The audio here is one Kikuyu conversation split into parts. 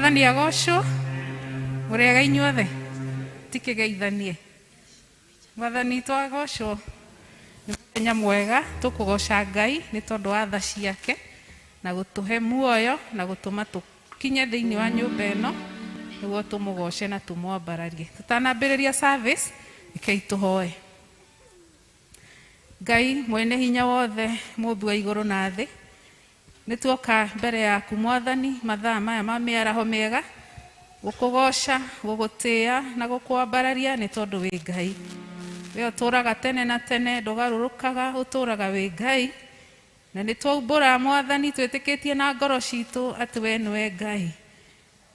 Mwathani agocwo, mũrĩega inyuothe, tikĩgeithanie. Mwathani witũ agocwo, nĩ mũthenya mwega tũkũgoca Ngai nĩ tondũ wa tha ciake na gũtũhe muoyo na gũtũma tũkinye thĩinĩ wa nyũmba ĩno nĩguo tũmũgoce na tũmwambararie. Tũtanambĩrĩria service, rekei tũhoe. Ngai mwene hinya wothe, mũmbi wa igũrũ na thĩ, nĩ tuoka mbere yaku Mwathani mathaa maya ma mĩaraho mĩega gũkũgoca, gũgũtĩa na gũkwambararia nĩ tondũ wĩ Ngai. We ũtũraga tene na tene, ndũgarũrũkaga, ũtũraga wĩ Ngai. Na nĩ twaumbũra Mwathani twĩtĩkĩtie na ngoro citũ atĩ we nĩwe Ngai.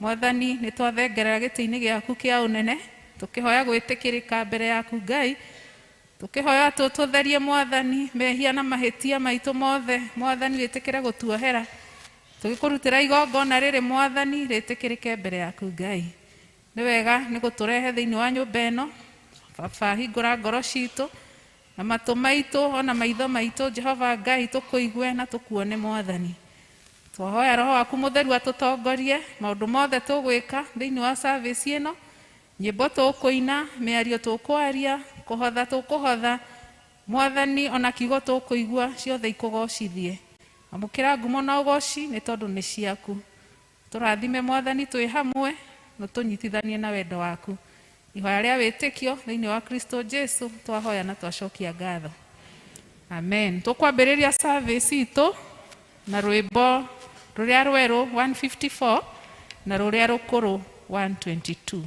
Mwathani nĩ twathengerera gĩtĩ-inĩ gĩaku kĩa ũnene, tũkĩhoya gwĩtĩkĩrĩka mbere yaku Ngai, tũkĩhoya tũtũtherie Mwathani mehia na mahĩtia maitũ mothe. Mwathani wĩtĩkĩre gũtuohera, tũgĩkũrutĩra igongona rĩrĩ Mwathani rĩtĩkĩrĩke mbere yaku Ngai. Nĩ wega nĩ gũtũrehe thĩinĩ wa nyũmba ĩno. Baba, hingũra ngoro citũ na matũ maitũ ona maitho maitũ, Jehova Ngai, tũkũigue na tũkuone Mwathani. Twahoya Roho waku Mũtheru atũtongorie maũndũ mothe tũgwĩka thĩinĩ wa service ĩno, nyĩmbo tũkũina, mĩario tũkwaria, kũhotha tũkũhotha, Mwathani ona kiugo tũkũigua, ciothe ikũgocithie. Amũkĩra ngumo na ũgoci nĩ tondũ nĩ ciaku. Tũrathime Mwathani twĩ hamwe na tũnyitithanie na wendo waku. Ihoya rĩa wĩtĩkio thĩinĩ wa Kristo Jesu twahoya na twacokia ngatho. Amen. Tũkwambĩrĩria service itũ na rwĩmbo rũrĩa rwerũ 154 na rũrĩa rũkũrũ 122.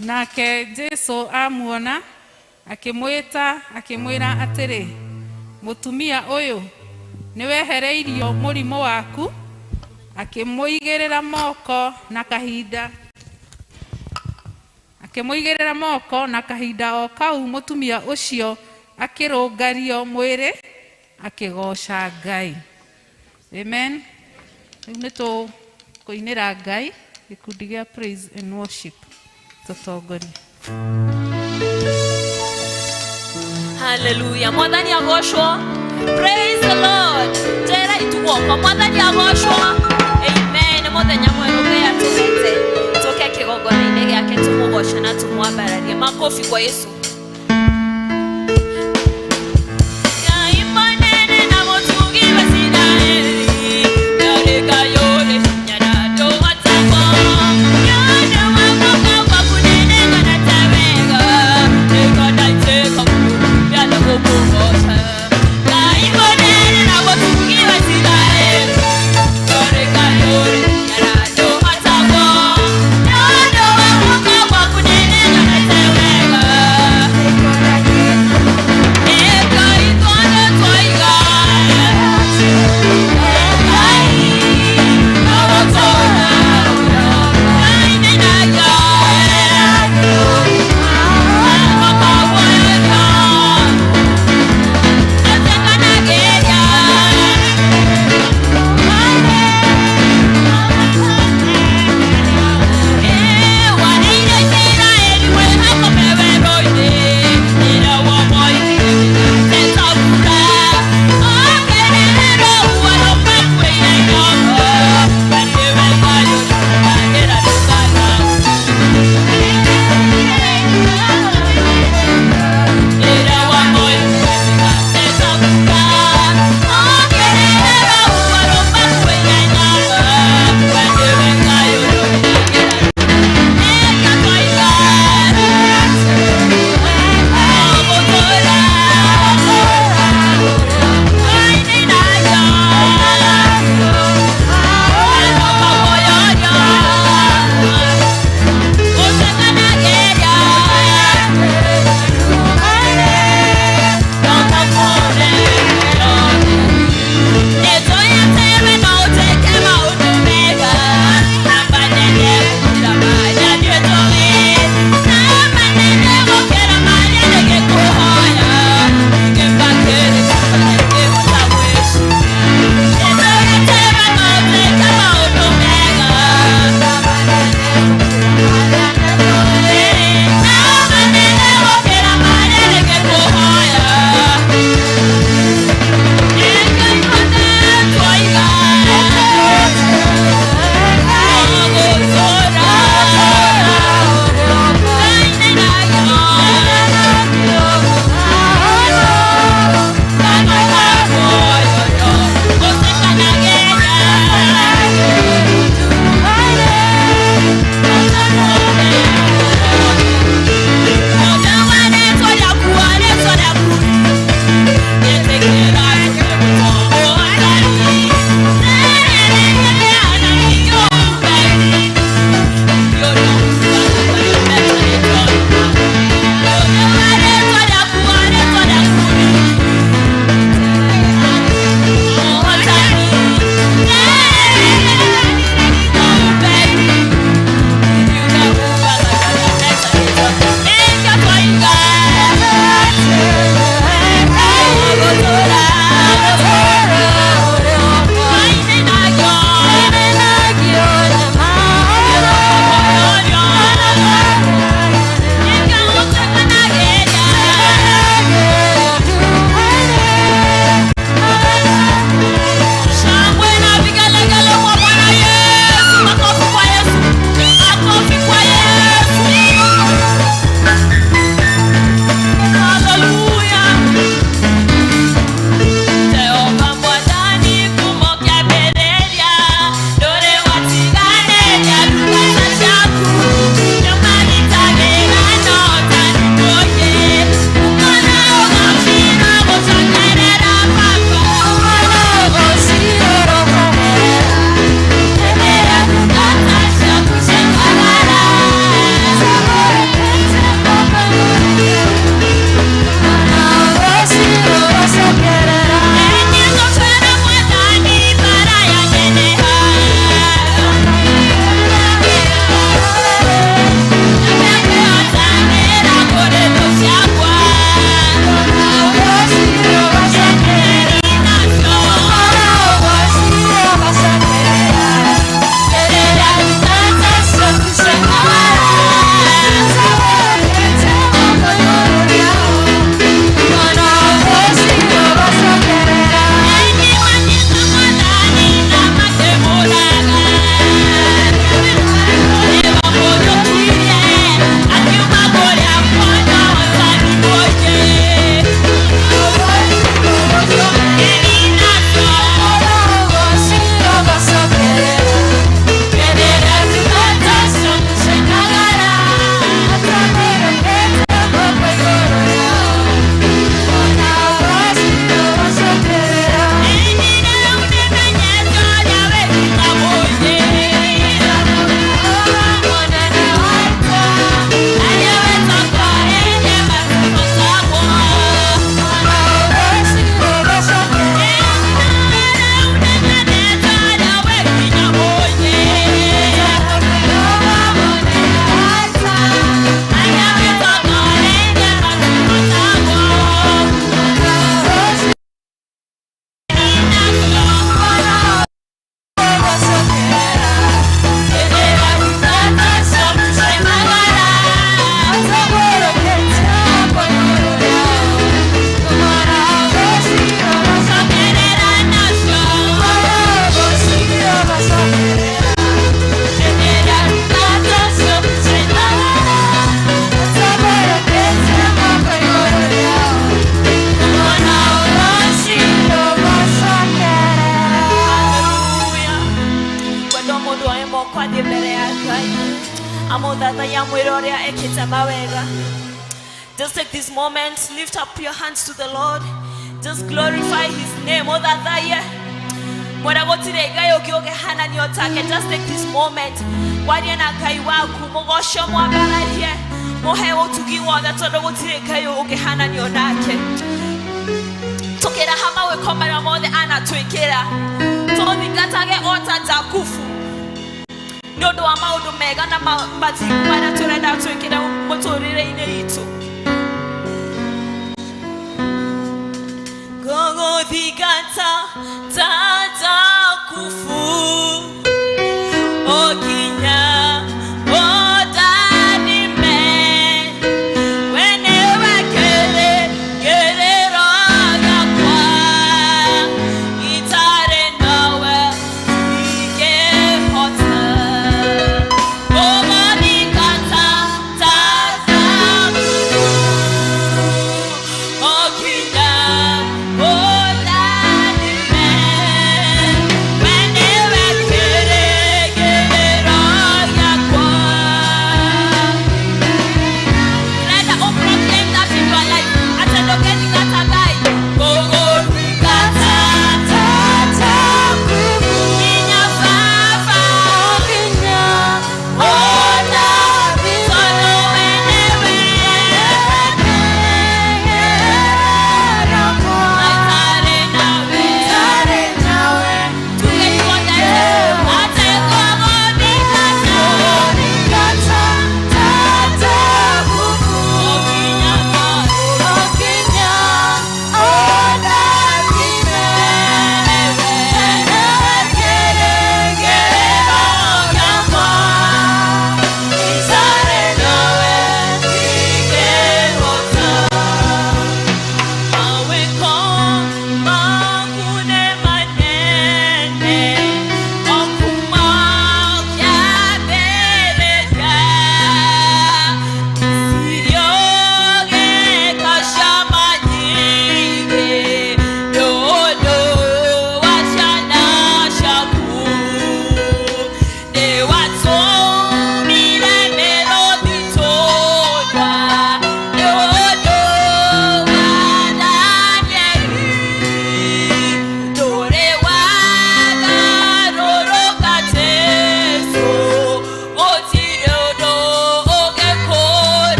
Nake Jesu amuona akĩmwĩta akĩmwĩra atĩrĩ, mũtumia ũyũ nĩwehereirio mũrimũ waku. Akĩmũigĩrĩra moko na kahinda akĩmũigĩrĩra moko na kahinda o kau mũtumia ũcio akĩrũngario mwĩrĩ akĩgoca Ngai. Amen. Rĩu nĩ tũkũinĩra Ngai gĩkundi gĩa praise and worship tũtongorie. Hallelujah. Mwathani agocwo. Praise the Lord. Njera ituguoko. Mwathani agocwo. Amen. Mũthenya mwerũ Ngai atũhete tũke kĩgongona-inĩ gĩake tũmũgoce na tũmwambararie. Makofi kwa Yesu. Ngai mũnene na mũtugi wa Isiraeli, ndarĩ Ngai ũrĩ hinya na ndũhotagwo. Nĩ ũndũ wa Amũthathaiya mwĩre ũrĩa ekĩte mawega. Just take this moment, lift up your hands to the Lord. Just glorify his name. Mũthathaiye. Mwĩre gũtirĩ Ngai ũngĩ ũngĩhananio take. Just take this moment. Warie na Ngai waku, mũgoce mwambararie, mũhe ũtugi wothe tondũ gũtirĩ Ngai ũngĩhananio nake. Tũkĩraha mawĩko marĩa mothe anatwĩkĩra, tũthingatage o ta Jakubu nĩ ũndũ wa maũndũ mega na mathingu marĩa tũrenda twĩkĩre mũtũrĩre-inĩ witũ. Ngũgũthingata ta Jakubu o nginya ũndathime. We nĩwe kĩrĩgĩrĩro gĩakwa, itarĩ nawe ndingĩhota. Ngũgũthingata ta Jakubu o nginya ũndathime. We nĩwe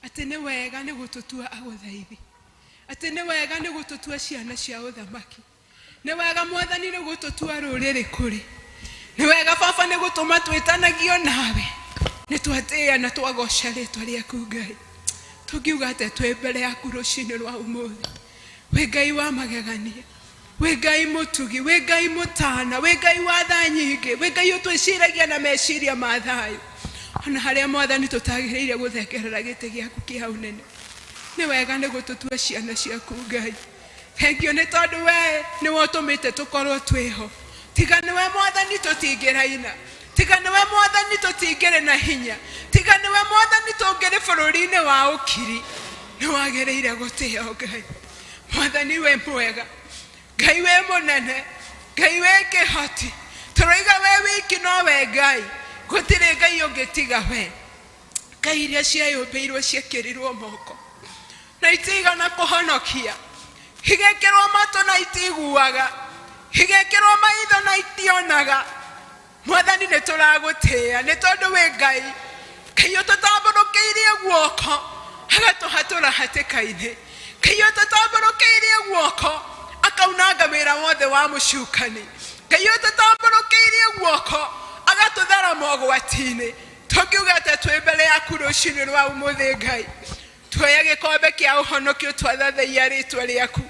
Atĩ nĩ wega nĩ gũtũtua agũthaithi. Atĩ nĩ wega nĩ gũtũtua ciana cia ũthamaki. Nĩ wega mwathani nĩ gũtũtua rũrĩrĩ kũrĩ. Nĩ wega baba nĩ gũtũma twĩtanagio nawe. Nĩ twatĩĩa na twagoca rĩtwa rĩaku Ngai. Tũngiuga atĩa twĩ mbere yaku rũcinĩ rwa ũmũthĩ. Wĩ Ngai wa magegania. Wĩ Ngai mũtugi, wĩ Ngai mũtana, wĩ Ngai wa tha nyingĩ, wĩ Ngai ũtwĩciragia na meciria ma thayũ. Ona harĩa mwathani tũtagĩrĩire gũthengerera gĩtĩ gĩaku kĩa ũnene. Nĩ wega nĩ gũtũtua ciana ciaku Ngai. Thengio nĩ tondũ we nĩwe ũtũmĩte tũkorwo twĩho. Tiga nĩwe mwathani tũtingĩraina. Tiga nĩwe mwathani tũtingĩrĩ na hinya. Tiga nĩwe mwathani tũngĩrĩ bũrũri-inĩ wa ũkiri. Nĩ wagĩrĩire gũtĩo Ngai. Mwathani wĩ mwega. Ngai wĩ mũnene. Ngai wĩ kĩhoti. Tũroiga we wiki nowe Ngai. Gũtirĩ Ngai ũngĩ tiga we. Ngai iria cieyũmbĩirwo ciekĩrirwo moko na itigana kũhonokia. Igekĩrwo matũ na itiguaga. Igekĩrwo maitho na itionaga. Mwathani nĩ tũragũtĩĩa nĩ tondũ wĩ Ngai. Ngai ũtũtambũrũkĩirie guoko agatũhatũra hatĩka-inĩ. Ngai ũtũtambũrũkĩirie guoko akaunanga wĩra wothe wa mũcukani. Ngai ũtũtambũrũkĩirie guoko agatũthara mogwati-inĩ. Tũngiuga atĩa twĩ mbere yaku rũcinĩ rwa ũmũthĩ Ngai. Tuoya gĩkombe kĩa ũhonokio twathathaiya rĩtwa rĩaku.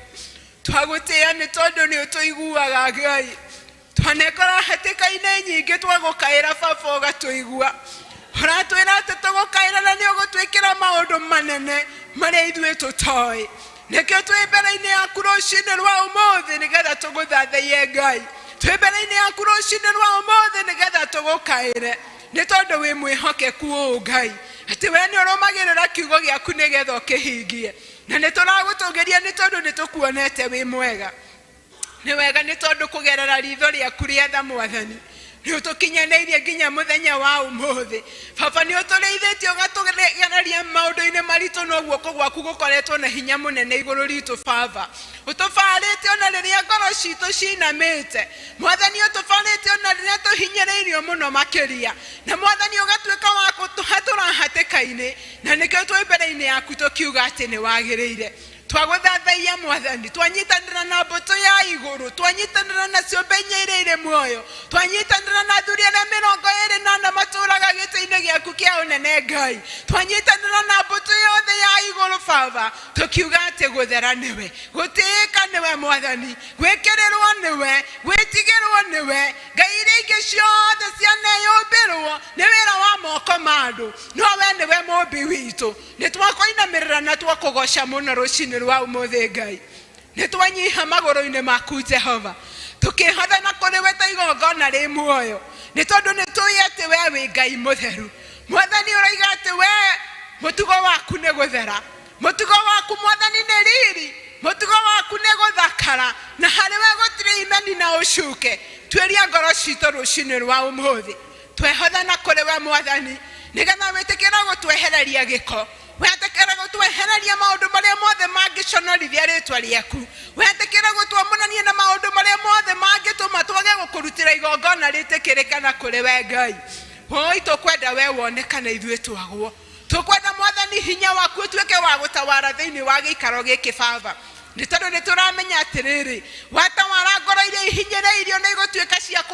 Twagũtĩĩa nĩ tondũ nĩ ũtũiguaga Ngai. Twanekora hatĩka-inĩ nyingĩ twagũkaĩra baba ũgatũigua. Ũratwĩra atĩ tũgũkaĩra na nĩ ũgũtwĩkĩra maũndũ manene marĩa ithuĩ tũtoĩ. Nĩkĩo twĩ mbere-inĩ yaku rũcinĩ rwa ũmũthĩ nĩgetha tũgũthathaiye Ngai. Twĩ mbere-inĩ yaku rũcinĩ rwa ũmũthĩ nĩgetha tũgũkaĩre. Nĩ tondũ wĩ mwĩhokeku ũũ Ngai. Atĩ we nĩ ũrũmagĩrĩra kiugo gĩaku nĩgetha ũkĩhingie. Na nĩ tũragũtũgĩria nĩ tondũ nĩ tũkuonete wĩ mwega. Nĩ wega nĩ tondũ kũgerera ritho rĩaku rĩa tha mwathani nĩ ũtũkinyanĩirie nginya mũthenya wa ũmũthĩ. Baba nĩ ũtũrĩithĩtie ũgatũgereria maũndũ-inĩ maritũ no guoko gwaku gũkoretwo na hinya mũnene igũrũ ritũ baba. Ũtũbarĩte ona rĩrĩa ngoro citũ cinamĩte. Mwathani ũtũbarĩte ona rĩrĩa tũhinyĩrĩirio mũno makĩria. Na mwathani ũgatuĩka wa gũtũhatũra hatĩka-inĩ. Na nĩkĩo twĩ mbere-inĩ yaku tũkiuga atĩ nĩ wagĩrĩire. Twagũthathaiya mwathani, twanyitanĩra na mbũtũ ya igũrũ, twanyitanĩra na ciũmbe inya iria irĩ muoyo, twanyitanĩra na athuri arĩa mĩrongo ĩrĩ na ana matũũraga gĩtĩ-inĩ gĩaku kĩa ũnene Ngai, twanyitanĩra na mbũtũ yothe ya igũrũ baba, tũkiuga atĩ gũthera nĩwe, gũtĩĩka nĩwe mwathani, gwĩkĩrĩrwo nĩwe, gwĩtigĩrwo nĩwe. Ngai iria ingĩ ciothe cianeyũmbĩrwo nĩ wĩra wa moko ma andũ, no we nĩwe mũmbi witũ. Nĩ twakũinamĩrĩra na twakũgoca mũno rũcinĩ rwa ũmũthĩ Ngai. Nĩ twanyiha magũrũ-inĩ maku Jehova. Tũkĩhotha na kũrĩ we ta igongona rĩ muoyo. Nĩ tondũ nĩ tũĩ atĩ we wĩ Ngai mũtheru. Mwathani ũroiga atĩ we mũtugo waku nĩ gũthera. Mũtugo waku mwathani nĩ riri. Mũtugo waku nĩ gũthakara. Na harĩ we gũtirĩ imeni na ũcuke. Tuĩria ngoro citũ rũcinĩ rwa ũmũthĩ. Twehotha na kũrĩ we mwathani nĩgetha wĩtĩkĩre gũtwehereria gĩko. Wetĩkĩre gũtwehereria maũndũ marĩa mothe mangĩconorithia rĩtwa rĩaku. Wetĩkĩre gũtwamũrania na maũndũ marĩa mothe mangĩtũma twage gũkũrutĩra igongona rĩtĩkĩrĩka na kũrĩ we Ngai. Woi tũkwenda we wonekane ithuĩ twagwo. Tũkwenda mwathani hinya waku ũtuĩke wa gũtawara thĩinĩ wa gĩikaro gĩkĩ baba. Nĩ tondũ nĩ tũramenya atĩrĩrĩ, watawara ngoro iria ihinyĩrĩirio nĩ igũtuĩka cia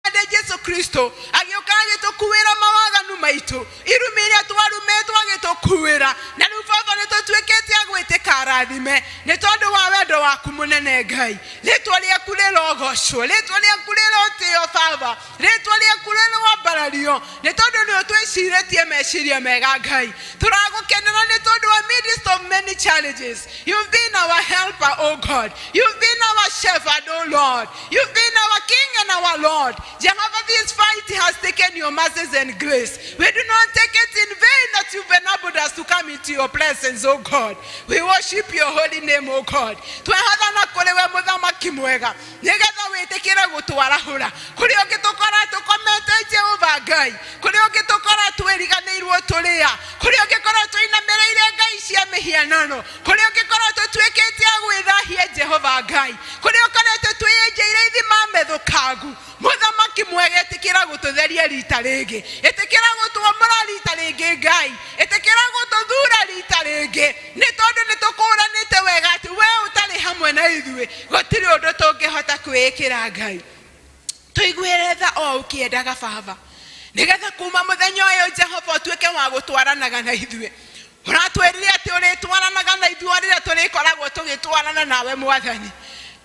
Ende Jesu Kristo agĩũka agĩtũkuĩra mawaganu maitũ, irumi iria twarumĩtwo agĩtũkuĩra, na rĩu baba nĩ tũtuĩkĩte a gwĩtĩka arathime nĩ tondũ wa wendo waku mũnene Ngai. Rĩtwa rĩaku rĩrogocwo, rĩtwa rĩaku rĩrotĩo baba, rĩtwa rĩaku rĩroambarario nĩ tondũ nĩ ũtwĩcirĩtie meciria mega Ngai. Tũragũkenera nĩ tondũ wa midst of many challenges. You've been our helper, oh God. You've been our shepherd, oh Lord. You've been our King and our Lord. Jehovah, this fight has taken your mercies and grace. We do not take it in vain that you've enabled us to come into your presence, oh God. We worship your holy name, oh God. Twehotha na kũrĩ we mũthamaki mwega. Nĩgetha ĩtĩkĩre gũtwarahũra. Kũrĩa ũngĩtũkora tũkomete Jehova Ngai, kũrĩa ũngĩtũkora twĩriganĩirwo tũrĩa, kũrĩa ũngĩkorwo tũinamĩrĩire ngai cia mĩhianano, kũrĩa ũngĩkorwo tũtuĩkĩte a gwĩthahia Jehova Ngai, kũrĩa ũkoretwo twĩyenjeire ithima methũkangu. Mũthamaki mwega, ĩtĩkĩra gũtũtheria rita rĩngĩ, ĩtĩkĩra gũtwomora rita rĩngĩ Ngai, ĩtĩkĩra gũtũthura rita rĩngĩ, nĩ tondũ nĩ tũkũranĩte wega atĩ we ũtarĩ hamwe na ithuĩ gũtirĩ ũndũ tũngĩhota kwĩĩkĩra Ngai. Tũiguĩre tha o ũkĩendaga Baba, nĩgetha kuma mũthenya ũyũ Jehova ũtuĩke wa gũtwaranaga na ithuĩ. Ũratwĩrire atĩ ũrĩtwaranaga na ithuĩ o rĩrĩa tũrĩkoragwo tũgĩtwarana nawe Mwathani,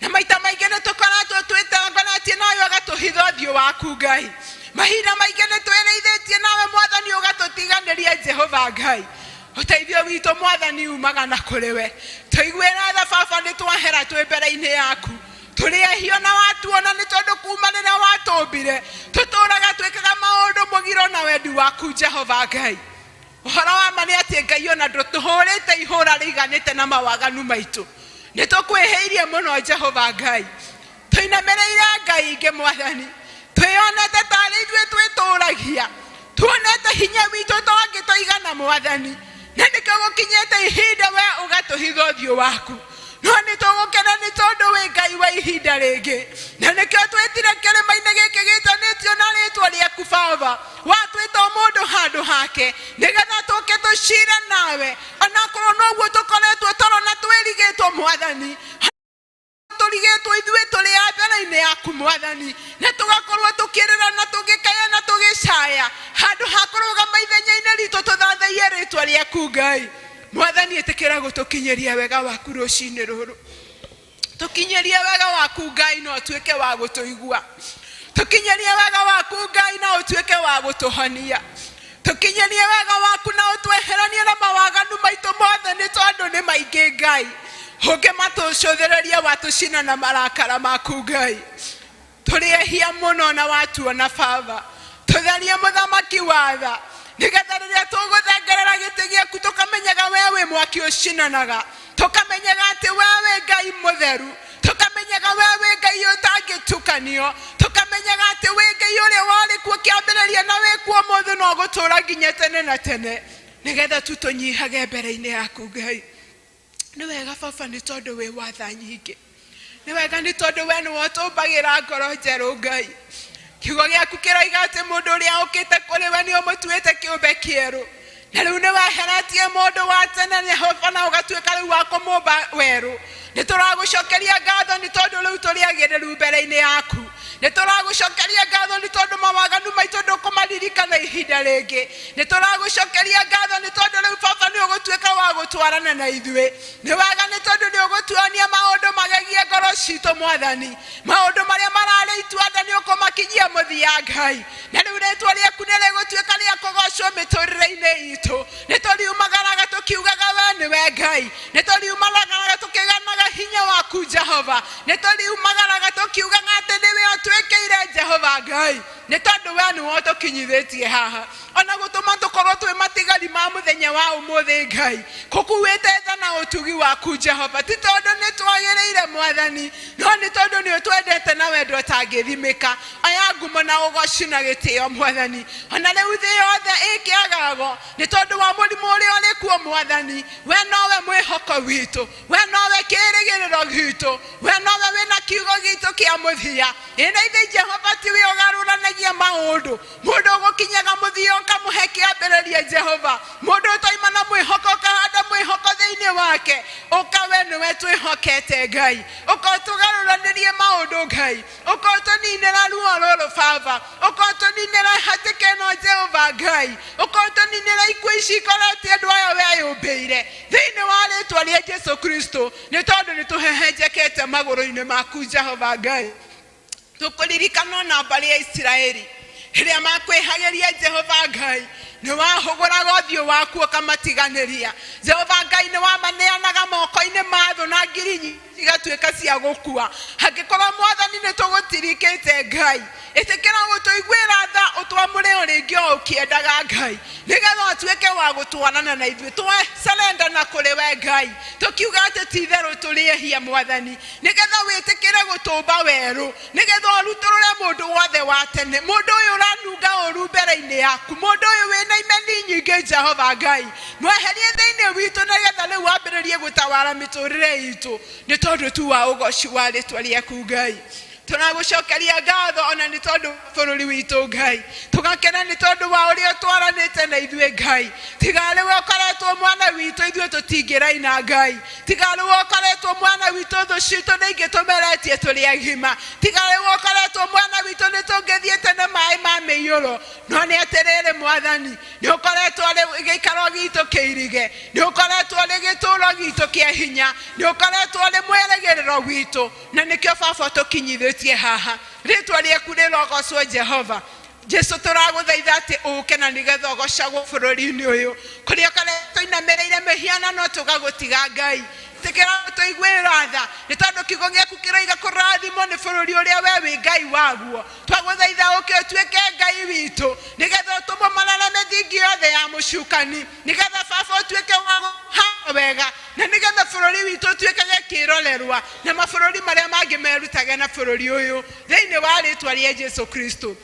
na maita maingĩ nĩ tũkoretwo twĩtongoretie nawe ũgatũhitha ũthiũ waku Ngai. Mahinda maingĩ nĩ twĩrĩithĩtie nawe Mwathani ũgatũtiganĩria Jehova Ngai. Ũteithio witũ Mwathani umaga na kũrĩ we. Tũiguĩre tha Baba, nĩ twahera twĩ mbere-inĩ yaku. Tũrĩ ehia na watuona, nĩ tondũ kuma rĩrĩa watũmbire tũtũraga twĩkaga maũndũ mũgiro na wendi waku Jehova Ngai. Ũhoro wa ma nĩ atĩ Ngai ona ndũtũhũrĩte ihũra rĩiganĩte na mawaganu maitũ. Nĩ tũkwĩhĩirie mũno Jehova Ngai, tũinamĩrĩire ngai ingĩ Mwathani, twĩyonete tarĩ ithuĩ twĩtũragia, tuonete hinya witũ tongĩtũigana Mwathani, na nĩkĩo gũkinyĩte ihinda we ũgatũhitha ũthiũ waku. No nĩ tũgũkena nĩ tondũ wĩ Ngai wa ihinda rĩngĩ, na nĩkĩo twĩtire kĩrĩma-inĩ gĩkĩ gĩtanĩtio na rĩtwa rĩaku Baba. Watwĩta o mũndũ handũ hake nĩgetha tũke tũcire nawe, onakorwo noguo tũkoretwo toro na twĩrigĩtwo Mwathani, tũrigĩtwo ithuĩ tũrĩ a mbere-inĩ yaku Mwathani, na tũgakorwo tũkĩrĩra na tũgĩkaya na tũgĩcaya, handũ ha kũrũgama ithenya-inĩ ritũ tũthathaiye rĩtwa rĩaku Ngai. Mwathani, ĩtĩkĩra gũtũkinyĩria wega waku rũcinĩ rũrũ. Tũkinyĩrie wega waku Ngai na ũtuĩke wa gũtũigua. Tũkinyĩrie wega waku Ngai na ũtuĩke wa gũtũhonia. Tũkinyĩrie wega waku na ũtweheranie na mawaganu maitũ mothe, nĩ tondũ nĩ maingĩ Ngai. Ũngĩmatũcũthĩrĩria watũcina na marakara maku Ngai. Tũrĩ ehia mũno na watuona Baba. Tũtherie mũthamaki wa tha, nĩgetha rĩrĩa tũgũthengerera gĩtĩ gĩaku tũkamenyaga we wĩ mwaki ũcinanaga, tũkamenyaga atĩ we wĩ Ngai mũtheru, tũkamenyaga we wĩ Ngai ũtangĩtukanio, tũkamenyaga atĩ wĩ Ngai ũrĩa warĩ kuo kĩambĩrĩria na wĩ kuo ũmũthĩ na ũgũtũũra nginya tene na tene, nĩgetha tu tũnyihage mbere-inĩ yaku Ngai. Nĩ wega Baba nĩ tondũ wĩ wa tha nyingĩ. Nĩ wega nĩ tondũ we nĩwe ũtũmbagĩra ngoro njerũ Ngai. Kiugo gĩaku kĩroiga atĩ mũndũ ũrĩa ũkĩte kũrĩ we nĩ ũmũtuĩte kĩũmbe kĩerũ, na rĩu nĩ weheretie mũndũ wa tene Jehova na ũgatuĩka rĩu wa kũmũmba werũ. Nĩ tũragũcokeria ngatho nĩ tondũ rĩu tũrĩ agĩrĩru mbere-inĩ yaku. Nĩ tũragũcokeria ngatho nĩ tondũ mawaganu maitũ ndũkũmaririkana ihinda rĩngĩ. Nĩ tũragũcokeria ngatho nĩ tondũ rĩu Baba nĩ ũgũtuĩka wa gũtwarana na ithuĩ. Nĩ wega nĩ tondũ nĩ ũgũtuonia maũndũ magegie ngoro citũ Mwathani. Maũndũ marĩa mararĩ itua nda nĩ ũkũmakinyia mũthia Ngai. Na rĩu rĩtwa rĩaku nĩ rĩgũtuĩka rĩa kũgocwo mĩtũrĩre-inĩ itũ. Nĩ tũriumagaraga tũkiugaga we nĩwe Ngai. Nĩ tũriumagaraga tũkĩganaga hinya waku Jehova. Nĩ tũriumagaraga tũkiugaga atĩ nĩwe ũtwĩkĩire Jehova Ngai, nĩ tondũ we nĩwe ũtũkinyithĩtie haha, ona gũtũma tũkorwo twĩ matigari ma mũthenya wa ũmũthĩ Ngai. Kũkuĩte tha na ũtugi waku Jehova, ti tondũ nĩ twagĩrĩire Mwathani, no nĩ tondũ nĩ ũtwendete na wendo ũtangĩthimĩka. Oya ngumo na ũgoci na gĩtĩo Mwathani. Ona rĩu thĩ yothe ĩkĩagago nĩ tondũ wa mũrimũ ũrĩa ũrĩ kuo Mwathani, we nowe mwĩhoko witũ, we nowe kĩĩrĩgĩrĩro gitũ, we nowe wĩna kiugo gitũ kĩa mũthia. Ĩna ithe Jehova tiwe ũgarũranagia maũndũ. Mũndũ ũgũkinyaga mũthia ũkamũhe kĩambĩrĩria Jehova. Mũndũ ũtoima na mwĩhoko ũkahanda mwĩhoko thĩinĩ wake, ũka we nĩwe twĩhokete Ngai. Ũka ũtũgarũranĩrie maũndũ Ngai, ũka ũtũninĩra ruo rũrũ Baba, ũka ũtũninĩra hatĩka ĩno Jehova Ngai, ũka ũtũninĩra ikuũ ici ikoretie andũ aya weyũmbĩire thĩinĩ wa rĩtwa rĩa Jesu Kristo, nĩ tondũ nĩ tũhehenjekete magũrũ-inĩ maku Jehova Ngai. Tũkũririkana ona mbarĩ ya Isiraeli rĩrĩa makwĩhagĩria Jehova Ngai, nĩ wahũgũraga ũthiũ waku ũkamatiganĩria. Jehova Ngai, nĩ wamaneanaga moko-inĩ ma thũ na ngiri nyingĩ Igatuĩka cia gũkua. Angĩkorwo Mwathani nĩ tũgũtirikĩte Ngai, ĩtĩkĩra gũtũiguĩra tha, ũtwamũre o rĩngĩ o ũkĩendaga Ngai, nĩgetha ũtuĩke wa gũtwarana na ithuĩ. Twacerenda na kũrĩ we Ngai, tũkiuga atĩ ti itherũ tũrĩ ehia Mwathani, nĩgetha wĩtĩkĩre gũtũmba werũ, nĩgetha ũrutũrũre mũndũ wothe wa tene, mũndũ ũyũ ũranunga ũru mbere-inĩ yaku, mũndũ ũyũ wĩna imeni nyingĩ. Jehova Ngai, mweherie thĩinĩ witũ, nĩgetha rĩu wambĩrĩrie gũtawara mĩtũrĩre itũ, nĩ tondũ tu wa ũgoci wa rĩtwa rĩaku Ngai. Tũragũcokeria ngatho ona nĩ tondũ bũrũri witũ Ngai, tũgakena nĩ tondũ wa ũrĩa ũtwaranĩte na ithuĩ Ngai. Tiga rĩwe ũkoretwo mwana witũ, ithuĩ tũtingĩraina Ngai. Tiga rĩwe ũkoretwo mwana witũ, thũ citũ nĩ ingĩ tũmeretie tũrĩ agima. Tiga rĩwe ũkoretwo mwana witũ, nĩ tũngĩthiĩte na maĩ ma mĩiyũro. No nĩ atĩrĩrĩ Mwathani, nĩ ũkoretwo ũrĩ gĩikaro gitũ kĩirige, nĩ ũkoretwo ũrĩ gĩtũũro gitũ kĩa hinya, nĩ ũkoretwo ũrĩ mwĩrĩgĩrĩro witũ, na nĩkĩo Baba tũkinyithĩtie haha. Rĩtwa rĩaku rĩrogocwo Jehova. Jesu, tũragũthaitha atĩ ũke na nĩgetha ũgocagwo bũrũri-inĩ ũyũ, kũrĩa ũkoretwo tũinamĩrĩire mĩhianano tũgagũtiga Ngai. Ĩtĩkĩra tũiguĩra tha, nĩ tondũ kiugo gĩaku kĩroiga kũrathimwo nĩ bũrũri ũrĩa we wĩ Ngai waguo. Twagũthaitha ũke ũtuĩke Ngai witũ, nĩgetha ũtũmomorere mĩthingi yothe ya mũcukani, nĩgetha Baba ũtuĩke wa kũhana wega, na nĩgetha bũrũri witũ ũtuĩkage kĩrorerwa na mabũrũri marĩa mangĩ merutage na bũrũri ũyũ, thĩinĩ wa rĩtwa rĩa Jesu Kristo.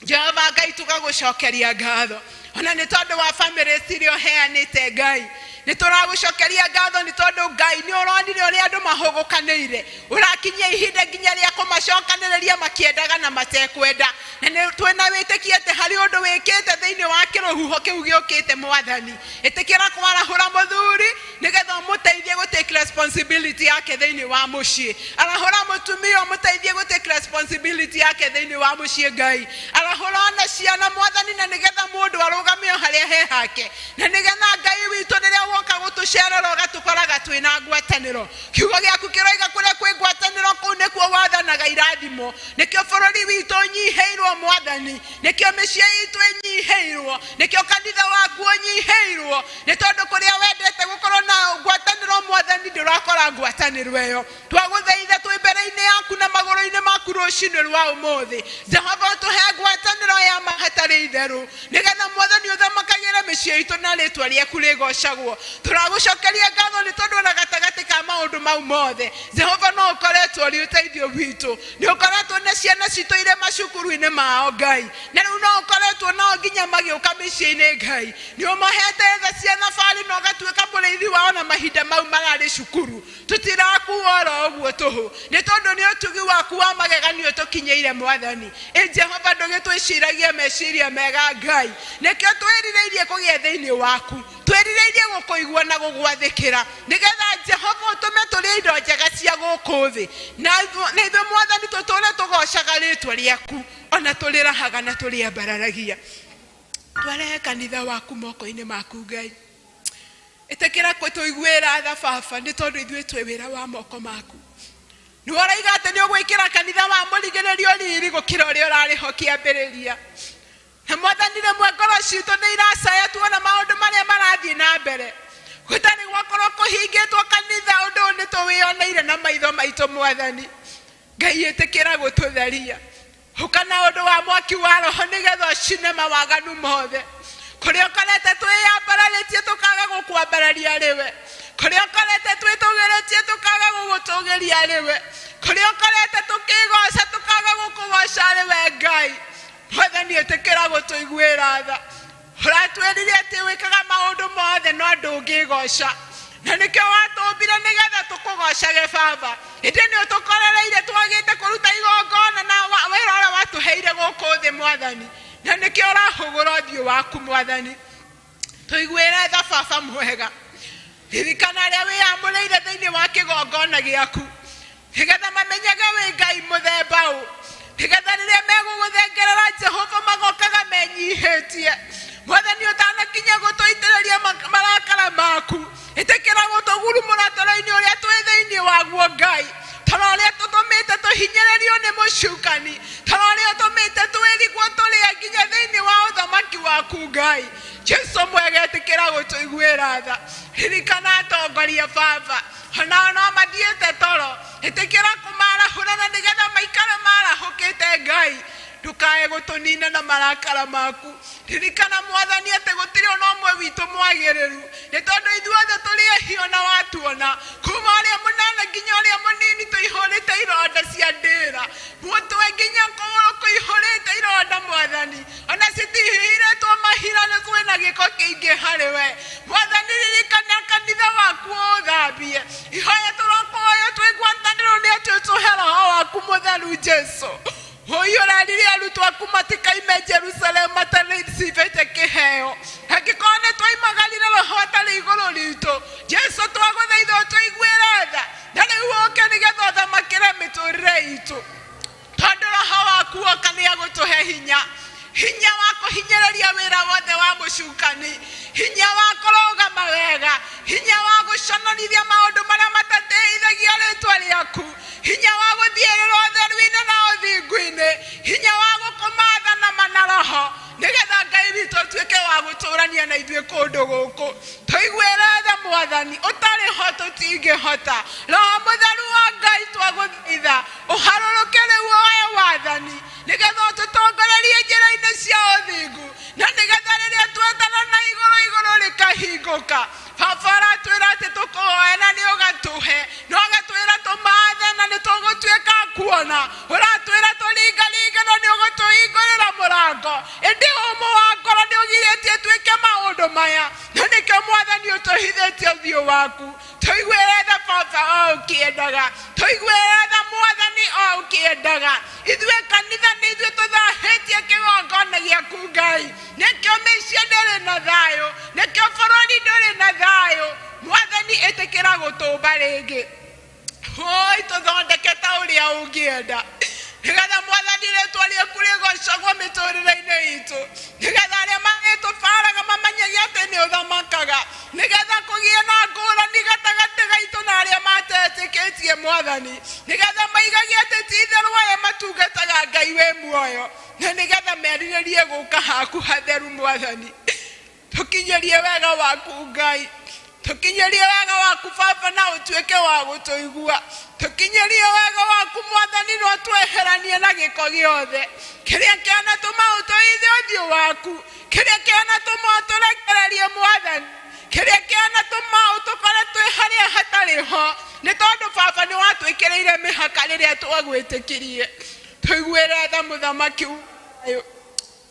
Jehova Ngai, tũgagũcokeria ngatho ona nĩ tondũ wa bamĩrĩ ciria ũheanĩte Ngai. Nĩ tũragũcokeria ngatho nĩ tondũ Ngai nĩ ũronire ũrĩa andũ mahũgũkanĩire, ũrakinyia ihinda nginya rĩa kũmacokanĩrĩria makĩendaga na matekwenda, na nĩ twĩna wĩtĩkio atĩ harĩ ũndũ wĩkĩte thĩinĩ wa kĩrũhuho kĩu gĩũkĩte. Mwathani, ĩtĩkĩra kwarahũra mũthuri, nĩgetha ũmũteithie gũ take responsibility yake thĩinĩ wa mũciĩ. Arahũra mũtumia, ũmũteithie gũ take responsibility yake thĩinĩ wa mũciĩ Ngai. Arahũra ona ciana Mwathani, na nĩgetha mũndũ arũgame o harĩa he hake, na nĩgetha Ngai witũ rĩrĩa woka gũtũcerera ũgatũkoraga twĩna ngwatanĩro. Kiugo gĩaku kĩroiga kũrĩa kwĩ ngwatanĩro, kũu nĩkuo wathanaga irathimo. Nĩkĩo bũrũri witũ ũnyihĩirwo Mwathani, nĩkĩo mĩciĩ itũ ĩnyihĩirwo, nĩkĩo kanitha waku ũnyihĩirwo, nĩ tondũ kũrĩa wendete gũkorwo na ngwatanĩro Mwathani, ndũrakora ngwatanĩro ĩyo. Twagũthaitha twĩ mbere-inĩ yaku na magũrũ-inĩ maku rũcinĩ rwa ũmũthĩ, Jehova, ũtũhe ngwatanĩro ya ma hatarĩ itherũ, nĩgetha Mwathani ũthamakagĩre mĩciĩ itũ na rĩtwa rĩaku rĩgocagwo. Tũragũcokeria ngatho nĩ tondũ ona gatagatĩ ka maũndũ mau mothe, Jehova, no ũkoretwo ũrĩ ũteithio witũ. Nĩ ũkoretwo na ciana citũ irĩ macukuru-inĩ mao Ngai, na rĩu no ũkoretwo nao nginya magĩũka mĩciĩ-inĩ Ngai. Nĩ ũmahete tha cia thabarĩ na ũgatuĩka mũrĩithi wao na mahinda mau mararĩ cukuru. Tũtirakuo oro ũguo tũhũ, nĩ tondũ nĩ ũtugi waku wa mageganio tũkinyĩire Mwathani. Ĩ Jehova, ndũgĩtwĩciragia meciria mega Ngai, nĩkĩo twĩrirĩirie kũgĩa thĩinĩ waku, twĩrirĩirie gũkũigua na gũgwathĩkĩra, nĩgetha Jehova ũtũme tũrĩe indo njega cia gũkũ thĩ, na ithuĩ Mwathani tũtũre tũgocaga rĩtwa rĩaku, ona tũrĩrahaga na tũrĩambararagia. Twarehe kanitha waku moko-inĩ maku Ngai. Ĩtĩkĩra tũiguĩra tha Baba, nĩ tondũ ithuĩ twĩ wĩra wa moko maku. Nĩ ũroiga atĩ nĩ ũgwĩkĩra kanitha wa mũrigĩrĩrio riri gũkĩra ũrĩa ũrarĩ ho kĩambĩrĩria. Na Mwathani, rĩmwe ngoro citũ nĩ iracaya tuona maũndũ marĩa marathiĩ na mbere, gũtarĩ gwakorwo kũhingĩtwo kanitha. Ũndũ ũyũ nĩ tũwĩoneire na maitho maitũ Mwathani Ngai. Ĩtĩkĩra gũtũtheria, ũka na ũndũ wa mwaki wa roho, nĩgetha ũcine mawaganu mothe kũrĩa ũkorete twĩyambararĩtie tũkaga gũkwambararia rĩwe, kũrĩa ũkorete twĩtũgĩrĩtie tũkaga gũgũtũgĩria rĩwe, kũrĩa ũkorete tũkĩgoca tũkaga gũkũgoca rĩwe Ngai. Mwathani, ĩtĩkĩra gũtũiguĩra tha. Ũratwĩrire atĩ wĩkaga maũndũ mothe no ndũngĩgoca, na nĩkĩo watũmbire nĩgetha tũkũgocage Baba. Ĩndĩ nĩ ũtũkorereire twagĩte kũruta igongona na wĩra ũrĩa watũheire gũkũ thĩ Mwathani, na nĩkĩo ũrahũgũra ũthiũ waku Mwathani. Tũiguĩre tha Baba mwega. Ririkana arĩa wĩyamũrĩire thĩinĩ wa kĩgongona gĩaku, nĩgetha mamenyage wĩ Ngai mũthemba ũ, nĩgetha rĩrĩa megũgũthengerera Jehova magokaga menyihĩtie. Mwathani, ũtanakinya gũtũitĩrĩria marakara maku, ĩtĩkĩra gũtũgurumũra toro-inĩ ũrĩa twĩ thĩinĩ waguo Ngai, toro ũrĩa tũtũmĩte tũhinyĩrĩrio nĩ mũcukani, toro ũrĩa ũtũmĩte twĩrigwo tũrĩe nginya thĩinĩ wa ũthamaki waku Ngai. Jesu mwega, ĩtĩkĩra gũtũiguĩra tha. Ririkana atongoria Baba, onao no mathiĩte toro. Ĩtĩkĩra kũmarahũra na nĩgetha maikare marahũkĩte Ngai. Ndũkae gũtũnina na marakara maku. Ririkana Mwathani atĩ gũtirĩ ona ũmwe witũ mwagĩrĩru, nĩ tondũ ithuothe tũrĩ ehia ona watuona. Kuma ũrĩa mũnene nginya ũrĩa mũnini tũihũrĩte ironda cia ndĩra. Mũtwe nginya kũgũrũ kũihũrĩte ironda Mwathani. Ona citihihirĩtwo mahira nĩ kwĩna gĩko kĩingĩ harĩ we. Mwathani ririkana kanitha waku ũũthambie. Ihoya tũrakũhoya twĩ ngwatanĩro nĩ atĩ ũtũhe roho waku mũtheru Jesu. Ũyũ ũrerire arutwo aku matikaime Jerusalemu matarĩcibĩte kĩheo. Angĩkorwo nĩ twoimagarire roho atarĩ igũrũ ritũ, Jesu twagũthaitha ũtũiguĩre tha. Na rĩu ũke nĩgetha ũthamakĩre mĩtũrĩre itũ. Tondũ roho waku woka nĩ agũtũhe hinya. Hinya wa kũhinyĩrĩria wĩra wothe wa mũcukani. Hinya wa kũrũgama wega. Hinya wa gũconorithia maũndũ marĩa matatĩithagia rĩtwa rĩaku. Hinya wa gũthiĩrĩra ũtheru-inĩ na ũthingu-inĩ. Hinya wa gũkũmatha na ma na roho. Nĩgetha Ngai witũ ũtuĩke wa gũtũrania na ithuĩ kũndũ gũkũ. Tũiguĩre tha Mwathani, ũtarĩ ho tũtingĩhota. Roho mũtheru wa Ngai twagũthaitha, ũharũrũke rĩu woe wathani, nĩgetha ũtũtongorerie njĩra-inĩ cia ũthingu, na nĩgetha rĩrĩa twetana na igũrũ igũrũ rĩkahingũka. Baba aratwĩra atĩ tũkũhoe na nĩ ũgatũhe, na ũgatwĩra tũmathe na nĩ tũgũtuĩka a kuona. Ũratwĩra tũringaringe na nĩ ũgũtũhingũrĩra mũrango. Ĩndĩ ũmũ wa ngoro nĩ ũgirĩtie twĩke maũndũ maya, na nĩkĩo Mwathani ũtũhithĩtie ũthiũ waku. Tũiguĩre tha Baba o ũkĩendaga, tũiguĩre tha Mwathani o ũkĩendaga. Ithuĩ kanitha nĩ ithuĩ tũthahĩtie kĩgongona gĩaku Ngai. Nĩkĩo mĩciĩ ndĩrĩ na thayũ, nĩkĩo bũrũri ndũrĩ na thayũ. Mwathani ĩtĩkĩra gũtũmba rĩngĩ. Oi tũthondeke ta ũrĩa ũngĩenda. Nĩgetha Mwathani rĩtwa rĩaku rĩgocagwo mĩtũrĩre-inĩ itũ. Nĩgetha arĩa marĩtũbaraga mamenyage atĩ nĩ ũthamakaga. Nĩgetha kũgĩe na ngũrani gatagatĩ gaitũ na arĩa matetĩkĩtie Mwathani. Nĩgetha maigage atĩ ti itherũ aya matungataga Ngai wĩ muoyo. Na nĩgetha merirĩrie gũka haku hatheru Mwathani. Tũkinyĩrie wega waku Ngai. Tũkinyĩrie wega waku Baba na ũtuĩke wa gũtũigua. Tũkinyĩrie wega waku Mwathani na ũtweheranie na gĩko gĩothe. Kĩrĩa kĩanatũma ũtũithe ũthiũ waku. Kĩrĩa kĩanatũma ũtũrekererie Mwathani. Kĩrĩa kĩanatũma ũtũkore twĩ harĩa hatarĩ ho. Nĩ tondũ Baba nĩ watwĩkĩrĩire mĩhaka rĩrĩa twagwĩtĩkirie. Tũiguĩre tha mũthamaki thayũ.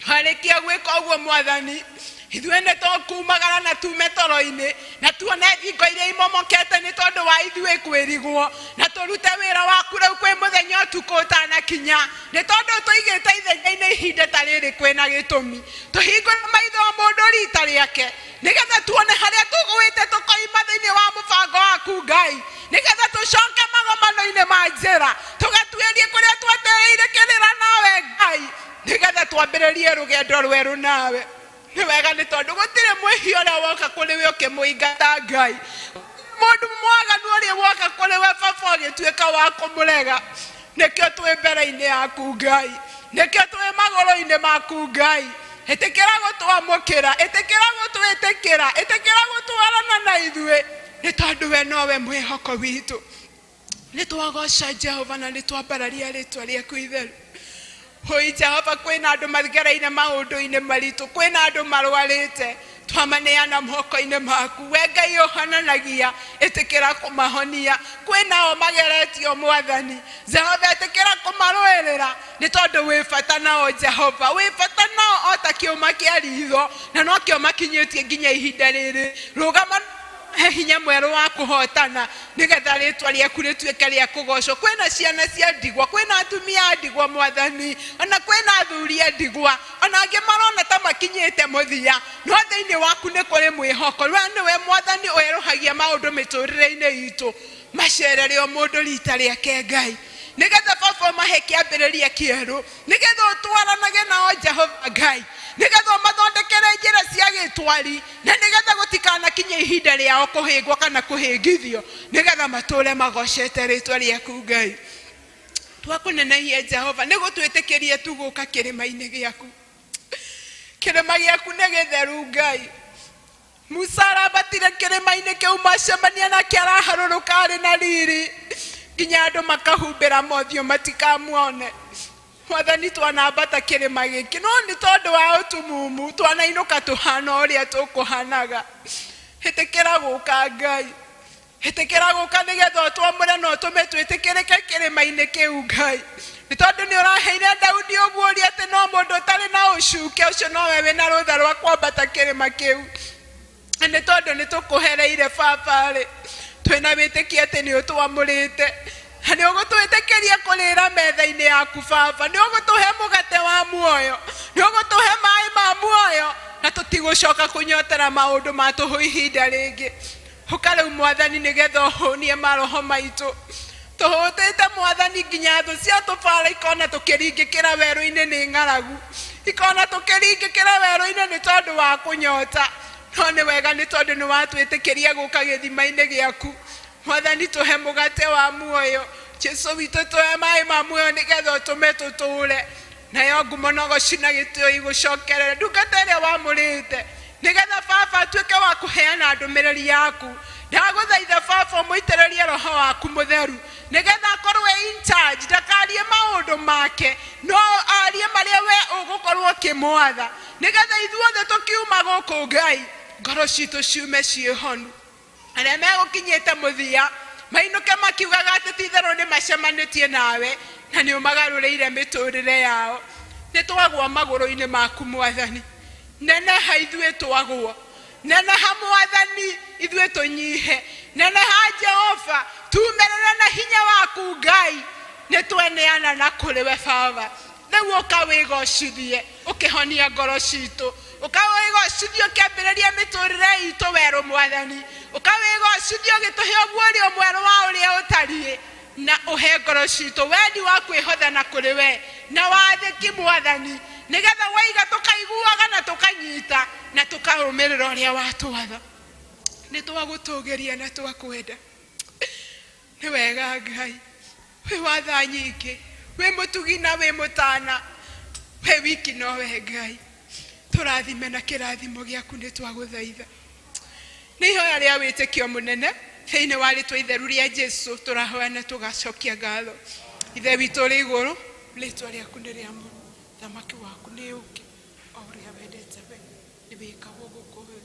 Twarĩkia gwĩka ũguo Mwathani, ithuĩ nĩ tũkumagara na tume toro-inĩ, na tuone thingo iria imomokete nĩ tondũ wa ithuĩ kwĩrigwo, na tũrute wĩra waku rĩu kwĩ mũthenya ũtukũ ũtanakinya, nĩ tondũ tũigĩte ithenya-inĩ ihinda ta rĩrĩ kwĩna gĩtũmi. Tũhingũre maitho o mũndũ rita rĩake, nĩgetha tuone harĩa tũgũĩte tũkoima thĩinĩ wa mũbango waku Ngai, nĩgetha tũcoke magomano-inĩ ma njĩra, tũgatuĩrie kũrĩa twetereire kĩrĩra nawe Ngai, nĩgetha twambĩrĩrie rũgendo rwerũ nawe. Nĩ wega nĩ tondũ gũtirĩ mwĩhia ũrĩa woka kũrĩ we ũkĩmũingata Ngai. Mũndũ mwaganu ũrĩa woka kũrĩ we Baba ũgĩtuĩka wa kũmũrega. Nĩkĩo twĩ mbere-inĩ yaku Ngai. Nĩkĩo twĩ magũrũ-inĩ maku Ngai. Ĩtĩkĩra gũtwamũkĩra, ĩtĩkĩra gũtwĩtĩkĩra, ĩtĩkĩra gũtwarana na ithuĩ, nĩ tondũ we nowe mwĩhoko witũ. Nĩ twagoca Jehova na nĩ twambararia rĩtwa rĩaku itheru. Hũi Jehova, kwĩna andũ magereire maũndũ-inĩ maritũ, kwĩna andũ marwarĩte, twamaneana moko-inĩ maku. We Ngai ũhonanagia, ĩtĩkĩra kũmahonia. Kwĩna o mageretio Mwathani. Jehova ĩtĩkĩra kũmarũĩrĩra, nĩ tondũ wĩ bata nao Jehova, wĩ bata nao o ta kĩũma kĩa ritho, na nokĩo makinyĩtie nginya ihinda rĩrĩ. Rũgama he hinya mwerũ wa kũhotana, nĩgetha rĩtwa rĩaku rĩtuĩke rĩa kũgocwo. Kwĩna ciana cia ndigwa, kwĩna atumia a ndigwa Mwathani, ona kwĩna athuri a ndigwa, ona angĩ marona ta makinyĩte mũthia, no thĩinĩ waku nĩ kũrĩ mwĩhoko. We nĩwe Mwathani werũhagia maũndũ mĩtũrĩre-inĩ itũ. Macerere o mũndũ rita rĩake Ngai, nĩgetha Baba ũmahe kĩambĩrĩria kĩerũ, nĩgetha ũtwaranage nao Jehova Ngai, nĩgetha ũmathondekere njĩra cia gĩtwari, na nĩgetha gũtikanakinye ihinda rĩao kũhĩngwo kana kũhĩngithio, nĩgetha matũre magocete rĩtwa rĩaku Ngai. Twakũnenehia Jehova nĩ gũtwĩtĩkĩria tu gũka kĩrĩma-inĩ gĩaku. Kĩrĩma gĩaku nĩ gĩtheru Ngai. Musa arambatire kĩrĩma-inĩ kĩu macemania nake araharũrũka arĩ na riri. Nginya andũ makahumbĩra mothiũ matikamuone. Mwathani twanambata kĩrĩma gĩkĩ no nĩ tondũ wa ũtumumu twanainũka tũhana ũrĩa tũkũhanaga. Ĩtĩkĩra gũka Ngai. Ĩtĩkĩra gũka nĩgetha ũtwamũre na ũtũme twĩtĩkĩrĩke kĩrĩma-inĩ kĩu Ngai. Nĩ tondũ nĩ ũraheire Daudi ũguũrio atĩ no mũndũ ũtarĩ na ũcuke ũcio nowe wĩna rũtha rwa kwambata kĩrĩma kĩu. Na nĩ tondũ nĩ tũkũhereire baba rĩ, twĩna wĩtĩkio atĩ nĩ ũtwamũrĩte. Na nĩ ũgũtwĩtĩkĩria kũrĩra metha-inĩ yaku baba. Nĩ ũgũtũhe mũgate wa muoyo. Nĩ ũgũtũhe maĩ ma muoyo. Na tũtigũcoka kũnyotera maũndũ ma tũhũ ihinda rĩngĩ. Ũka rĩu mwathani nĩgetha ũhũnie maroho maitũ. Tũhũtĩte mwathani nginya thũ cia tũbara ikona tũkĩringĩkĩra werũ-inĩ nĩ ng'aragu. Ikona tũkĩringĩkĩra werũ-inĩ nĩ tondũ wa kũnyota. No nĩ wega nĩ tondũ nĩ watwĩtĩkĩria gũka gĩthima-inĩ gĩaku. Mwathani tũhe mũgate wa muoyo. Jesu witũ tũhe maĩ ma muoyo nĩgetha ũtũme tũtũre. Nayo ngumo na ũgoci na gĩtĩo igũcokerere. Ndungata ĩrĩa wamũrĩte nĩgetha baba atuĩke wa kũheana ndũmĩrĩri yaku. Ndagũthaitha baba ũmũitĩrĩrie roho waku mũtheru nĩgetha akorwo e in charge, ndakarie maũndũ make no arie marĩa we ũgũkorwo ũkĩmwatha nĩgetha ithuothe tũkiuma gũkũ Ngai ngoro citũ ciume ciĩ honu. Arĩa megũkinyĩte mũthia mainũke makiugaga atĩ ti-itherũ nĩ macemanĩtie nawe na nĩ ũmagarũrĩire mĩtũrĩre yao. Nĩ twagwa magũrũ-inĩ maku mwathani. Neneha ithuĩ twagwo. Neneha mwathani ithuĩ tũnyihe. Neneha Jehova tumerere na hinya waku Ngai. Nĩ tweneana na kũrĩ we baba. Rĩu ũka wĩgocithie ũkĩhonia ngoro citũ. Ũka wĩgocithie ũkĩambĩrĩria mĩtũrĩre itũ werũ mwathani. Ũka wĩgocithie ũgĩtũhe ũguũrio mwerũ wa ũrĩa ũtariĩ na ũhe ngoro citũ wendi wa kwĩhotha na kũrĩ we na wathĩki mwathani nĩgetha waiga tũkaiguaga na tũkanyita na tũkarũmĩrĩra ũrĩa watwatha. Nĩ twagũtũgĩria na twakwenda. Nĩ wega Ngai, wĩ wa tha nyingĩ, wĩ mũtugi na wĩ mũtana, wĩ wiki nowe Ngai. Tũrathime na kĩrathimo gĩaku nĩ twagũthaitha. Nĩ ihoya rĩa wĩtĩkio mũnene thĩinĩ wa rĩtwa itheru rĩa Jesu tũrahoya na tũgacokia ngatho. Ithe witũ ũrĩ igũrũ, rĩtwa rĩaku nĩ rĩamũre, thamaki waku nĩ ũke, o ũrĩa wendete we nĩ wĩkagwo gũkũ thĩ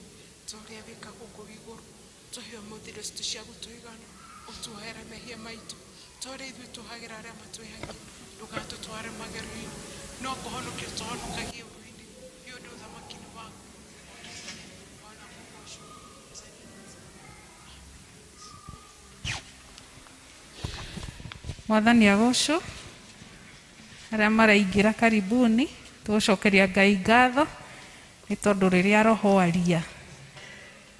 ta ũrĩa wĩkagwo kũu igũrũ. Tũhe ũmũthĩ irio citũ cia gũtũigana, ũtuohere mehia maitũ ta ũrĩa ithuĩ tuohagĩra arĩa matwĩhagia. Ndũgatũtware magerio-inĩ, no kũhonokia ũtũhonokagie ũũru-inĩ, nĩ ũndũ ũthamaki nĩ waku, ona kũgoocwo. Mwathani agocwo. Arĩa maraingĩra karibuni tũgũcokeria Ngai ngatho nĩ tondũ rĩrĩa roho aria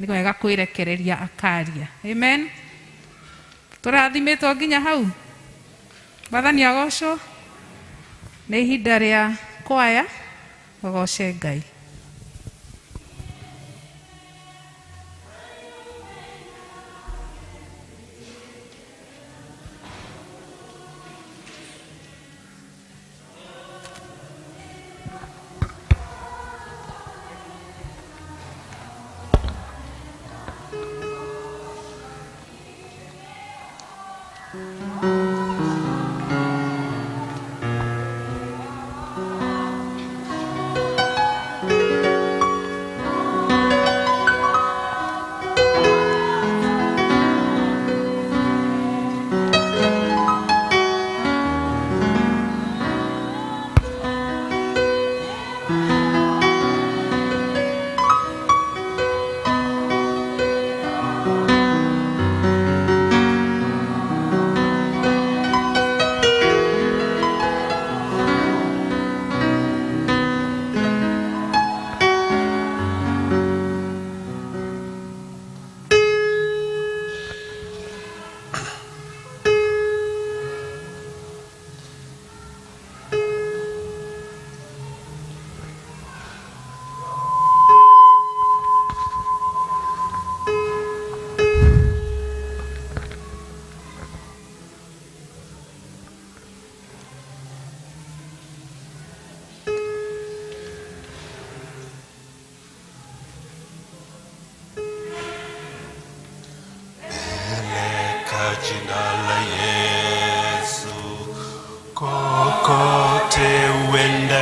nĩ wega kwĩrekereria akaria. Amen. Tũrathimĩtwo nginya hau. Mwathani agocwo. Nĩ ihinda rĩa kwaya ũgoce Ngai.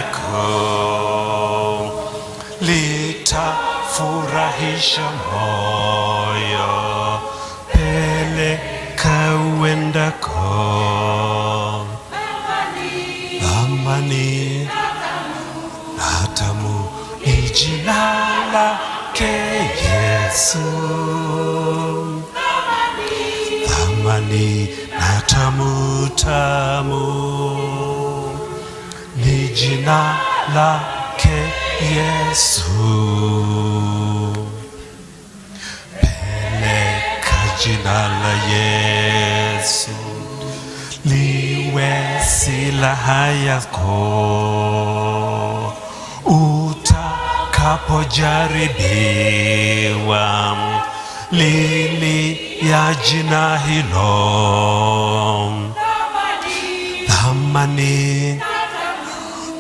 uendako litafurahisha moyo, peleka uendako. Amani na tamu ni jina lake Yesu. Amani na tamu tamu ni jina lake Yesu. Peleka jina la Yesu liwe silaha yako utakapojaribiwa, lili ya jina hilo. Thamani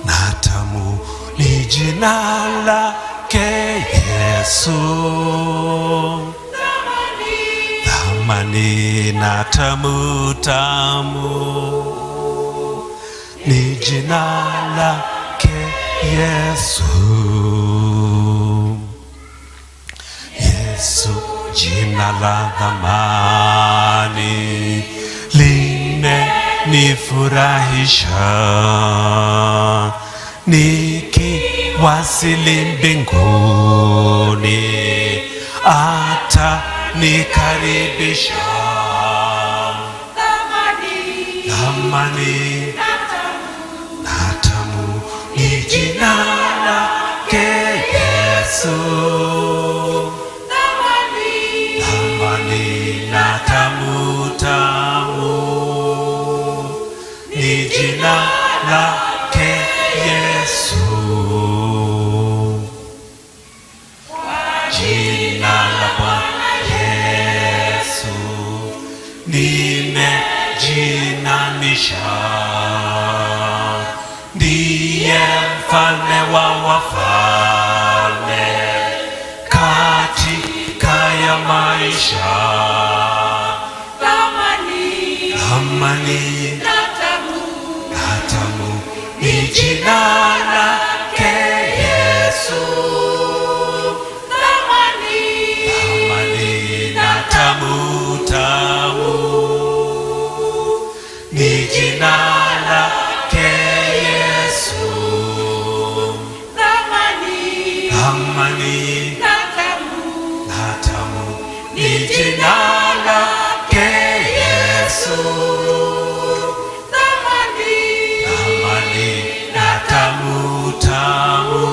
na tamu ni jina lake Yesu. Thamani na tamu tamu ni jina lake Yesu. Yesu jina la thamani limenifurahisha, nikiwasili mbinguni atanikaribisha. Thamani na tamu ni jina lake Yesu. Thamani na tamu tamu ni jina lake Yesu. Jina la Bwana Yesu nimejinamisha, ndiye mfalme wa wafalme katika ya maisha. Thamani na tamu ni jina lake Yesu. Thamani na tamu tamu ni jina lake Yesu. Thamani na tamu ni jina lake Yesu. Thamani na tamu tamu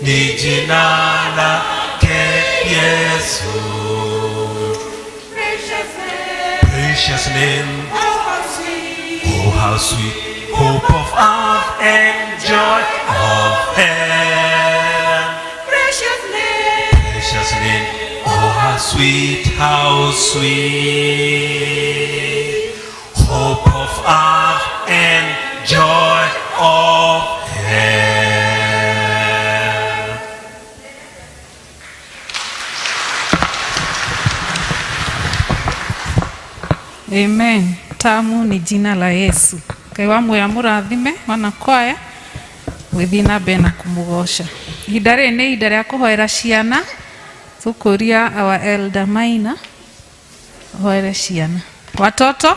ni jina lake Yesu. Precious name, oh how sweet, hope of earth and joy of heaven. Precious name, oh how sweet, hope of earth and joy of heaven. Amen. Tamu ni jina la Yesu. Ngai wa muoyo amũrathime wanakwaya gwĩthiĩ na mbere na kũmũgoca. Ihinda rĩrĩ nĩ ihinda rĩa kũhoera ciana. Tũkũria our elder Maina hoere ciana. Watoto.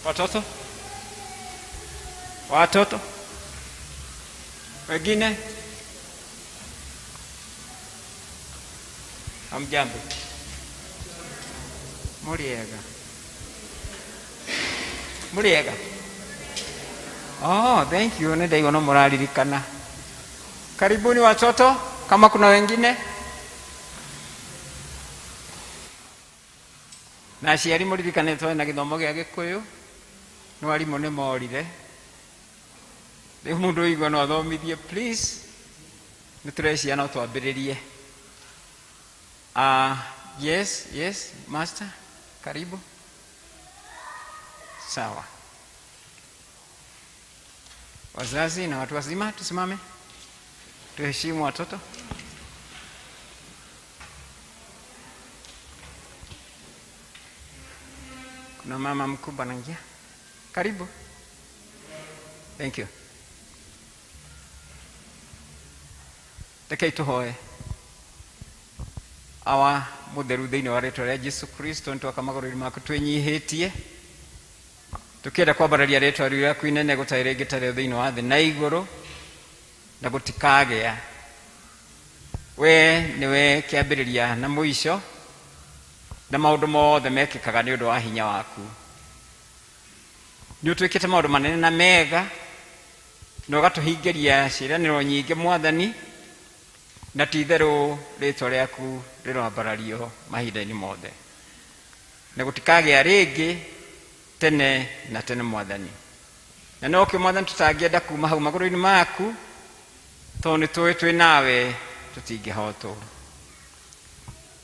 Watoto, watoto wengine, hamjambo? Mũrĩega? Mũrĩega? Oh, thank you. Nĩ ndaigua no mũraririkana. Karibuni watoto, kama kuna wengine. Na aciari mũririkane twarĩ na gĩthomo gĩa Gĩkũyũ, no arimũ nĩ morire. Rĩu mũndũ ũigua no athomithie, please, nĩ tũrecia no twambĩrĩrie. Yes, yes, master, karibu. Sawa. Wazazi na watu wazima tusimame, tuheshimu watoto. Kuna mama mkubwa anaingia. Karibu. Thank you. Rekei tũhoe. Awa mũtheru thĩinĩ wa rĩtwa rĩa Jesu Kristo nĩtwoka magũrũ-inĩ maku twĩnyihĩtie tũkĩenda kwambararia rĩtwa rĩu rĩaku inene gũtarĩ rĩngĩ tarĩo thĩinĩ wa thĩ na igũrũ na gũtikagĩa. We nĩwe kĩambĩrĩria na mũico na maũndũ mothe mekĩkaga nĩ ũndũ wa hinya waku. Nĩ ũtwĩkĩte maũndũ manene na mega na ũgatũhingĩria ciĩranĩro nyingĩ Mwathani, na ti itherũ rĩtwa rĩaku rĩroambarario mahinda-inĩ mothe na gũtikagĩa rĩngĩ tene na tene Mwathani. Na nokĩo Mwathani tũtangĩenda kuma hau magũrũ-inĩ maku, tondũ nĩ tũĩ twĩ nawe tũtingĩhotwo.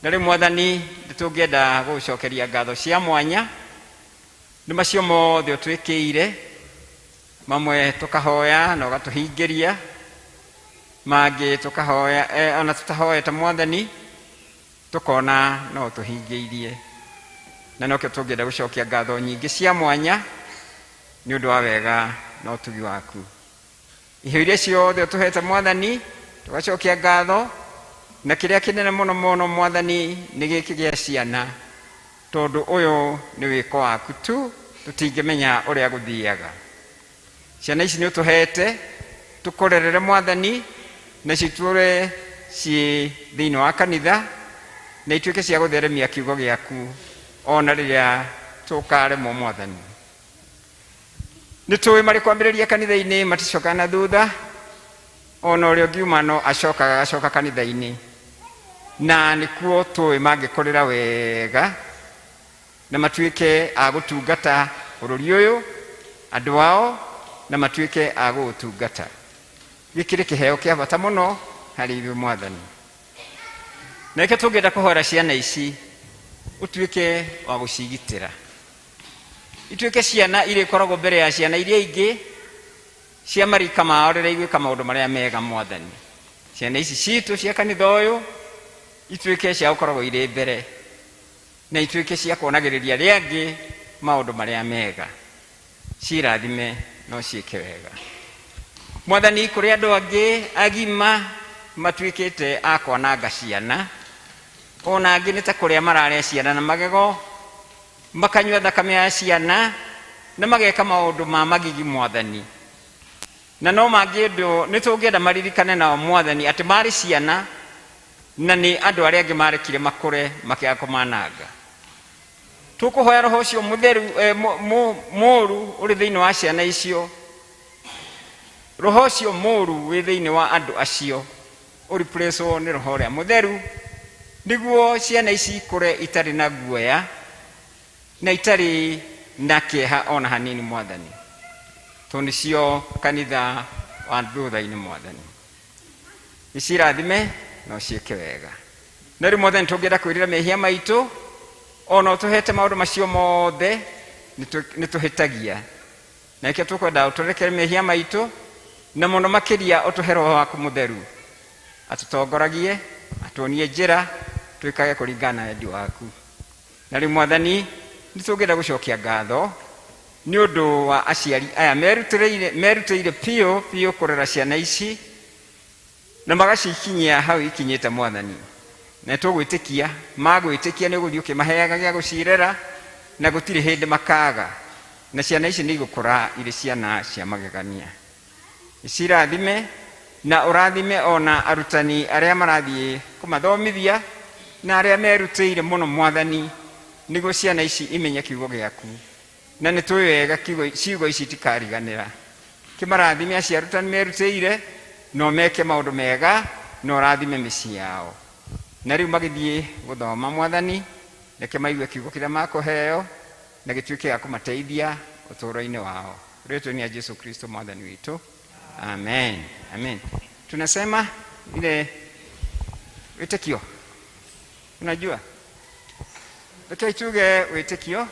Na rĩu Mwathani nĩ tũngĩenda gũgũcokeria ngatho cia mwanya nĩ macio mothe ũtwĩkĩire, mamwe tũkahoya na ũgatũhingĩria, mangĩ tũkahoya ona tũtahoete Mwathani tũkona no ũtũhingĩirie. Na nokĩo tũngĩenda gũcokia ngatho nyingĩ cia mwanya nĩ ũndũ wa wega na ũtugi waku. Iheo iria ciothe ũtũhete Mwathani tũgacokia ngatho, na kĩrĩa kĩnene mũno mũno Mwathani nĩ gĩkĩ gĩa ciana, tondũ ũyũ nĩ wĩko waku tu, tũtingĩmenya ũrĩa gũthiaga. Ciana ici nĩ ũtũhete tũkũrerere Mwathani, na citũre ciĩ thĩinĩ wa kanitha na ituĩke cia gũtheremia kiugo gĩaku ona rĩrĩa tũkaremwo Mwathani. Nĩ tũĩ marĩ kwambĩrĩria kanitha-inĩ maticokaga na thutha, ona ũrĩa ũngiuma no acokaga agacoka kanitha-inĩ, na nĩkuo tũĩ mangĩkũrĩra wega na matuĩke a gũtungata bũrũri ũyũ, andũ ao, na matuĩke a gũũtungata. Gĩkĩ nĩ kĩheo kĩa bata mũno harĩ ithuĩ Mwathani. Na nĩkĩo tũngĩenda kũhoera ciana ici ũtuĩke wa gũcigitĩra, ituĩke ciana iria ikoragwo mbere ya ciana iria ingĩ cia marika mao rĩrĩa igwĩka maũndũ marĩa mega Mwathani. Ciana ici citũ cia kanitha ũyũ ituĩke cia gũkoragwo irĩ mbere na ituĩke cia kuonagĩrĩria arĩa angĩ maũndũ marĩa mega, cirathime no ciĩke wega Mwathani. Kũrĩ andũ angĩ agima matuĩkĩte a kwananga ciana, ona angĩ nĩ ta kũrĩa mararĩa ciana na magego, makanyua thakame ya ciana na mageka maũndũ ma magigi Mwathani. Na no mangĩendwo nĩ tũngĩenda maririkane nao Mwathani atĩ marĩ ciana na nĩ andũ arĩa angĩ marekire makũre makĩaga kũmananga. Tũkũhoya roho ũcio mũtheru mũũru ũrĩ thĩinĩ wa ciana icio, roho ũcio mũũru wĩ thĩinĩ wa andũ acio ũreplacewo nĩ roho ũrĩa mũtheru, nĩguo ciana ici ikũre itarĩ na guoya na itarĩ na kĩeha ona hanini Mwathani, tondũ nĩcio kanitha wa thutha-inĩ Mwathani. Icirathime no ciĩke wega. Na rĩu Mwathani tũngĩenda kwĩrira mehia maitũ, ona ũtũhete maũndũ macio mothe nĩ tũhĩtagia, na nĩkĩo tũkwenda ũtũrekere mehia maitũ, na mũno makĩria ũtũhe roho waku mũtheru atũtongoragie, atuonie njĩra twĩkage kũringana na wendi waku. Na rĩu Mwathani nĩ tũngĩenda gũcokia ngatho nĩ ũndũ wa aciari aya merutĩire biũ biũ kũrera ciana ici na magacikinyia hau ikinyĩte Mwathani. Na tũgwĩtĩkia, magwĩtĩkia nĩ ũgũthiĩ ũkĩmaheaga gĩa gũcirera na gũtirĩ hĩndĩ makaga, na ciana ici nĩ igũkũra irĩ ciana cia magegania. Cirathime na ũrathime ona arutani arĩa marathiĩ kũmathomithia na arĩa merutĩire mũno Mwathani, nĩguo ciana ici imenye kiugo gĩaku, na nĩ tũĩ wega ciugo ici itikariganĩra. Kĩmarathime acio arutani merutĩire, no meke maũndũ mega na ũrathime mĩciĩ yao. Na rĩu magĩthiĩ gũthoma Mwathani, Reke maigue kiugo kĩrĩa makũheo na gĩtuĩke gĩa kũmateithia ũtũũro-inĩ wao. Rĩĩtwa-inĩ ya Jesu Kristo mwathani witũ, amen. Amen. Tunasema ile wĩtĩkio, unajua, reke tuge wĩtĩkio.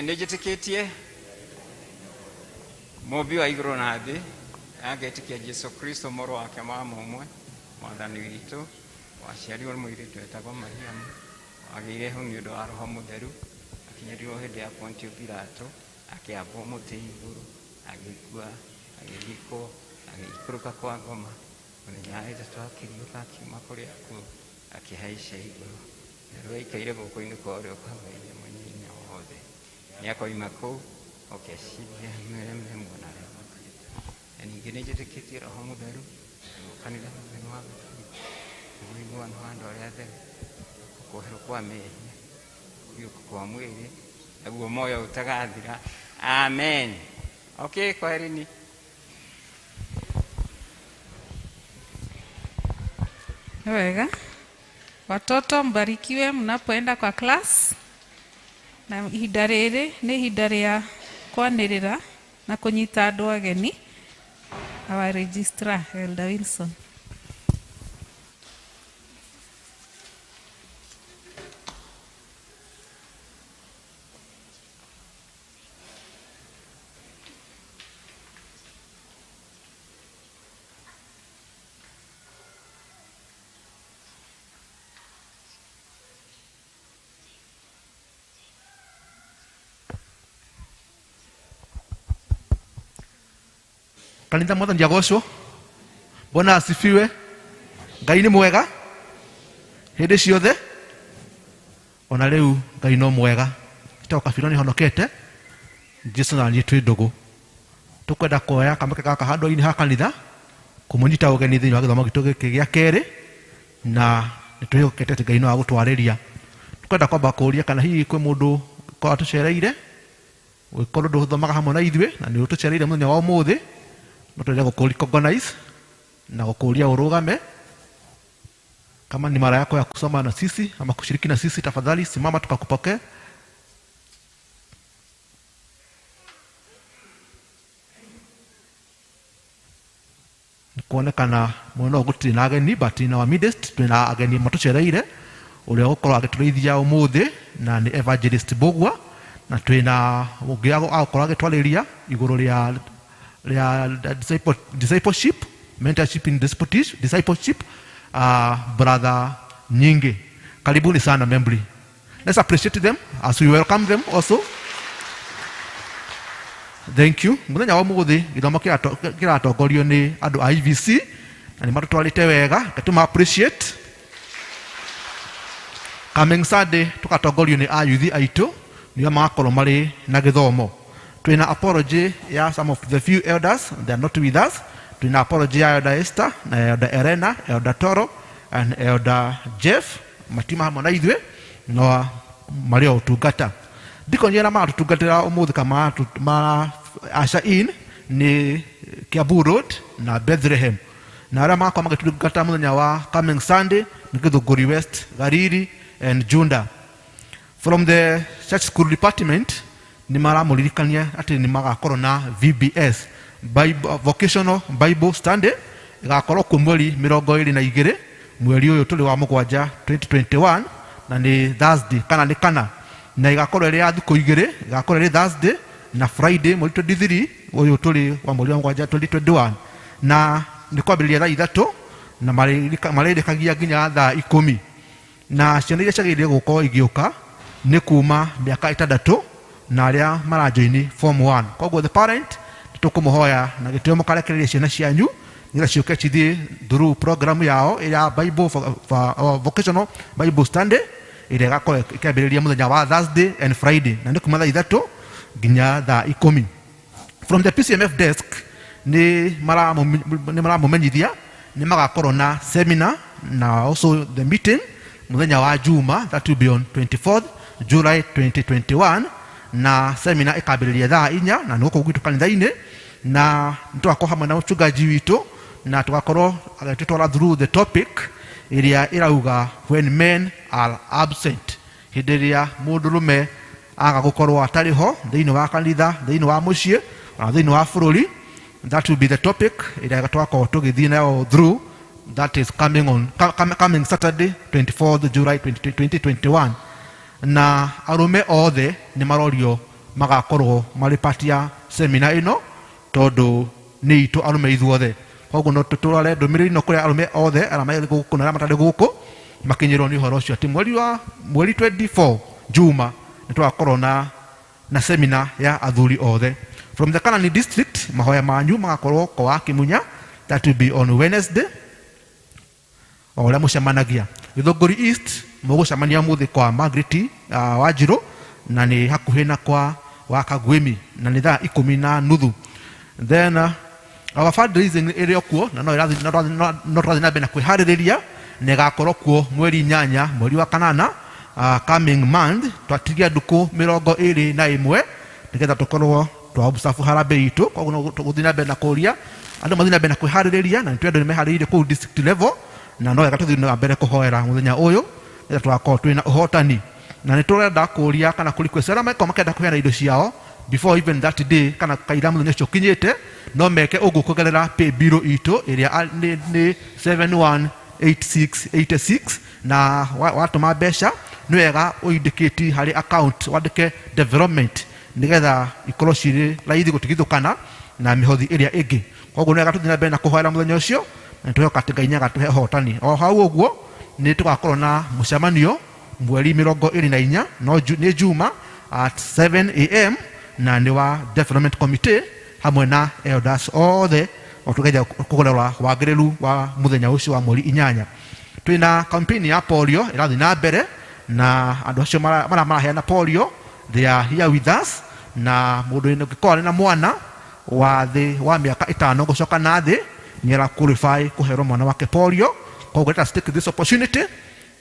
Nĩnjĩtĩkĩtie mũmbi wa igũrũ na thĩ, agetĩkia Jesu Kristo mũrũ wake wa mũmwe mwathani witũ, waciarirwo nĩ mũirĩtu wetagwo Mariamu, wagĩire hau nĩ ũndũ wa Roho Mũtheru, akinyarirwo hĩndĩ ya Pontio Pilato, akĩambwo mũtĩ igũrũ, agĩkua, agĩthikwo, agĩikũrũka kwa ngoma, mũthenya wa ĩtatũ akĩriũka akiuma kũrĩa akuũ, akĩhaica igũrũ, na rĩu aikaire guoko-inĩ kwa ũrĩo kwa Ngai mwene hinya wothe. Nĩakoima kũu oke acirithie arĩa me muoyo na arĩa makuĩte. Na ningĩ nĩnjĩtĩkĩtie Roho Mũtheru, naguo kanitha mũtheru wa Gatorika, naguo ũiguano wa andũ arĩa atheru, kuoherwo kwa mehia, kũriũka kwa mwĩrĩ, naguo muoyo ũtagathira. Amen. Okay, kwaherini. Nĩ wega. Watoto mbarikiwe mnapoenda kwa class. Na ihinda rĩrĩ nĩ ihinda rĩa kwanĩrĩra na kũnyita andũ ageni. Our registrar, Elder Wilson. Kanitha mwathani agocwo. Bwana asifiwe. Ngai nĩ mwega hĩndĩ ciothe, ona rĩu Ngai no mwega. Njĩtagwo Kabiro, nĩhonokete Jesu na niĩ twĩ ndũgũ. Tũkwenda kuoya kamweke gaka handũ-inĩ ha kanitha kũmũnyita ũgeni thĩinĩ wa gĩthomo gitũ gĩkĩ gĩa kerĩ, na nĩtwĩhokete atĩ Ngai no agũtwarĩria. Tũkwenda kwamba kũũria kana hihi kwĩ mũndũ korwo atũcereire, ũngĩkorwo ndũthomaga hamwe na ithuĩ na nĩ ũtũcereire mũthenya wa ũmũthĩ, no twende gũkũ recognize na gũkũria ũrũgame. Kama ni mara yako ya kusoma na sisi ama kushiriki na sisi, tafadhali simama tukakupokee. Kuonekana mwena ũyũ gũtirĩ na ageni, but in our midst twĩna ageni matũcereire, ũrĩa ũgũkorwo agĩtũrĩithia ũmũthĩ na nĩ Evangelist Mbũgua, na twĩna ũngĩ agũkorwo agĩtwarĩria igũrũ rĩa discipleship, mentorship in discipleship, brother Nyingi. Karibuni sana membri. Let's appreciate them as we welcome them also. Thank you. Muthenya wa mũthĩ gĩthomo kĩratongorio nĩ andũ a IVC na nĩ matũtwarĩte wega, reke tũma appreciate. Coming Sunday tũgatongorio nĩ ayuthi aitũ, nĩo magakorwo marĩ na gĩthomo. Twĩna apology ya some of the few elders, they are not with us. Twĩna apology ya Elder Esther na Elder Elena, Elder Toro and Elder Jeff, matima hamwe na ithuĩ no marĩ o ũtungata. Ndikonyera maratũtungatĩra ũmũthĩ kana mara usher in nĩ Kiambu Road na Bethlehem, na arĩa magakorwo magĩtungata mũthenya wa coming Sunday nĩ Githũngũri West, Gariri and Junda. From the church school department nĩ maramũririkania atĩ nĩ magakorwo na VBS, Bible, Vocational Bible Study, ĩgakorwo kuo mweri 22 mweri ũyũ tũrĩ wa mũgwanja 2021, na nĩ Thursday kana nĩ kana, na ĩgakorwo ĩrĩ ya thikũ igĩrĩ, ĩgakorwo ĩrĩ Thursday na Friday mweri 23 ũyũ tũrĩ wa mweri wa mũgwanja 2021, na nĩ kwambĩrĩria thaa 3 na marĩrĩkagia nginya thaa 10. Na ciana iria ciagĩrĩire gũkorwo igĩũka nĩ kuma mĩaka 6 na arĩa marajoini form 1. Koguo the parent tũkũmũhoya na gĩtĩo mũkarekereria ciana cianyu nĩgetha ciũke cithiĩ through program yao ya Bible for Vocational Bible Study ĩrĩa ĩgakorwo ĩkĩambĩrĩria mũthenya wa Thursday and Friday, na nĩ kuma thaa 3 nginya thaa 10. From the PCMF desk nĩ maramũmenyithia nĩ magakorwo na seminar na also the meeting mũthenya wa Juma, that will be on 24th July 2021, na seminar ĩkambĩrĩria thaa 4 na nĩ gũkũ gwitũ kanitha-inĩ, na nĩ tũgakorwo hamwe na mũchungaji witũ na tũgakorwo agĩtũtwara through the topic Ĩrĩa ĩrauga "When men are absent", hĩndĩ ĩrĩa mũndũrũme aga gũkorwo atarĩ ho thĩinĩ wa kanitha, thĩinĩ wa mũciĩ, ona thĩinĩ wa bũrũri. That will be the topic ĩrĩa twakorwo tũgĩthiĩ nayo through. That is coming on coming Saturday, 24th July 2021, na arũme othe nĩ marorio magakorwo marĩ part ya seminar ĩno, tondũ nĩ itũ arũme ithuothe. Koguo no tũtware ndũmĩrĩri ĩno kũrĩ arũme othe arĩa marĩ gũkũ na arĩa matarĩ gũkũ, makinyĩrwo nĩ ũhoro ũcio atĩ mweri wa mweri 24 Juma nĩ tũgakorwo na seminar ya athuri othe. From the Kanani district, mahoya manyu magakorwo kwa wa Kimunya. That will be on Wednesday, o ũrĩa mũcemanagia. Gĩthũngũri East, mũgũcemania mũthĩ kwa Margaret Wanjirũ, na nĩ hakuhĩ na kwa wa Kagwimi, na nĩ thaa 10:30. Then our fundraising ĩrĩ o kuo na no ĩrathiĩ, no tũrathiĩ na mbere na kwĩharĩrĩria, na ĩgakorwo kuo mweri 8 mweri wa kanana, coming month. Twatigia ndukũ 21 nĩgetha tũkorwo twa observe harambee itũ. Koguo no tũgũthiĩ na mbere na kũria andũ mathiĩ na mbere na kwĩharĩrĩria, na nĩtũĩ andũ nĩ meharĩrĩirie kũu district level, na no wega tũthiĩ na mbere kũhoera mũthenya ũyũ nĩgetha tũgakorwo twĩna ũhotani. Na nĩ tũrenda kũria kana kũ request arĩa makorwo makĩenda kũheana indo ciao before even that day, kana kaira mũthenya ũcio ũkinyĩte, no meke ũguo kũgerera pay bill itũ ĩrĩa nĩ 718686, na watũma mbeca nĩ wega ũindicate harĩ account, wandĩke development, nĩgetha ikorwo cirĩ raithi gũtigithũkana na mĩhothi ĩrĩa ĩngĩ. Koguo nĩ wega tũthiĩ na mbere na kũhoera mũthenya ũcio, na nĩtũrehoka atĩ Ngai nĩagatũhe ũhotani. O hau ũguo nĩ tũgakorwo na mũcemanio mweri 24, no nĩ Juma, at 7 a.m., na nĩ wa development committee hamwe na elders othe, o tũgeria kũrora wagĩrĩru wa mũthenya ũcio wa mweri 8. Twĩna campaign ya polio ĩrathiĩ na mbere, na andũ acio maraheana polio, they are here with us. Na mũndũ ũngĩkorwo arĩ na mwana wa thĩ wa mĩaka 5 gũcoka na thĩ nĩ ara qualify kũherwo mwana wake polio. Koguo let us take this opportunity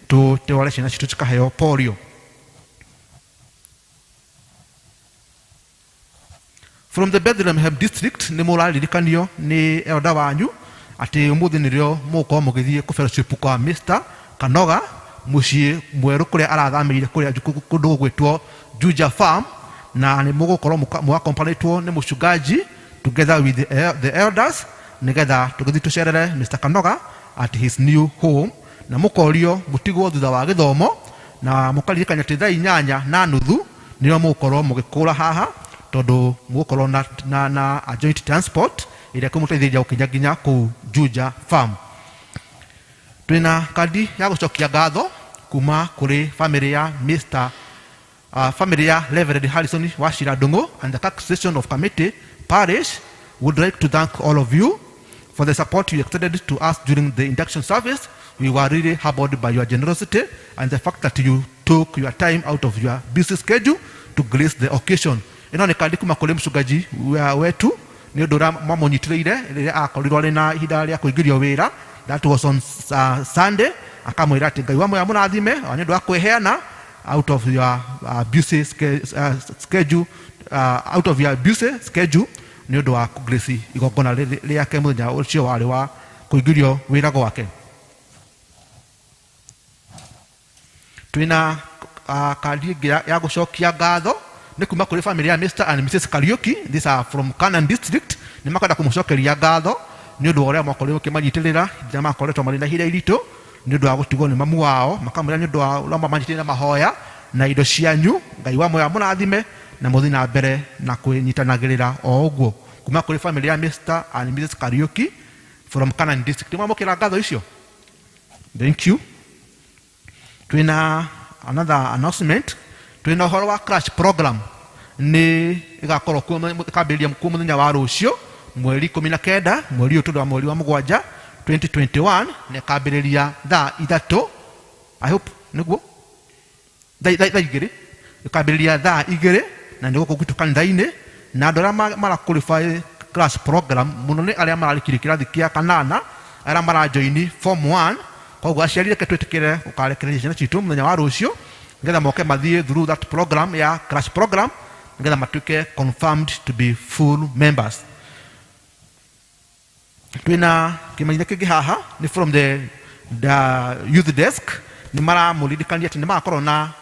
tũtware ciana citũ cikaheo polio. From the Bethlehem district, nĩ mũraririkanio nĩ elder wanyu atĩ ũmũthĩ nĩrĩo mũgũkorwo mũgĩthiĩ kũ fellowship kwa Mr. Kanoga mũciĩ mwerũ kũrĩa arathamĩire, kũrĩa kũndũ gũgwĩtwo Juja Farm, na nĩ mũgũkorwo mũakompanĩtwo nĩ mũchungaji together with the elders, nĩgetha tũgĩthiĩ tũcerere Mr. Kanoga at his new home, na mũkorio mũtigwo thutha wa gĩthomo, na mũkaririkania atĩ thaa 8:30 nĩrĩo mũgũkorwo mũgĩkũra haha, tondũ mũgũkorwo na a joint transport ĩrĩa ĩkũmũteithĩrĩria gũkinya nginya kũu Juja Farm. Twĩna kandi ya gũcokia ngatho kuma kũrĩ family ya Mr. Family ya Reverend Harrison Wachira Ndung'u and the Taxation of Committee Parish would like to thank all of you for the support you extended to us during the induction service. We were really humbled by your generosity and the fact that you took your time out of your busy schedule to grace the occasion. Ĩno nĩ kandi kuma kũrĩ mũcungaji wetu nĩ ũndũ ũrĩa mamũnyitĩrĩire rĩrĩa akorirwo arĩ na ihinda rĩa kũingĩrio wĩra. That was on Sunday. Akamwĩra atĩ Ngai wa muoyo amũrathime nĩ ũndũ wa kwĩheana out of your busy schedule, out of your busy schedule, nĩ ũndũ wa grace igongona rĩake mũthenya ũcio warĩ wa kũingĩrio wĩra gwake. Twĩna kandi ĩngĩ ya gũcokia ngatho, nĩ kuma kũrĩ family ya Mr. and Mrs. Kariuki. These are from Canaan district. Nĩ makwenda kũmũcokeria ngatho nĩ ũndũ wa ũrĩa mwakorirwo mũkĩmanyitĩrĩra hĩndĩ ĩrĩa makoretwo marĩ na ihinda iritũ nĩ ũndũ wa gũtigwo nĩ mamu wao. Makamwĩra nĩ ũndũ wa ũrĩa mamanyitĩrĩra na mahoya na indo cianyu, Ngai wa muoyo amũrathime na mũthiĩ na mbere na kwĩnyitanagĩrĩra o ũguo. Kuma kũrĩ family ya Mr. and Mrs. Kariuki from Canaan district. Mwamũkĩra ngatho icio, thank you. Twĩna another announcement. Twĩna ũhoro wa crash program, nĩ ĩgakorwo kuo, ĩkambĩrĩria kuo mũthenya wa rũciũ mweri 19 mweri ũyũ tũndũ wa mweri wa mũgwanja 2021, na ĩkambĩrĩria thaa 3, I hope nĩguo, thaa 2, ĩkambĩrĩria thaa 2, na nĩ gũkũ gwitũ kanitha-inĩ. Na andũ arĩa mara qualify class program mũno nĩ arĩa mararĩkirie kĩrathi kĩa kanana, arĩa marajoini form 1. Koguo aciari, reke twĩtĩkĩre gũkarekereria ciana citũ mũthenya wa rũciũ nĩgetha moke mathiĩ through that program ya crash program, nĩgetha matuĩke confirmed to be full members. Twĩna kĩmenyithia kĩngĩ haha, nĩ from the the youth desk nĩ maramũririkania atĩ nĩ magakorwo na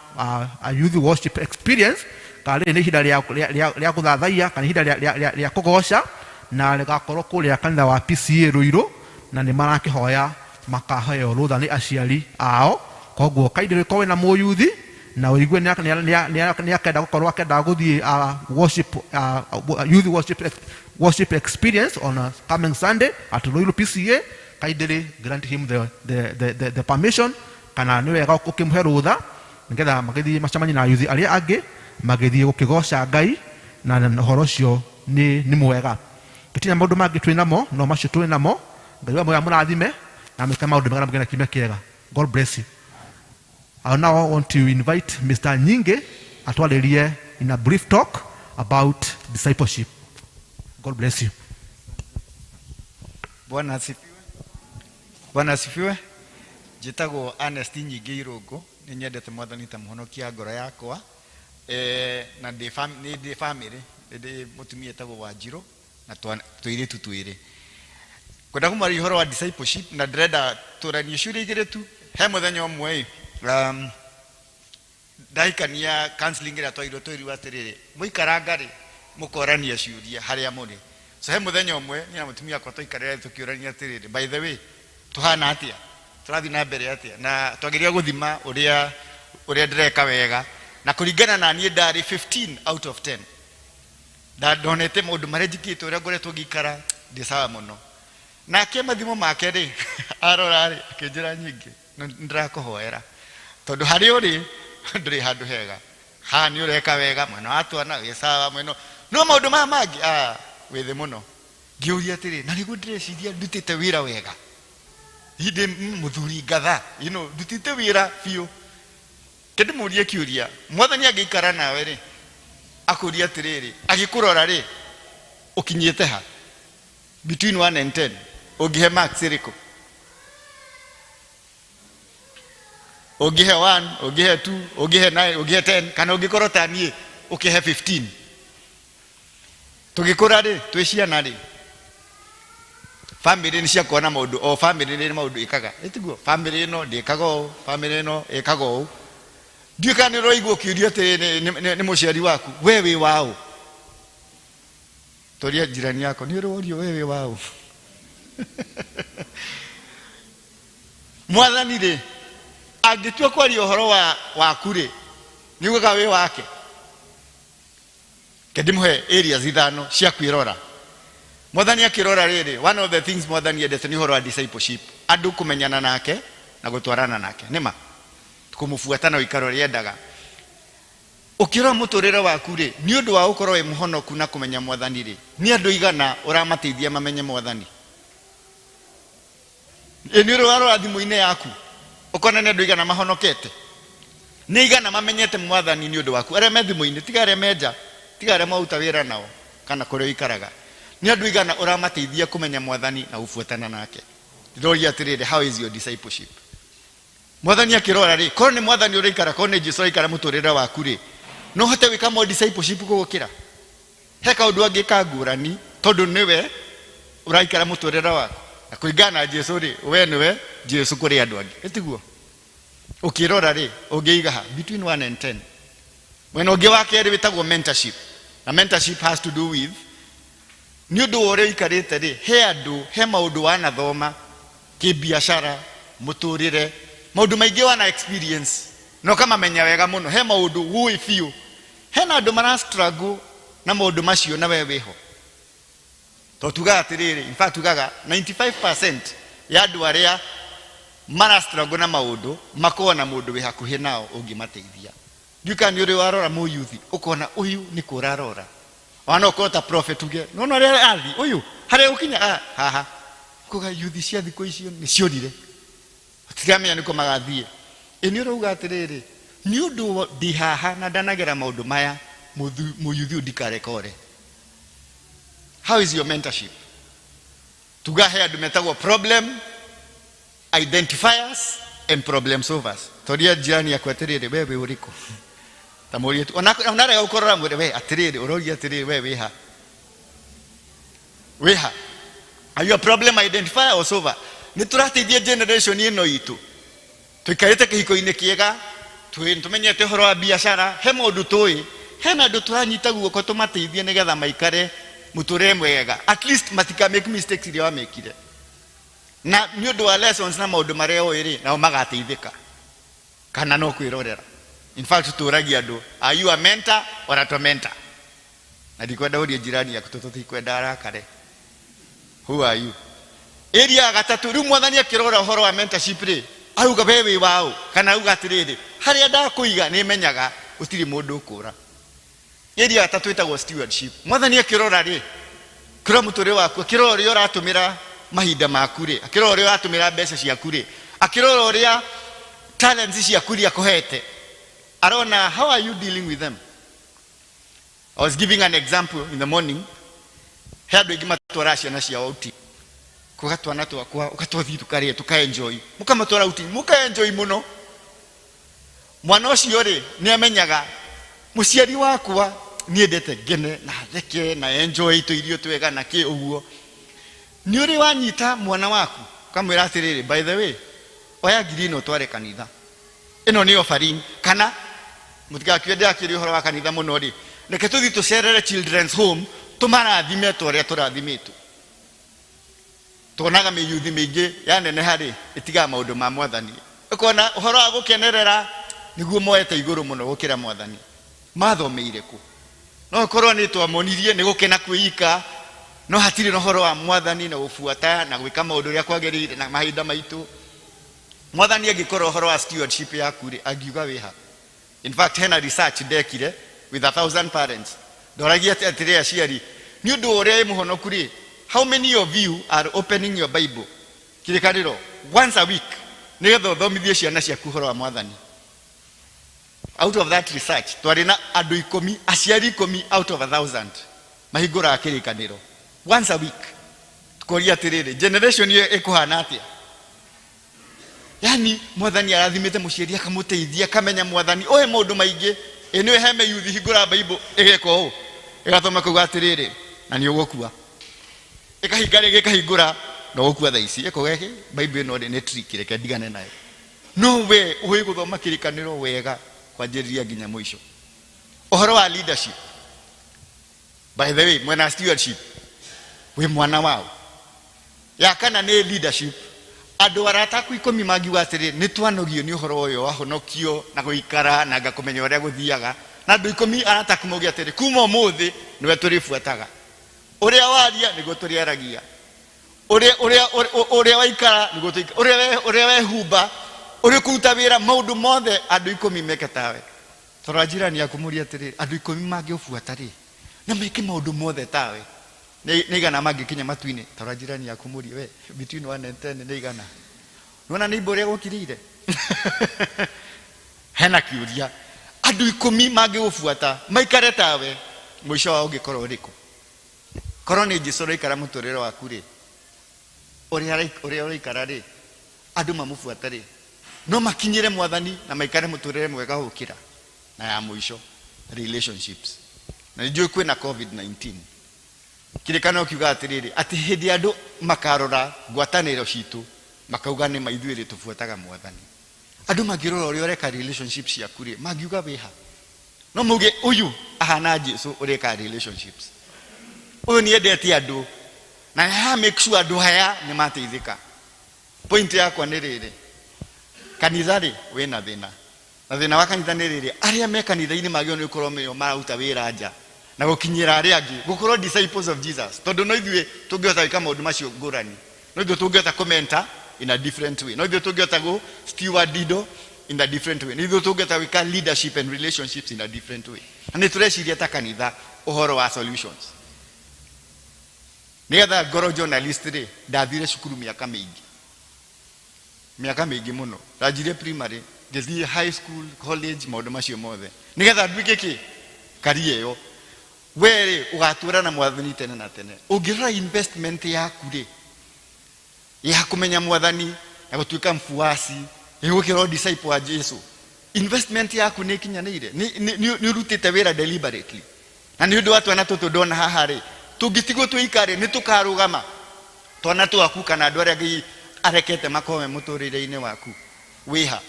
a youth worship experience, kana rĩrĩ nĩ ihinda rĩa gũthathaiya kana ihinda rĩa kũgoca, na rĩgakorwo kũrĩa kanitha wa PCA Ruiru, na nĩ marakĩhoya makaheo rũtha nĩ aciari ao. Koguo kaindĩ rĩkorwo wĩna mũyuthi na ũigue nĩ akenda gũkorwo akenda gũthiĩ worship, youth worship experience on a coming Sunday at Ruiru PCA, kindly grant him the permission, kana nĩ wega ũkĩmũhe rũtha nĩgetha magĩthiĩ macemanie na yuthi arĩa angĩ magĩthiĩ gũkĩgoca Ngai, na ũhoro ũcio nĩ mwega. Tũtirĩ na maũndũ mangĩ twĩ namo, no macio twĩ namo. Ngai wa muoyo amũrathime na amwĩke maũndũ mega na mũgĩe na kiumia kĩega. God bless you. I now want to invite Mr. Nyinge atwarĩrie in a brief talk about discipleship. God bless you. Bwana asifiwe. Bwana asifiwe. Njĩtagwo Ernest Nyinge Irũngũ, nĩ nyendete Mwathani ta mũhonokia ngoro yakwa. Na ndĩ nĩ ndĩ family, nĩ ndĩ mũtumia etagwo Wanjirũ na tũirĩtu twĩrĩ. Kwenda kũmwaria ũhoro wa discipleship na ndĩrenda tũranie ciũria igĩrĩ tu. He mũthenya ũmwe ĩ, ndahikania counseling ĩrĩa twairwo twĩrirwo atĩrĩrĩ, mũikaranga rĩ mũkorania ciũria harĩa mũrĩ. So he mũthenya ũmwe niĩ na mũtumia wakwa twaikarĩra tũkĩũrania atĩrĩrĩ, by the way tũhana atĩa, tũrathiĩ na mbere atĩa, na twageria gũthima ũrĩa ndĩreka wega, na kũringana na niĩ ndarĩ 15 out of 10. Ndonete maũndũ marĩa njĩkĩte, ũrĩa ngoretwo ngĩikara ndĩ sawa mũno. Nake mathimo make rĩ arora rĩ akĩnjĩra nyingĩ nĩndĩrakũhoera tondũ harĩa ũrĩ ndũrĩ handũ hega, haha nĩ ũreka wega, mwena wa twana wĩ sawa, mwena no maũndũ maya mangĩ wĩ thĩ mũno. Ngĩũria atĩrĩ, na nĩguo ndĩreciria ndutĩte wĩra wega, hihi ndĩ mũthuri ngatha, ndutĩte wĩra biũ. Kĩndĩmũrie kĩũria, Mwathani angĩikara nawe rĩ akũrie atĩrĩrĩ, agĩkũrora rĩ ũkinyĩte ha between 1 and 10, ũngĩhe marks ĩrĩkũ? Ũngĩhe 1, ũngĩhe 2, ũngĩhe 9, ũngĩhe 10, kana ũngĩkorwo ta niĩ ũkĩhe 15. Tũgĩkũra rĩ twĩ ciana rĩ, family nĩ ciakorwo na maũndũ, o family nĩ maũndũ ĩkaga, ĩtiguo? Family ĩno ndĩkaga ũũ, family ĩno ĩkaga ũũ. Ndiũĩ kana nĩ ũraigua ũkĩũrio atĩrĩ nĩ mũciari waku, we wĩ waũ? Toria jirani yako, nĩ ũrĩ worio we wĩ waũ? Mwathani rĩ angĩtua kwaria ũhoro waku rĩ, nĩ ugaga wĩ wake? Ke ndĩmũhe areas ithano cia kwĩrora. Mwathani akĩrora rĩrĩ, one of the things Mwathani endete nĩ ũhoro wa discipleship, andũ kũmenyana nake na gũtwarana nake, nĩma kũmũbuata na ũikaro ũrĩa endaga. Ũkĩrora mũtũrĩre waku rĩ, nĩ ũndũ wa gũkorwo wĩ mũhonoku na kũmenya Mwathani rĩ, nĩ andũ igana ũramateithia mamenye Mwathani? Ĩ nĩ ũrĩ warora thimũ-inĩ yaku ũkona nĩ andũ igana mahonokete, nĩ igana mamenyete Mwathani nĩ ũndũ waku, arĩa me thimũ-inĩ, tiga arĩa me nja, tiga arĩa mwaruta wĩra nao kana kũrĩa ũikaraga, nĩ andũ igana ũramateithia kũmenya Mwathani na gũbuatana nake. Ndĩroria atĩrĩrĩ, how is your discipleship? Mwathani akĩrora rĩ, korwo nĩ Mwathani ũraikara, korwo nĩ Jesũ ũraikara mũtũrĩre waku rĩ, no ũhote gwĩka more discipleship gũgũkĩra? He kaũndũ angĩka ngũrani tondũ nĩwe ũraikara mũtũrĩre waku, na kũringana na Jesũ rĩ, we nĩwe Jesũ kũrĩ andũ angĩ, ĩtiguo? Ũkĩrora rĩ, ũngĩiga ha between 1 and 10. Mwena ũngĩ wa kerĩ wĩtagwo mentorship, na mentorship has to do with nĩ ũndũ wa ũrĩa ũikarĩte rĩ, he andũ, he maũndũ wanathoma kĩbiacara, mũtũrĩre, maũndũ maingĩ wana experience na ũkamamenya wega mũno, he maũndũ ũĩ biũ. Hena andũ mara struggle na maũndũ macio na we wĩho. Tondũ tugaga atĩrĩrĩ, in fact tugaga 95% ya andũ arĩa mara struggle na maũndũ makoragwo na mũndũ wĩ hakuhĩ nao ũngĩmateithia. Ndiũĩ kana nĩ ũrĩ warora mũyuthi ũkona ũyũ nĩ kũ ũrarora, ona no ũkorwo ta prophet uge nona ũrĩa athi ũyũ harĩa gũkinya haha, kuga yuthi cia thikũ icio nĩ ciorire, tũtiramenya nĩkũ magathiĩ. Ĩ nĩ ũrauga atĩrĩrĩ, nĩ ũndũ ndĩ haha na ndanagera maũndũ maya, mũyuthi ũyũ ndikarekore. How is your mentorship? Tuga he andũ metagwo problem identifiers and problem solvers. Toria jirani yaku atĩrĩrĩ, we wĩ ũrĩkũ? Ta mũrie tu. Ona arega gũkũrora mwĩre, we atĩrĩrĩ, ũroria atĩrĩrĩ, we wĩ ha? Wĩ ha? Are you a problem identifier or solver? Nĩ tũrateithia generation ĩno itũ. Tũikarĩte kĩhiko-inĩ kĩega, tũmenyete ũhoro wa biacara, he maũndũ tũĩ, hena andũ tũranyita guoko tũmateithie nĩgetha maikare mũtũrĩre mwega. At least matika make mistakes iria wamekire. Na nĩ ũndũ wa lessons na maũndũ marĩa ũĩ rĩ, nao magateithĩka. Kana no kwĩrorera. In fact tũragia andũ, are you a mentor or a tormentor? Na ndikwenda ũrie jirani yaku tondũ tũtikwenda arakare. Who are you? Area ya gatatũ, rĩu mwathani akĩrora ũhoro wa mentorship rĩ, auga we wĩ waũ, kana auga atĩrĩrĩ, harĩa ndakũiga nĩ menyaga gũtirĩ mũndũ ũkũra. Area ya gatatũ ĩtagwo stewardship. Mwathani akĩrora rĩ, akĩrora mũtũrĩre waku, akĩrora ũrĩa ũratũmĩra mahinda maku rĩ, akĩrora ũrĩa ũratũmĩra mbeca ciaku rĩ, akĩrora ũrĩa talents ciaku iria akũhete, arona how are you dealing with them. I was giving an example in the morning. He andũ aingĩ matwaraga ciana ciao outing. Kuga twana twakwa ũgatwathiĩ tũkarĩe tũkaenjoy. Mũkamatwara outing, mũkaenjoy mũno. Mwana ũcio rĩ, nĩ amenyaga mũciari wakwa niendete ngene na theke na enjoy tũirio twega na kĩ ũguo. Nĩ ũrĩ wanyita mwana waku ũkamwĩra atĩrĩrĩ, by the way, oya ngiri ĩno ũtware kanitha. Ĩno nĩ offering, kana mũtigakiuge ndĩrakĩria ũhoro wa kanitha mũno rĩ, reke tũthiĩ tũcerere children's home tũmarathime ta ũrĩa tũrathimĩtwo. Tuonaga mĩyuthi mĩingĩ yaneneha rĩ, ĩtigaga maũndũ ma mwathani. Ũkona ũhoro wa gũkenerera nĩguo moete igũrũ mũno gũkĩra mwathani. Mathomeire kũ? No korwo nĩ twamonirie nĩ gũkena kwĩika, no hatirĩ na ũhoro wa mwathani na gũbuata na gwĩka maũndũ ũrĩa kwagĩrĩire na mahinda maitũ. Mwathani angĩkorwo ũhoro wa stewardship yaku rĩ, angiuga wĩha. In fact, hena research ndekire with 1,000 parents. Ndoragia atĩrĩ aciari, nĩ ũndũ wa ũrĩa wĩ mũhonoku rĩ, how many of you are opening your Bible kĩrĩkanĩro once a week nĩgetha ũthomithie ciana ciaku ũhoro wa mwathani? Out of that research, twarĩ na andũ ikũmi, aciari ikũmi out of 1,000 mahingũraga kĩrĩkanĩro once a week. Tukoria atĩrĩrĩ, generation ĩyo ĩkũhana atĩa? Yani mwathani arathimĩte mũciari akamũteithia akamenya mwathani oe maũndũ maingĩ. Ĩ nĩwe he mĩyuthi hingũra Bible ĩgeka ũũ, ĩgathoma kuga atĩrĩrĩ, na nĩ ũgũkua. Ĩkahinga rĩngĩ ĩkahingũra, na ũgũkua thaa ici. Ĩkauga ĩ, Bible ĩno rĩ nĩ trick, reke ndigane nayo. No we ũĩ gũthoma kĩrĩkanĩro wega kwanjĩrĩria nginya mũico. Ũhoro wa leadership, by the way, mwena stewardship wĩ mwana wao. Ya kana nĩ leadership. Andũ arata aku ikũmi mangiuga atĩrĩ, nĩ twanogio nĩ ũhoro ũyũ wahonokio na gũikara na ngakũmenya ũrĩa gũthiaga. Na andũ ikũmi arata aku mauge atĩrĩ, kuma ũmũthĩ nĩwe tũrĩbuataga. Ũrĩa waria nĩguo tũrĩaragia. Ũrĩa waikara nĩguo tũikara. Ũrĩa wehumba, ũrĩa ũkũruta wĩra, maũndũ mothe andũ ikũmi meke tawe. Toro jirani yaku mũrie atĩrĩ, andũ ikũmi mangĩũbuata rĩ, na meke maũndũ mothe tawe, nĩ igana mangĩkinya matu-inĩ? Toro jirani yaku mũrie, we, between 1 and 10 nĩ igana. Nĩwona nĩ imbo ũrĩa gũkirĩire? Hena kĩũria, andũ ikũmi mangĩgũbuata maikare tawe, mũico wao ũngĩkorwo ũrĩkũ? Korwo nĩ Jesũ ũraikara mũtũrĩre waku rĩ, ũrĩa ũraikara rĩ, andũ mamũbuate rĩ, no makinyĩre mwathani na maikare mũtũrĩre mwega gũkĩra. Na ya mũico, relationships. Na nĩ njũĩ kwĩna COVID-19. Kĩrĩkanĩro kiugaga atĩrĩrĩ, atĩ hĩndĩ andũ makarora ngwatanĩro citũ, makauga nĩ ma ithuĩ rĩ tũbuataga mwathani. Andũ mangĩrora ũrĩa ũreka relationships ciaku rĩ, mangiuga wĩha. No mauge ũyũ ahana Jesũ ũreka relationships. Ũyũ nĩ endete andũ na nĩ make sure andũ aya nĩ mateithĩka. Point yakwa nĩ rĩrĩ, kanitha rĩ wĩna thĩna. Na thĩna wa kanitha nĩ rĩrĩ, arĩa me kanitha-inĩ magĩrĩirwo nĩ gũkorwo nĩo mararuta wĩra nja na gũkinyĩra arĩa angĩ, gũkorwo disciples of Jesus, tondũ no ithuĩ tũngĩhota gwĩka maũndũ macio ngũrani, no ithuĩ tũngĩhota kũ-mentor in a different way, no ithuĩ tũngĩhota gũ steward indo in a different way, no ithuĩ tũngĩhota gwĩka leadership and relationships in a different way. Na nĩ tũreciria ta kanitha ũhoro wa solutions. Nĩgetha ngorwo journalist rĩ, ndathire cukuru mĩaka mĩingĩ, mĩaka mĩingĩ mũno. Ndanjirie primary, ngĩthiĩ high school, college, maũndũ macio mothe nĩgetha nduĩke kĩ career ĩyo. We rĩ, ũgatũra na mwathani tene na tene. Ũngĩrora investment yaku rĩ, ya kũmenya mwathani na gũtuĩka mfuasi, gũkĩrwo disciple wa Jesu, investment yaku nĩ ĩkinyanĩire, nĩ ũrutĩte wĩra deliberately. Na nĩ ũndũ wa twana tũtũ ndona haha rĩ, tũngĩtigwo tũikare nĩ tũkarũgama. Twana twaku kana andũ arĩa Ngai arekete makorwo me mũtũrĩre-inĩ waku wĩha.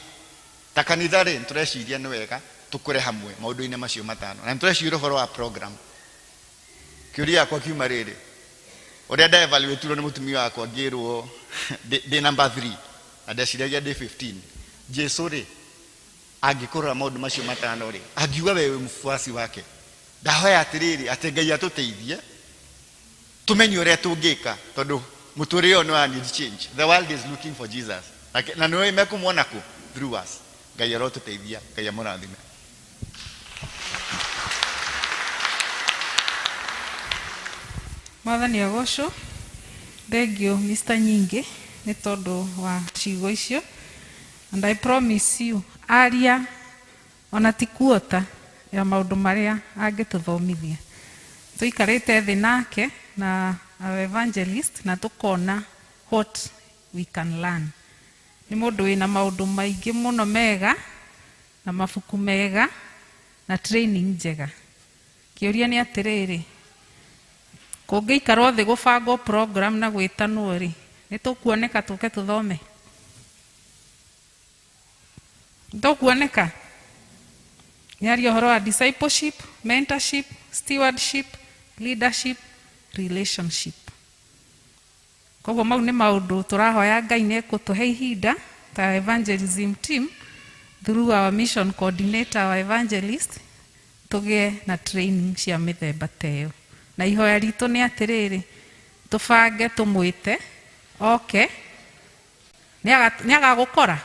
Ta kanitha rĩ, nĩtũreciria nĩ wega tũkũre hamwe maũndũ-inĩ macio matano, na nĩtũreciria ũhoro wa program. Kĩũria gĩakwa kiuma rĩrĩ, ũrĩa nda evaluatirwo nĩ mũtumia wakwa ngĩrwo ndĩ number 3 na ndeciragia ndĩ 15. Jesu rĩ, angĩkũrora maũndũ macio matano rĩ, angiuga we wĩ mfuasi wake. Ndahoya atĩrĩrĩ, atĩ Ngai atũteithie tũmenye ũrĩa tũngĩka, tondũ mũtũrĩre ũyũ nĩ wa need change. The world is looking for Jesus. Na nĩ mekũmuona kũ? Through us. Ngai arotũteithia, Ngai amũrathime. Mwathani agocwo. Thank you Mr. Nyingĩ nĩ tondũ wa ciugo icio. And I promise you, aria ona ti kuota ya maũndũ marĩa angĩtũthomithia. Tũikarĩte thĩ nake na our evangelist na tũkona what we can learn. Nĩ mũndũ wĩna maũndũ maingĩ mũno mega na mabuku mega na training njega. Kĩũria nĩ atĩrĩrĩ, kũngĩikarwo thĩ gũbangwo program na gwĩtanwo rĩ, nĩ tũkuoneka tũke tũthome? Tũkuoneka? Nĩ aria ũhoro wa discipleship, mentorship, stewardship, leadership, relationship. Koguo mau nĩ maũndũ tũrahoya Ngai nĩ ekũtũhe ihinda ta evangelism team through our mission coordinator, our evangelist, tũgĩe na training cia mĩthemba ta ĩyo. Na ihoya ritũ nĩ atĩrĩrĩ, tũbange tũmwĩte oke, nĩ agagũkora.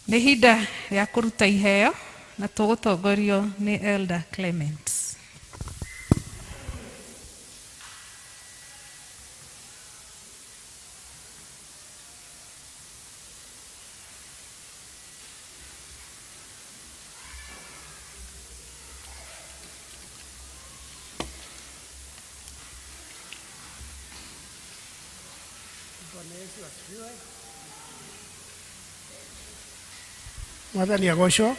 Nĩ ihinda rĩa kũruta iheo na tũgũtongorio nĩ Elder Clement. Bwana Yesu asifiwe. Mwathani agocwo.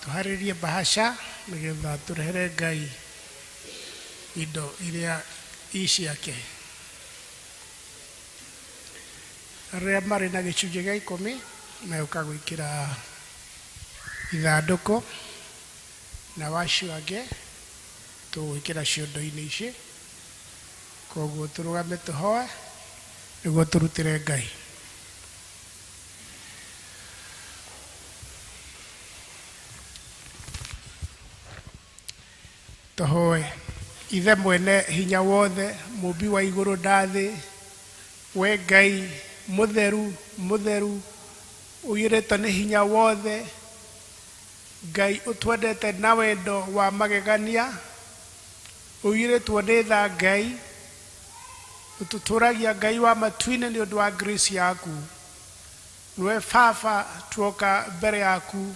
Tũharĩrie bahasha nĩgetha tũrehere Ngai indo iria i ciake. Arĩa marĩ na gĩcunjĩ gĩa ikũmi megũka gwĩkĩra ithandũkũ, na wacio angĩ tũgwĩkĩra ciondo-inĩ ici. Koguo tũrũgame tũhoe nĩguo tũrutĩre Ngai. Tũhoe. Ithe mwene hinya wothe, mũmbi wa igũrũ na thĩ, we Ngai mũtheru mũtheru, ũiyũrĩtwo nĩ hinya wothe, Ngai ũtwendete na wendo wa magegania, ũiyũrĩtwo nĩ tha Ngai, ũtũtũragia Ngai wa matu-inĩ nĩ ũndũ wa grace yaku. Nĩwe Baba tuoka mbere yaku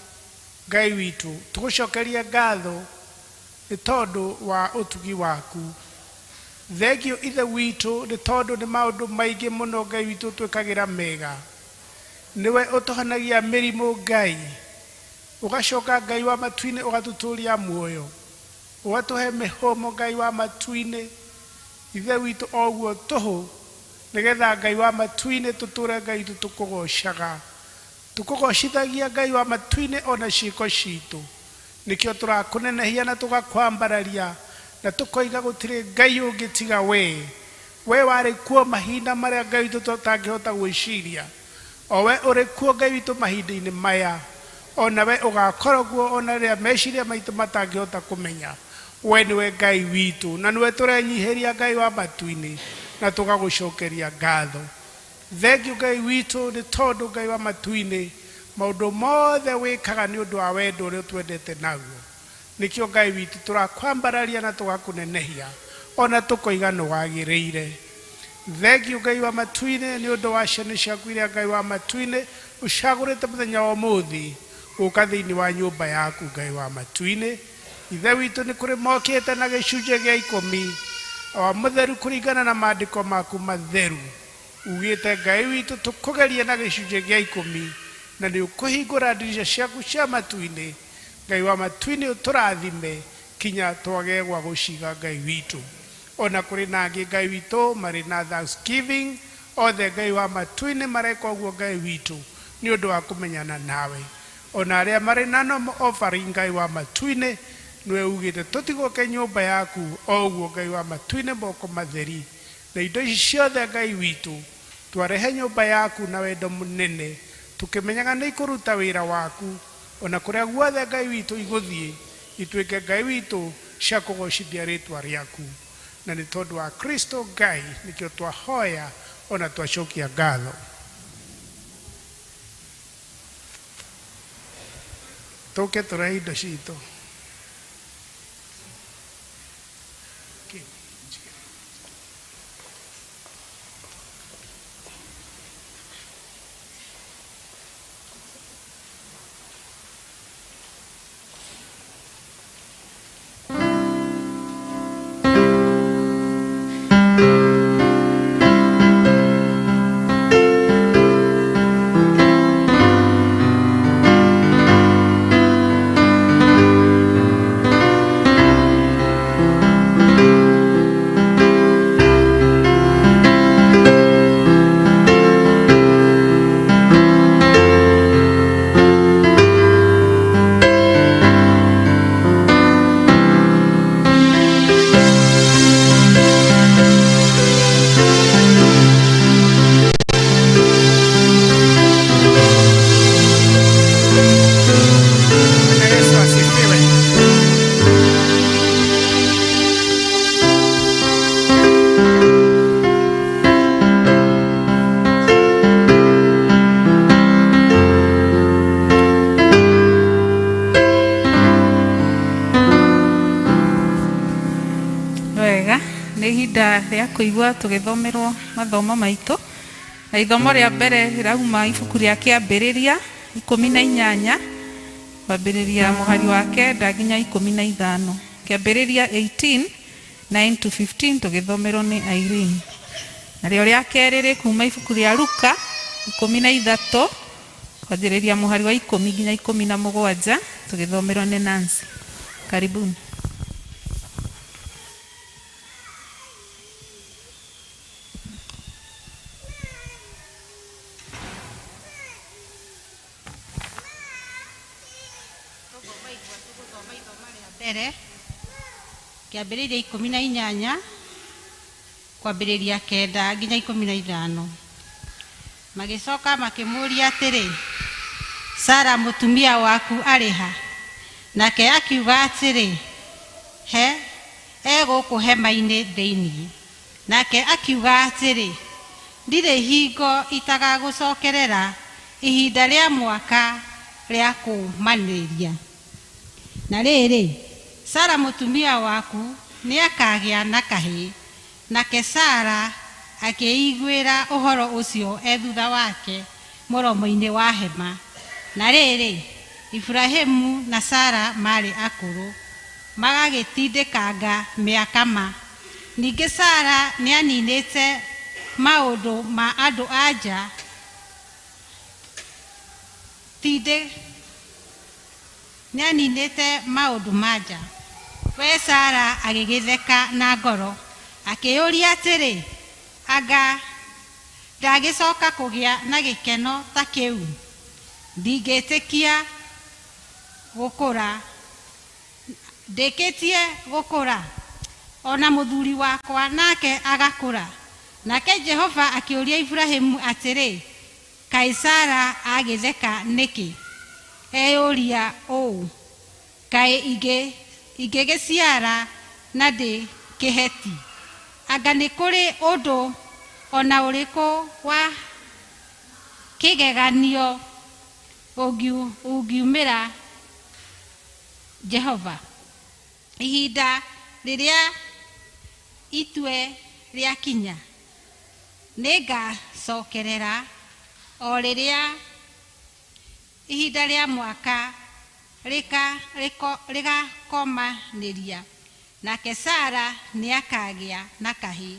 Ngai witũ, tũgũcokerie ngatho nĩ tondũ wa ũtugi waku. Thengiũ Ithe witũ nĩ tondũ nĩ maũndũ maingĩ mũno Ngai witũ ũtwĩkagĩra mega. Nĩwe ũtũhonagia mĩrimũ Ngai, ũgacoka Ngai wa matu-inĩ ũgatũtũria muoyo, ũgatũhe mĩhũmũ Ngai wa matu-inĩ, Ithe witũ o ũguo tũhũ, nĩgetha Ngai wa matu-inĩ tũtũre Ngai witũ tũkũgocaga. Tũkũgocithagia Ngai wa matu-inĩ ona ciĩko citũ. Nĩkĩo tũrakũnenehia na tũgakwambararia na tũkoiga gũtirĩ Ngai ũngĩ tiga we. We warĩ kuo mahinda marĩa Ngai witũ tũtangĩhota gwĩciria. O we ũrĩ kuo Ngai witũ mahinda-inĩ maya. O na we ũgakorwo kuo ona rĩrĩa meciria maitũ matangĩhota kũmenya. We nĩwe Ngai witũ na nĩwe tũrenyihĩria Ngai wa matu-inĩ na tũgagũcokeria ngatho. Thengiũ Ngai witũ nĩ tondũ Ngai wa matu-inĩ maũndũ mothe wĩkaga nĩ ũndũ wa wendo ũrĩa ũtwendete naguo. Nĩkĩo Ngai witũ tũrakwambararia na tũgakũnenehia ona tũkoiga nĩ wagĩrĩire. Thengiũ Ngai wa matu-inĩ nĩ ũndũ wa ciana ciaku iria Ngai wa matu-inĩ ũcagũrĩte mũthenya wa ũmũthĩ gũka thĩinĩ wa nyũmba yaku Ngai wa matu-inĩ. Ithe witũ nĩ kũrĩ mokĩte na gĩcunjĩ gĩa ikũmi wa mũtheru kũringana na maandĩko maku matheru. Ugĩte Ngai witũ tũkũgerie na gĩcunjĩ gĩa ikũmi na nĩ ũkũhingũra ndirica ciaku cia matu-inĩ Ngai wa matu-inĩ ũtũrathime kinya twage gwa gũciga Ngai witũ. Ona kũrĩ na angĩ Ngai witũ marĩ na thanksgiving, othe Ngai wa matu-inĩ mareka ũguo Ngai witũ nĩ ũndũ wa kũmenyana nawe. Ona arĩa marĩ na normal offering Ngai wa matu-inĩ nĩwe ugĩte tũtigũke nyũmba yaku o ũguo Ngai wa matu-inĩ moko matheri. Na indo ici ciothe Ngai witũ twarehe nyũmba yaku na wendo mũnene tũkĩmenyaga nĩ ikũruta wĩra waku ona kũrĩa guothe Ngai witũ igũthiĩ ituĩke Ngai witũ cia kũgocithia rĩtwa rĩaku. Na nĩ tondũ wa Kristo Ngai nĩkĩo twahoya ona twacokia ngatho. Tũke tũrehe indo citũ. Bwana Yesu asifiwe. Wega, nĩ ihinda rĩa kũigua tũgĩthomerwo mathomo maitũ. Na ithomo rĩa mbere rĩrauma ibuku rĩa Kĩambĩrĩria 18 kwambĩrĩria mũhari wa 9 nginya 15. Kĩambĩrĩria 18 9 to 15 tũgĩthomerwo nĩ Irene. Narĩo rĩa kerĩ rĩkuma ibuku rĩa Luka 13 kwanjĩrĩria mũhari wa 10 nginya 17 tũgĩthomerwo nĩ Nancy. Karibuni. Mbere kĩambĩrĩria 18 kwambĩrĩria 9 nginya 15. Magĩcoka makĩmũũria atĩrĩ, Sara mũtumia waku arĩ ha? Nake akiuga atĩrĩ, he egũkũ hema-inĩ thĩinĩ. Nake akiuga atĩrĩ, ndirĩ hingo itagagũcokerera ihinda rĩa mwaka rĩa kũũmanĩria. Na rĩrĩ, Sara mũtumia waku nĩakagĩa na kahĩĩ. Nake Sara akĩiguĩra ũhoro ũcio e thutha wake mũromo-inĩ wa hema. Na rĩrĩ, Iburahĩmu na Sara maarĩ akũrũ, magagĩtindĩkanga mĩaka ma. Ningĩ Sara nĩaninĩte maũndũ ma andũ a nja nĩaninĩte maũndũ ma nja. We Sara agĩgĩtheka na ngoro, akĩyũria atĩrĩ, anga ndagĩcoka kũgĩa na gĩkeno ta kĩu? Ndingĩtĩkia gũkũra, ndĩkĩtie gũkũra, ona mũthuri wakwa nake agakũra. Nake Jehova akĩũria Iburahĩmu atĩrĩ, kaĩ Sara agĩtheka nĩkĩ? Eyũria ũũ, kaĩ ingĩgĩciara na ndĩ kĩheti? Anga nĩ kũrĩ ũndũ ona ũrĩkũ wa kĩgeganio ũngiumĩra Jehova? Ihinda rĩrĩa itue rĩakinya, nĩngacokerera o rĩrĩa ihinda rĩa mwaka rĩgakomanĩria. Nake Sara nĩakagĩa na kahĩĩ.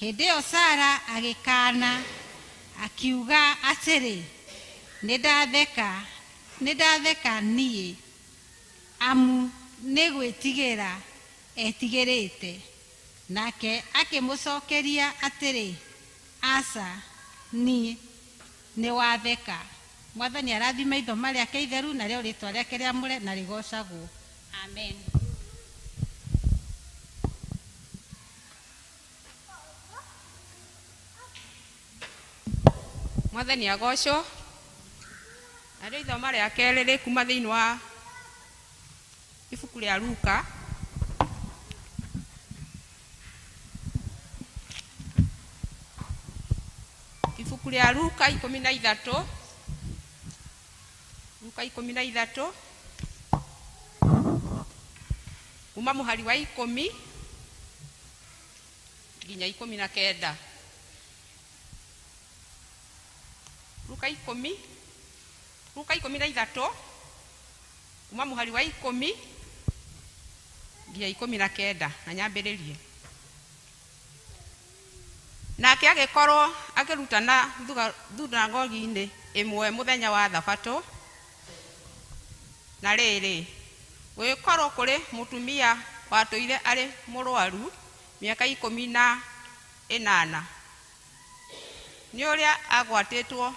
Hĩndĩ ĩyo Sara agĩkaana akiuga atĩrĩ, nĩndatheka niĩ, amu nĩ gwĩtigĩra etigĩrĩte. Nake akĩmũcokeria atĩrĩ, aca, niĩ nĩ watheka. Mwathani arathime ithoma rĩake itheru narĩo rĩtwa rĩake rĩamũre na rĩgocagwo. Amen. Mwathani agocwo. Narĩo ithoma rĩa kerĩ rĩkuma thĩinĩ wa ibuku rĩa Luka ibuku rĩa Luka 13, Luka 13 kuma mũhari wa 10 nginya 19. Luka 10, Luka 13 kuma mũhari wa 10 nginya 19 na nyambĩrĩrie. Nake agĩkorwo akĩrutana thunagogi-inĩ ĩmwe mũthenya wa Thabatũ. Na rĩrĩ, gũgĩkorwo kũrĩ mũtumia watũire arĩ mũrwaru mĩaka 18, nĩ ũrĩa agwatĩtwo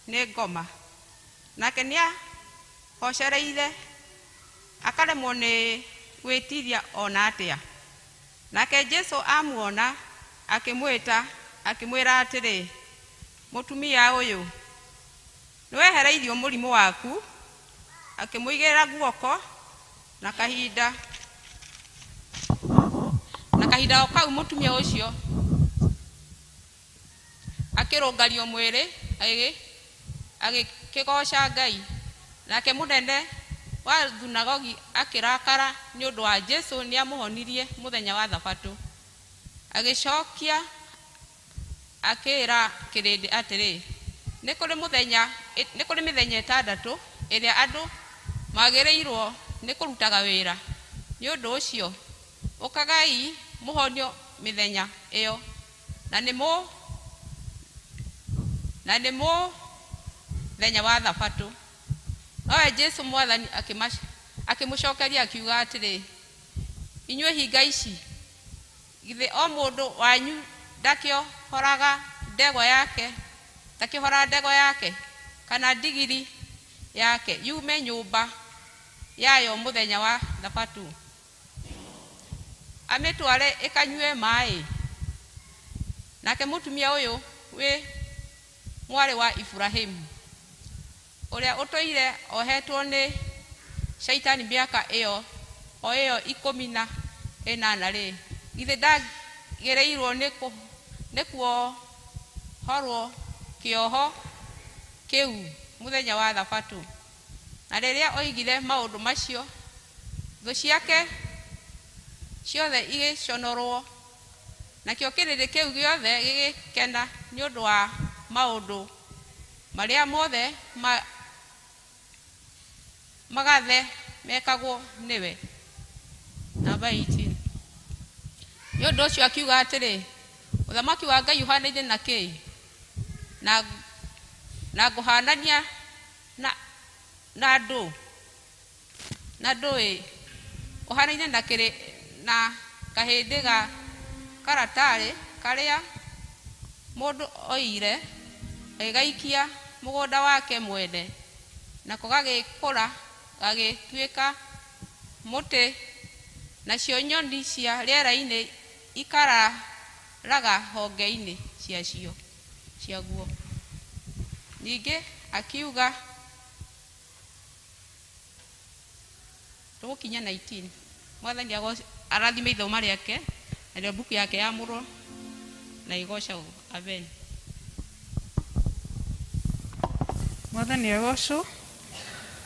nĩ ngoma. Nake nĩahocereire akaremwo nĩ gwĩtiria ona atĩa. Nake Jesũ amuona akĩmwĩta akĩmwĩra atĩrĩ, mũtumia ũyũ, nĩwehereirio mũrimũ waku. Akĩmũigĩrĩra guoko, na kahinda o kau mũtumia ũcio akĩrũngario mwĩrĩ, agĩkĩgooca Ngai. Nake mũnene wa thunagogi akĩrakara nĩ ũndũ wa Jesũ nĩamũhonirie mũthenya wa Thabatũ. Agĩcokia akĩĩra kĩrĩndĩ atĩrĩ, nĩ kũrĩ mĩthenya 6 ĩrĩa andũ magĩrĩirwo nĩ kũrutaga wĩra. Nĩ ũndũ ũcio ũkagai mũhonio mĩthenya ĩyo, na nĩ mũthenya wa Thabatũ. Nowe Jesũ Mwathani akĩmũcokeria akiuga atĩrĩ, inyuĩ hinga ici, githĩ o mũndũ wanyu ndakĩohoraga ndegwa yake kana ndigiri yake yume nyũmba yayo mũthenya wa Thabatũ, amĩtware ĩkanyue maaĩ? Nake mũtumia ũyũ wĩ mwarĩ wa Iburahĩmu, ũrĩa ũtũire ohetwo nĩ Shaitani mĩaka ĩyo o ĩyo 18-rĩ, githĩ ndagĩrĩirwo nĩ kuohorwo kĩoho kĩu mũthenya wa Thabatũ? Na rĩrĩa oigire maũndũ macio, thũ ciake ciothe igĩconorwo, nakĩo kĩrĩndĩ kĩu gĩothe gĩgĩkena nĩ ũndũ wa maũndũ marĩa mothe magathe mekagwo nĩwe. Namba 18. Nĩ ũndũ ũcio akiuga atĩrĩ, ũthamaki wa Ngai ũhanaine na kĩĩ? Na ngũhanania na ndũ? Na ndũĩ? Ũhanaine na kahĩndĩ ga karatarĩ karĩa mũndũ oire agĩgaikia mũgũnda wake mwene, nako gagĩkũra gagĩtuĩka mũtĩ, nacio nyoni cia rĩera-inĩ ikararaga honge-inĩ ciaguo. Ningĩ akiuga, tũgũkinya 19. Mwathani arathime ithoma rĩake narĩo mbuku yake yamũrwo na ĩgocagwo. Amen. Mwathani agocwo.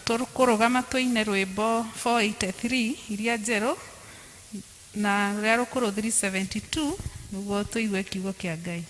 Tũkũrũgama tũine rwĩmbo 483 iria njerũ na rũrĩa rũkũrũ 372 nĩguo tũigue kiugo kĩa Ngai.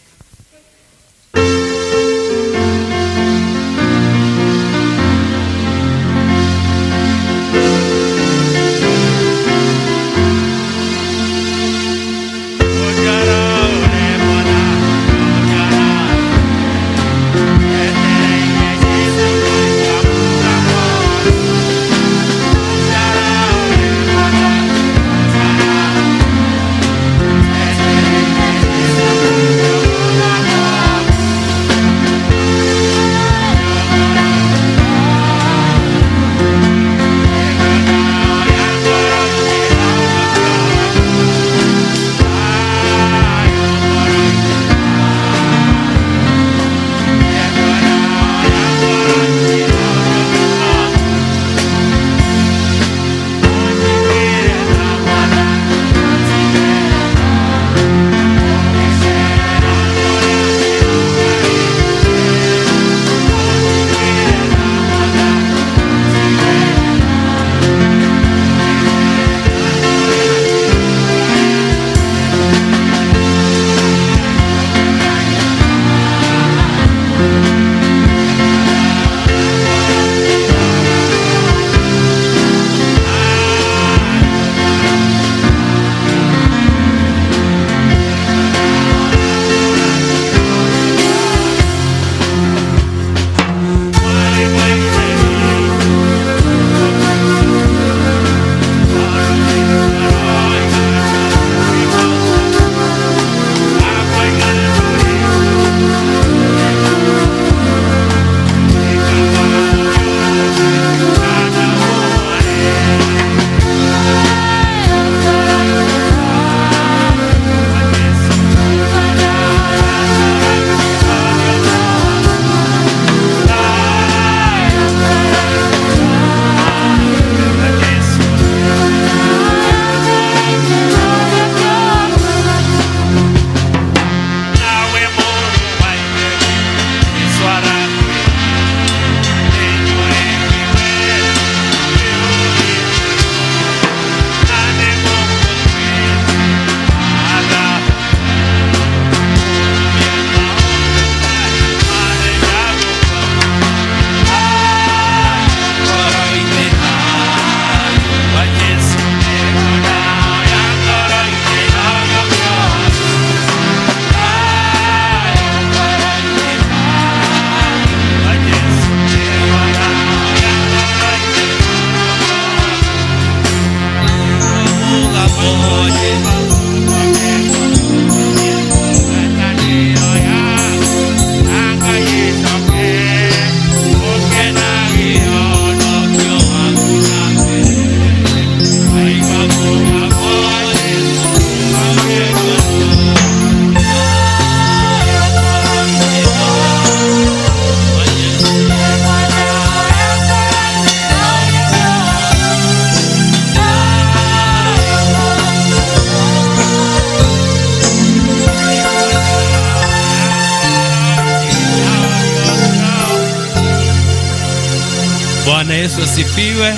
Bwana Yesu asifiwe.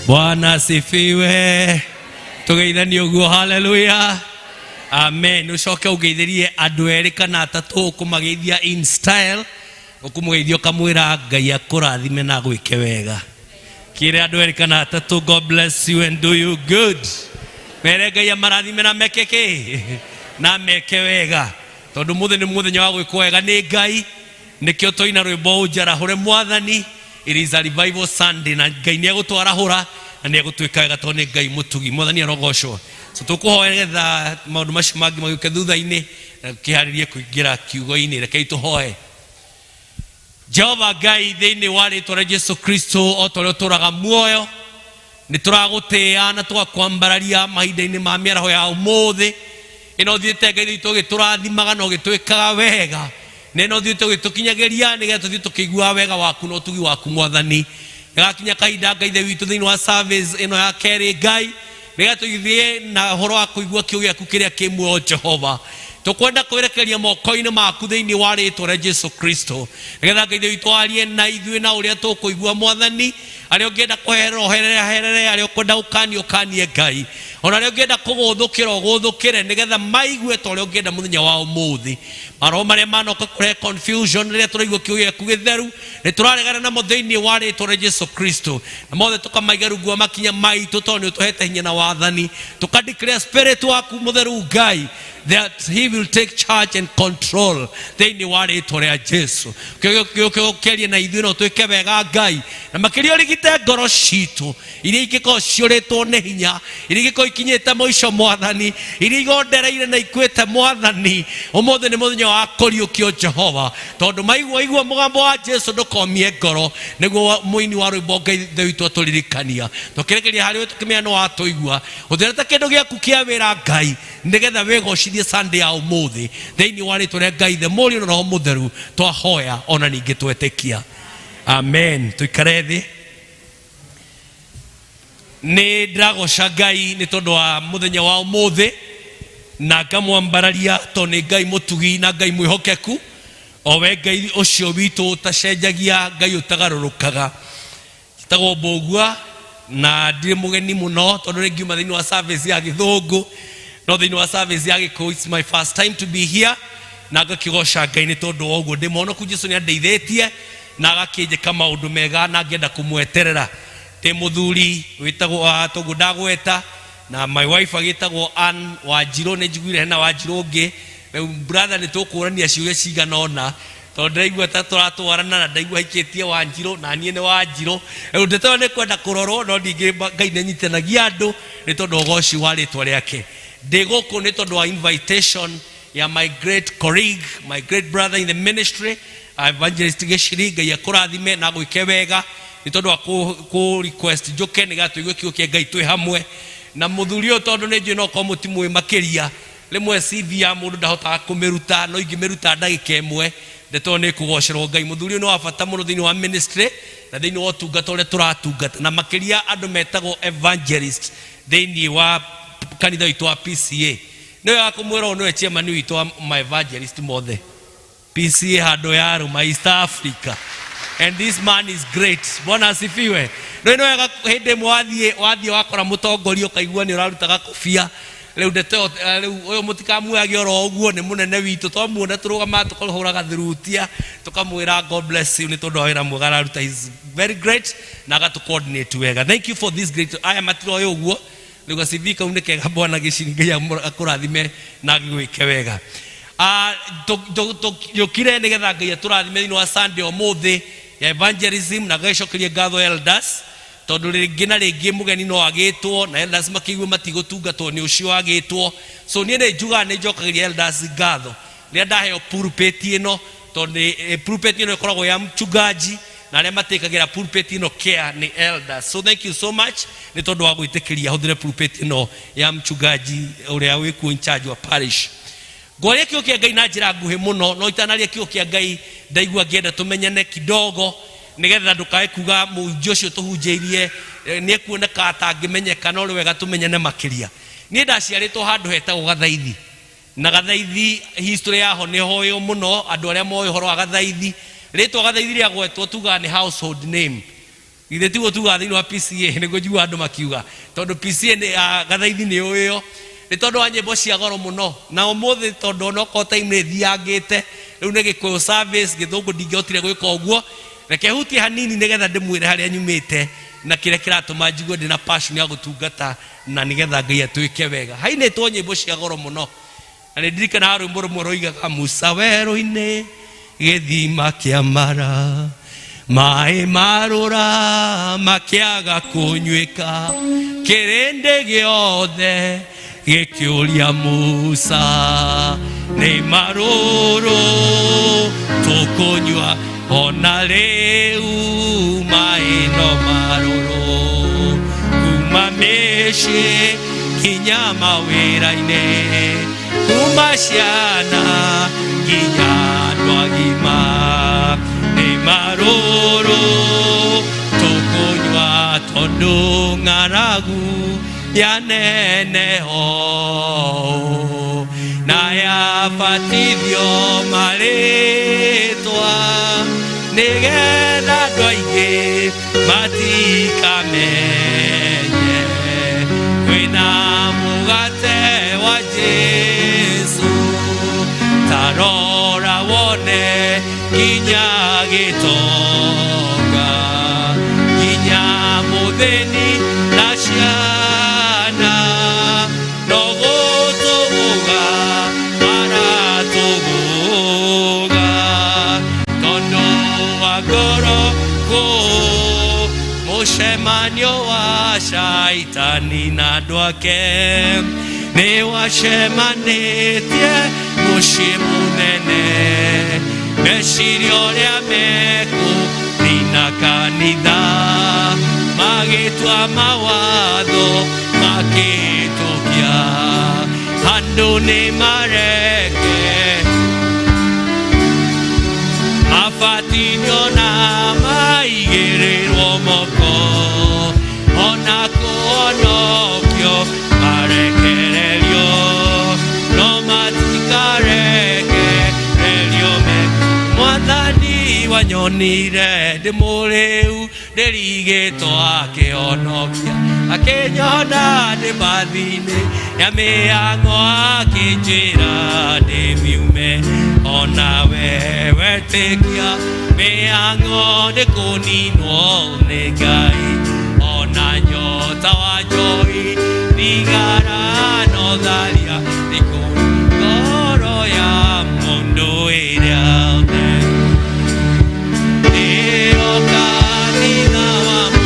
Bwana asifiwe. Tugeithanie ũguo, haleluya. Amen. Ũcoke ũgeithĩrie andũ erĩ kana atatũ ũkũmageithia in style, ũkũmũgeithia ũkamwĩra Ngai akũrathime na agwĩke wega. Kĩre andũ erĩ kana atatũ, God bless you and do you good. Mere Ngai amarathime na meke kĩ? Na meke wega. Tondũ mũthĩ nĩ mũthenya wa gwĩkwo wega nĩ Ngai. Nĩkĩo twaina rwĩmbo ũnjarahũre Mwathani. It is a revival Sunday na Ngai nĩ egũtwarahũra na nĩ egũtwĩka wega tondũ nĩ Ngai mũtugi. Mwathani arogocwo. So tũkũhoya nĩgetha maũndũ macio mangĩ magĩũke thutha-inĩ na tũkĩharĩrie kũingĩra kiugo-inĩ. Rekei tũhoe. Jehova Ngai, thĩinĩ wa rĩtwa rĩa Jesu Kristo, o ta ũrĩa ũtũraga muoyo, nĩ tũragũtĩĩa na tũgakwambararia mahinda-inĩ ma mĩaraho ya ũmũthĩ. Ĩno ũthiĩte Ngai witũ ũgĩtũrathimaga na ũgĩtwĩkaga wega, na ĩno ũthiĩte ũgĩtũkinyagĩria nĩgetha tũthiĩ tũkĩiguaga wega waku na ũtugi waku Mwathani. Ĩgakinya kahinda Ngai Ithe witũ thĩinĩ wa service ĩno ya kerĩ Ngai, nĩgetha tũthiĩ na ũhoro wa kũigua kiugo gĩaku kĩrĩa kĩ muoyo Jehova. Tũkwenda kwĩrekeria moko-inĩ maku thĩinĩ wa rĩtwa rĩa Jesu Kristo, nĩgetha Ngai Ithe witũ arie na ithuĩ na ũrĩa tũkũigua Mwathani. Arĩa ũngĩenda kũherera ũherere aherere, arĩa ũkwenda gũkania ũkanie Ngai, ona arĩa ũngĩenda kũgũthũkĩra ũgũthũkĩre, nĩgetha maigue ta ũrĩa ũngĩenda mũthenya wa ũmũthĩ. Maroho marĩa manoka kũrehe confusion rĩrĩa tũraigua kiugo gĩaku gĩtheru, nĩ tũraregana namo thĩinĩ wa rĩtwa rĩa Jesu Kristo, na mothe tũkamaiga rungu wa makinya maitũ, tondũ nĩ ũtũhete hinya na wathani. Tũka declare spirit waku mũtheru Ngai, that he will take charge and control thĩinĩ wa rĩtwa rĩa Jesu. Gĩũke na ithuĩ no twĩke wega Ngai, na makĩria ũrigite ngoro citũ iria ingĩkorwo ciũrĩtwo nĩ hinya, iria ingĩkorwo ikinyĩte mũico Mwathani, iria igondereire na ikuĩte Mwathani. Ũmũthĩ nĩ mũthenya wa kũriũkio Jehova, tondũ maigua igua mũgambo wa Jesu ndũkomie ngoro, nĩguo mũini wa rwĩmbo Ngai Ithe witũ atũririkania. Tũkĩrekeria harĩ we tũkĩmenya nĩ watũigua, ũthĩra ta kĩndũ gĩaku kĩa wĩra Ngai, nĩgetha wĩgocithie Sunday ya ũmũthĩ thĩinĩ wa rĩtwa rĩa Ngai Ithe, Mũriũ na Roho Mũtheru twahoya ona ningĩ twetĩkia, amen. Tũikare thĩ. Nĩ ndĩragoca Ngai nĩ tondũ wa mũthenya wa ũmũthĩ, na ngamwambararia tondũ nĩ Ngai mũtugi na Ngai mwĩhokeku, o we Ngai ũcio witũ ũtacenjagia, Ngai ũtagarũrũkaga. Njĩtagwo Mbũgua na ndirĩ mũgeni mũno tondũ rĩngĩ ngiuma thĩinĩ wa service ya gĩthũngũ, no thĩinĩ wa service ya gĩkũyũ it's my first time to be here, na ngakĩgoca Ngai nĩ tondũ wa ũguo. Ndĩ mũhonoku, Jesu nĩ andeithĩtie na agakĩnjĩka maũndũ mega na ngĩenda kũmweterera. Ndĩ mũthuri wĩtagwo toguo ndagweta, na my wife agĩtagwo Ann Wanjirũ. Nĩ njiguire hena Wanjirũ ũngĩ. Rĩu brother nĩ tũkũrania ciũria cigana ũna, tondũ ndĩraigua ta tũratwarana na ndaigua aikĩtie Wanjirũ na niĩ nĩ Wanjirũ. Rĩu ndeto ĩyo nĩ kwenda kũrorwo, no ningĩ Ngai nĩ anyitanagia andũ nĩ tondũ ũgoci wa rĩtwa rĩake. Ndĩ gũkũ nĩ tondũ wa invitation ya my great colleague, my great brother in the ministry, Evangelist Gĩciri. Ngai akũrathime na agwĩke wega nĩ tondũ wa kũ request njũke nĩgetha tũigue kiugo kĩa Ngai twĩ hamwe na mũthuri ũyũ, tondũ nĩ njũĩ no korwo mũtimũĩ makĩria. Rĩmwe CV ya mũndũ ndahotaga kũmĩruta, no ingĩmĩruta ndagĩka ĩmwe, ndeto ĩyo nĩ ĩkũgocerwo Ngai. Mũthuri ũyũ nĩ wa bata mũno thĩinĩ wa ministry na thĩinĩ wa ũtungata ũrĩa tũratungata, na makĩria andũ metagwo evangelist thĩinĩ wa kanitha witũ wa PCA. Nĩ wega kũmwĩra ũũ, nĩwe chairman witũ wa ma evangelist mothe PCA handũ ya rũma East Africa, and this man is great. Bwana asifiwe. No nĩ wega hĩndĩ ĩmwe wathiĩ wakora mũtongoria ũkaigua nĩ ũraruta gakobia. Rĩu ndeto ĩyo, rĩu ũyũ mũtikamuoyage oro ũguo, nĩ mũnene witũ. Twamuona tũrũgamaga tũkahũra gathurutia tũkamwĩra God bless you nĩ tondũ wa wĩra mwega araruta. He is very great na agatũ coordinate wega. Thank you for this great. Aya matiroĩ ũguo. Rĩu ga CV kau nĩ kega bwana Gĩciri, Ngai akũrathime na agĩgwĩke wega. Tũkire nĩgetha Ngai atũrathime thĩinĩ wa Sunday ũmũthĩ ya evangelism, na ngagĩcokeria ngatho elders, tondũ rĩngĩ na rĩngĩ mũgeni no agĩtwo na elders makĩigue matigũtungatwo nĩ ũcio agĩtwo. So niĩ nĩ njugaga nĩ njokagĩria elders ngatho rĩrĩa ndaheo pulpit ĩno, tondũ pulpit ĩno ĩkoragwo ya mchungaji, na arĩa matĩkagĩra pulpit ĩno care nĩ elders. So thank you so much nĩ tondũ wa gwĩtĩkĩria hũthĩre pulpit ĩno ya mchungaji ũrĩa wĩkuo in charge wa parish. Ngwaria kiugo kĩa Ngai na njĩra nguhĩ mũno, no itanaria kiugo kĩa Ngai ndaigua ngĩenda tũmenyane kidogo, nĩgetha ndũkae kuga mũhunjia ũcio tũhunjĩirie nĩ ekuoneka atangĩmenyeka, no nĩ wega tũmenyane makĩria. Niĩ ndaciarĩtwo handũ hetagwo Gathaithi, na Gathaithi history yaho nĩ hoywo mũno. Andũ arĩa moĩ ũhoro wa Gathaithi, rĩtwa Gathaithi rĩagwetwo tugaga nĩ household name. Githĩ tiguo tugaga thĩinĩ wa PCA nĩguo njiguaga andũ makiuga tondũ PCA nĩ ah, gathaithi nĩ ũĩyo nĩ tondũ wa nyĩmbo cia goro mũno na ũmũthĩ tondũ onokorwo time nĩ ĩthiangĩte rĩu nĩ gĩkũyũ service gĩthũngũ ndingĩhotire gwĩka ũguo reke hutie hanini nĩgetha ndĩmwĩre harĩa nyumĩte na kĩrĩa kĩratũma njigue ndĩ na passion ya gũtungata na nĩgetha Ngai atwĩke wega hainĩtwo nyĩmbo cia goro mũno na nĩ ndirikanaga rwĩmbo rũmwe rwoigaga musa werũ-inĩ gĩthima kĩa mara maĩ marũra makĩaga kũnyuĩka kĩrĩndĩ gĩothe gĩkĩũria musa nĩ marũrũ tũkũnyua ona rĩu maĩ no marũrũ kuma mĩciĩ kinya mawĩra-inĩ kuma ciana nginya andũ agima nĩ marũrũ tũkũnyua tondũ ng'aragu yaneneho na yabatithio marĩtwa nĩgetha andũ aingĩ matikamenye kwĩna mũgate wa Jesu tarora wone nginya gĩtonga nginya mũthĩni na ciana no gũtũgũga maratũgũga tondũ wa ngoro kũ mũcemanio wa caitani na andũ ake nĩ wacemanĩtie mũciĩ mũnene meciria ũrĩa mekũnina kanitha magĩtua mawatho makĩtũkia andũ nĩ mareke mabatinio na maigĩrĩrwo moko ona kũhonokio marekererio no matikarekererio me mwathani wanyonire ndĩ mũrĩu ndĩrigĩtwo akĩhonokia akĩnyona ndĩ mbathi-inĩ ya mĩhang'o akĩnjĩra ndĩmiume onawe wetĩkia mĩhang'o nĩ kũninwo nĩ ngai ona nyota wa njoi thigara no tharia nĩ kũni ngoro ya mũndũ ĩrĩa theru nĩyo kanitha wa ma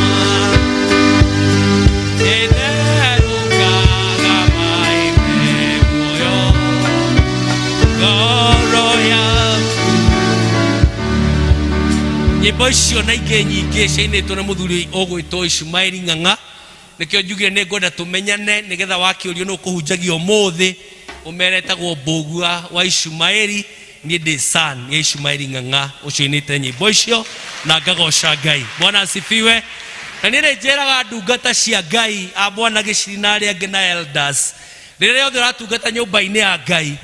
ĩtherũkaga maĩ me muoyo ngoro yaku nyĩmbo icio na ingĩ nyingĩ ciainĩtwo nĩ mũthuri ũgwĩtwo Ishumaeli Ng'ang'a nĩkĩo njugire nĩ ngwenda tũmenyane nĩgetha wakĩũrio nũ kũhunjagia ũmũthĩ ũmere etagwo Mbũgua wa Ishumaeli niĩ ndĩ son ya Ishumaeli Ng'ang'a ũcio inĩte nyĩmbo icio na ngagoca Ngai Bwana asifiwe na niĩ nĩ njĩraga ndungata cia Ngai a Bwana Gĩciri na arĩa angĩ na elders rĩrĩa rĩothe ũratungata nyũmba-inĩ ya Ngai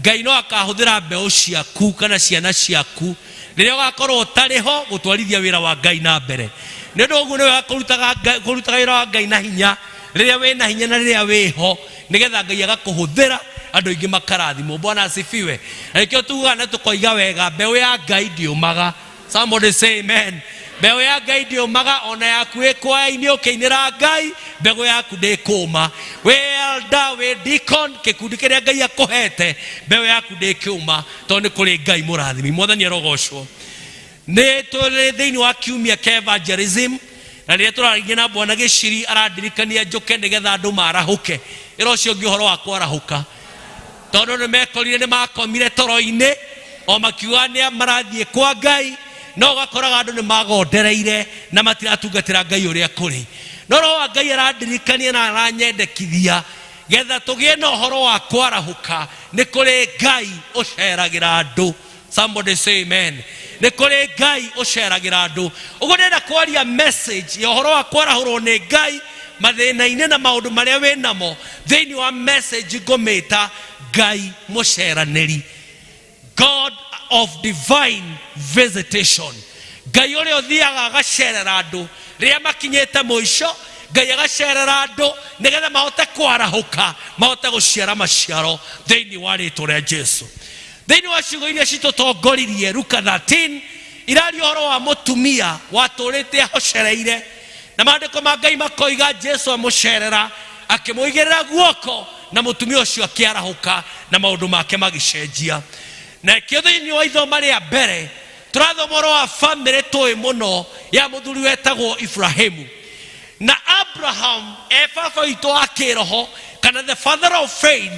Ngai no akahũthĩra mbeũ ciaku kana ciana ciaku rĩrĩa ũgakorwo ũtarĩ ho gũtwarithia wĩra wa Ngai na mbere nĩ ũndũ ũguo nĩ wega kũrutaga Ngai- kũrutaga wĩra wa Ngai na hinya rĩrĩa wĩ na hinya na rĩrĩa wĩ ho nĩgetha Ngai agakũhũthĩra andũ aingĩ makarathimwo Bwana asifiwe na nĩkĩo tugaga na tũkoiga wega mbeũ ya Ngai ndĩũmaga Somebody say amen. Mbeũ ya Ngai ndĩũmaga ona yaku ĩ kwaya-inĩ ũkĩinĩra Ngai mbegũ yaku ndĩkũma. Wĩ elder, wĩ deacon, gĩkundi kĩrĩa Ngai akũhete mbeũ yaku ndĩkĩũma tondũ nĩ kũrĩ Ngai mũrathimi. Mwathani arogocwo. Nĩ tũrĩ thĩinĩ wa kiumia kĩa evangelism na rĩrĩa tũraragia na Bwana Gĩciri arandirikania njũke nĩgetha andũ marahũke. Ĩra ũcio ũngĩ ũhoro wa kwarahũka. Tondũ nĩ mekorire nĩ makomire toro-inĩ o makiuga nĩ marathiĩ kwa Ngai no ũgakoraga andũ nĩ magondereire na matiratungatĩra Ngai ũrĩa kũrĩ. No roho wa Ngai arandirikania na aranyendekithia getha tũgĩe na ũhoro wa kwarahũka nĩ kũrĩ Ngai ũceragĩra andũ. Somebody say amen. Nĩ kũrĩ Ngai ũceragĩra andũ. Ũguo ndĩrenda kwaria message ya ũhoro wa kwarahũrwo nĩ Ngai mathĩna-inĩ na maũndũ marĩa wĩ namo thĩinĩ wa message ngũmĩta Ngai mũceranĩri. God of divine visitation. Ngai ũrĩa ũthiaga agacerera andũ. Rĩrĩa makinyĩte mũico, Ngai agacerera andũ nĩgetha mahote kwarahũka, mahote gũciara maciaro thĩinĩ wa rĩtwa rĩa Jesu. Thĩinĩ wa ciugo iria citũtongoririe Luka 13 iraria ũhoro wa mũtumia watũrĩte ahocereire, na maandĩko ma Ngai makoiga Jesu amũcerera akĩmũigĩrĩra guoko na mũtumia ũcio akĩarahũka na maũndũ make magĩcenjia. Na kĩo thĩinĩ wa ithoma rĩa mbere tũrathoma ũhoro wa bamĩrĩ tũĩ mũno ya mũthuri wetagwo Ibrahimu na Abraham e baba witũ wa kĩroho kana the father of faith.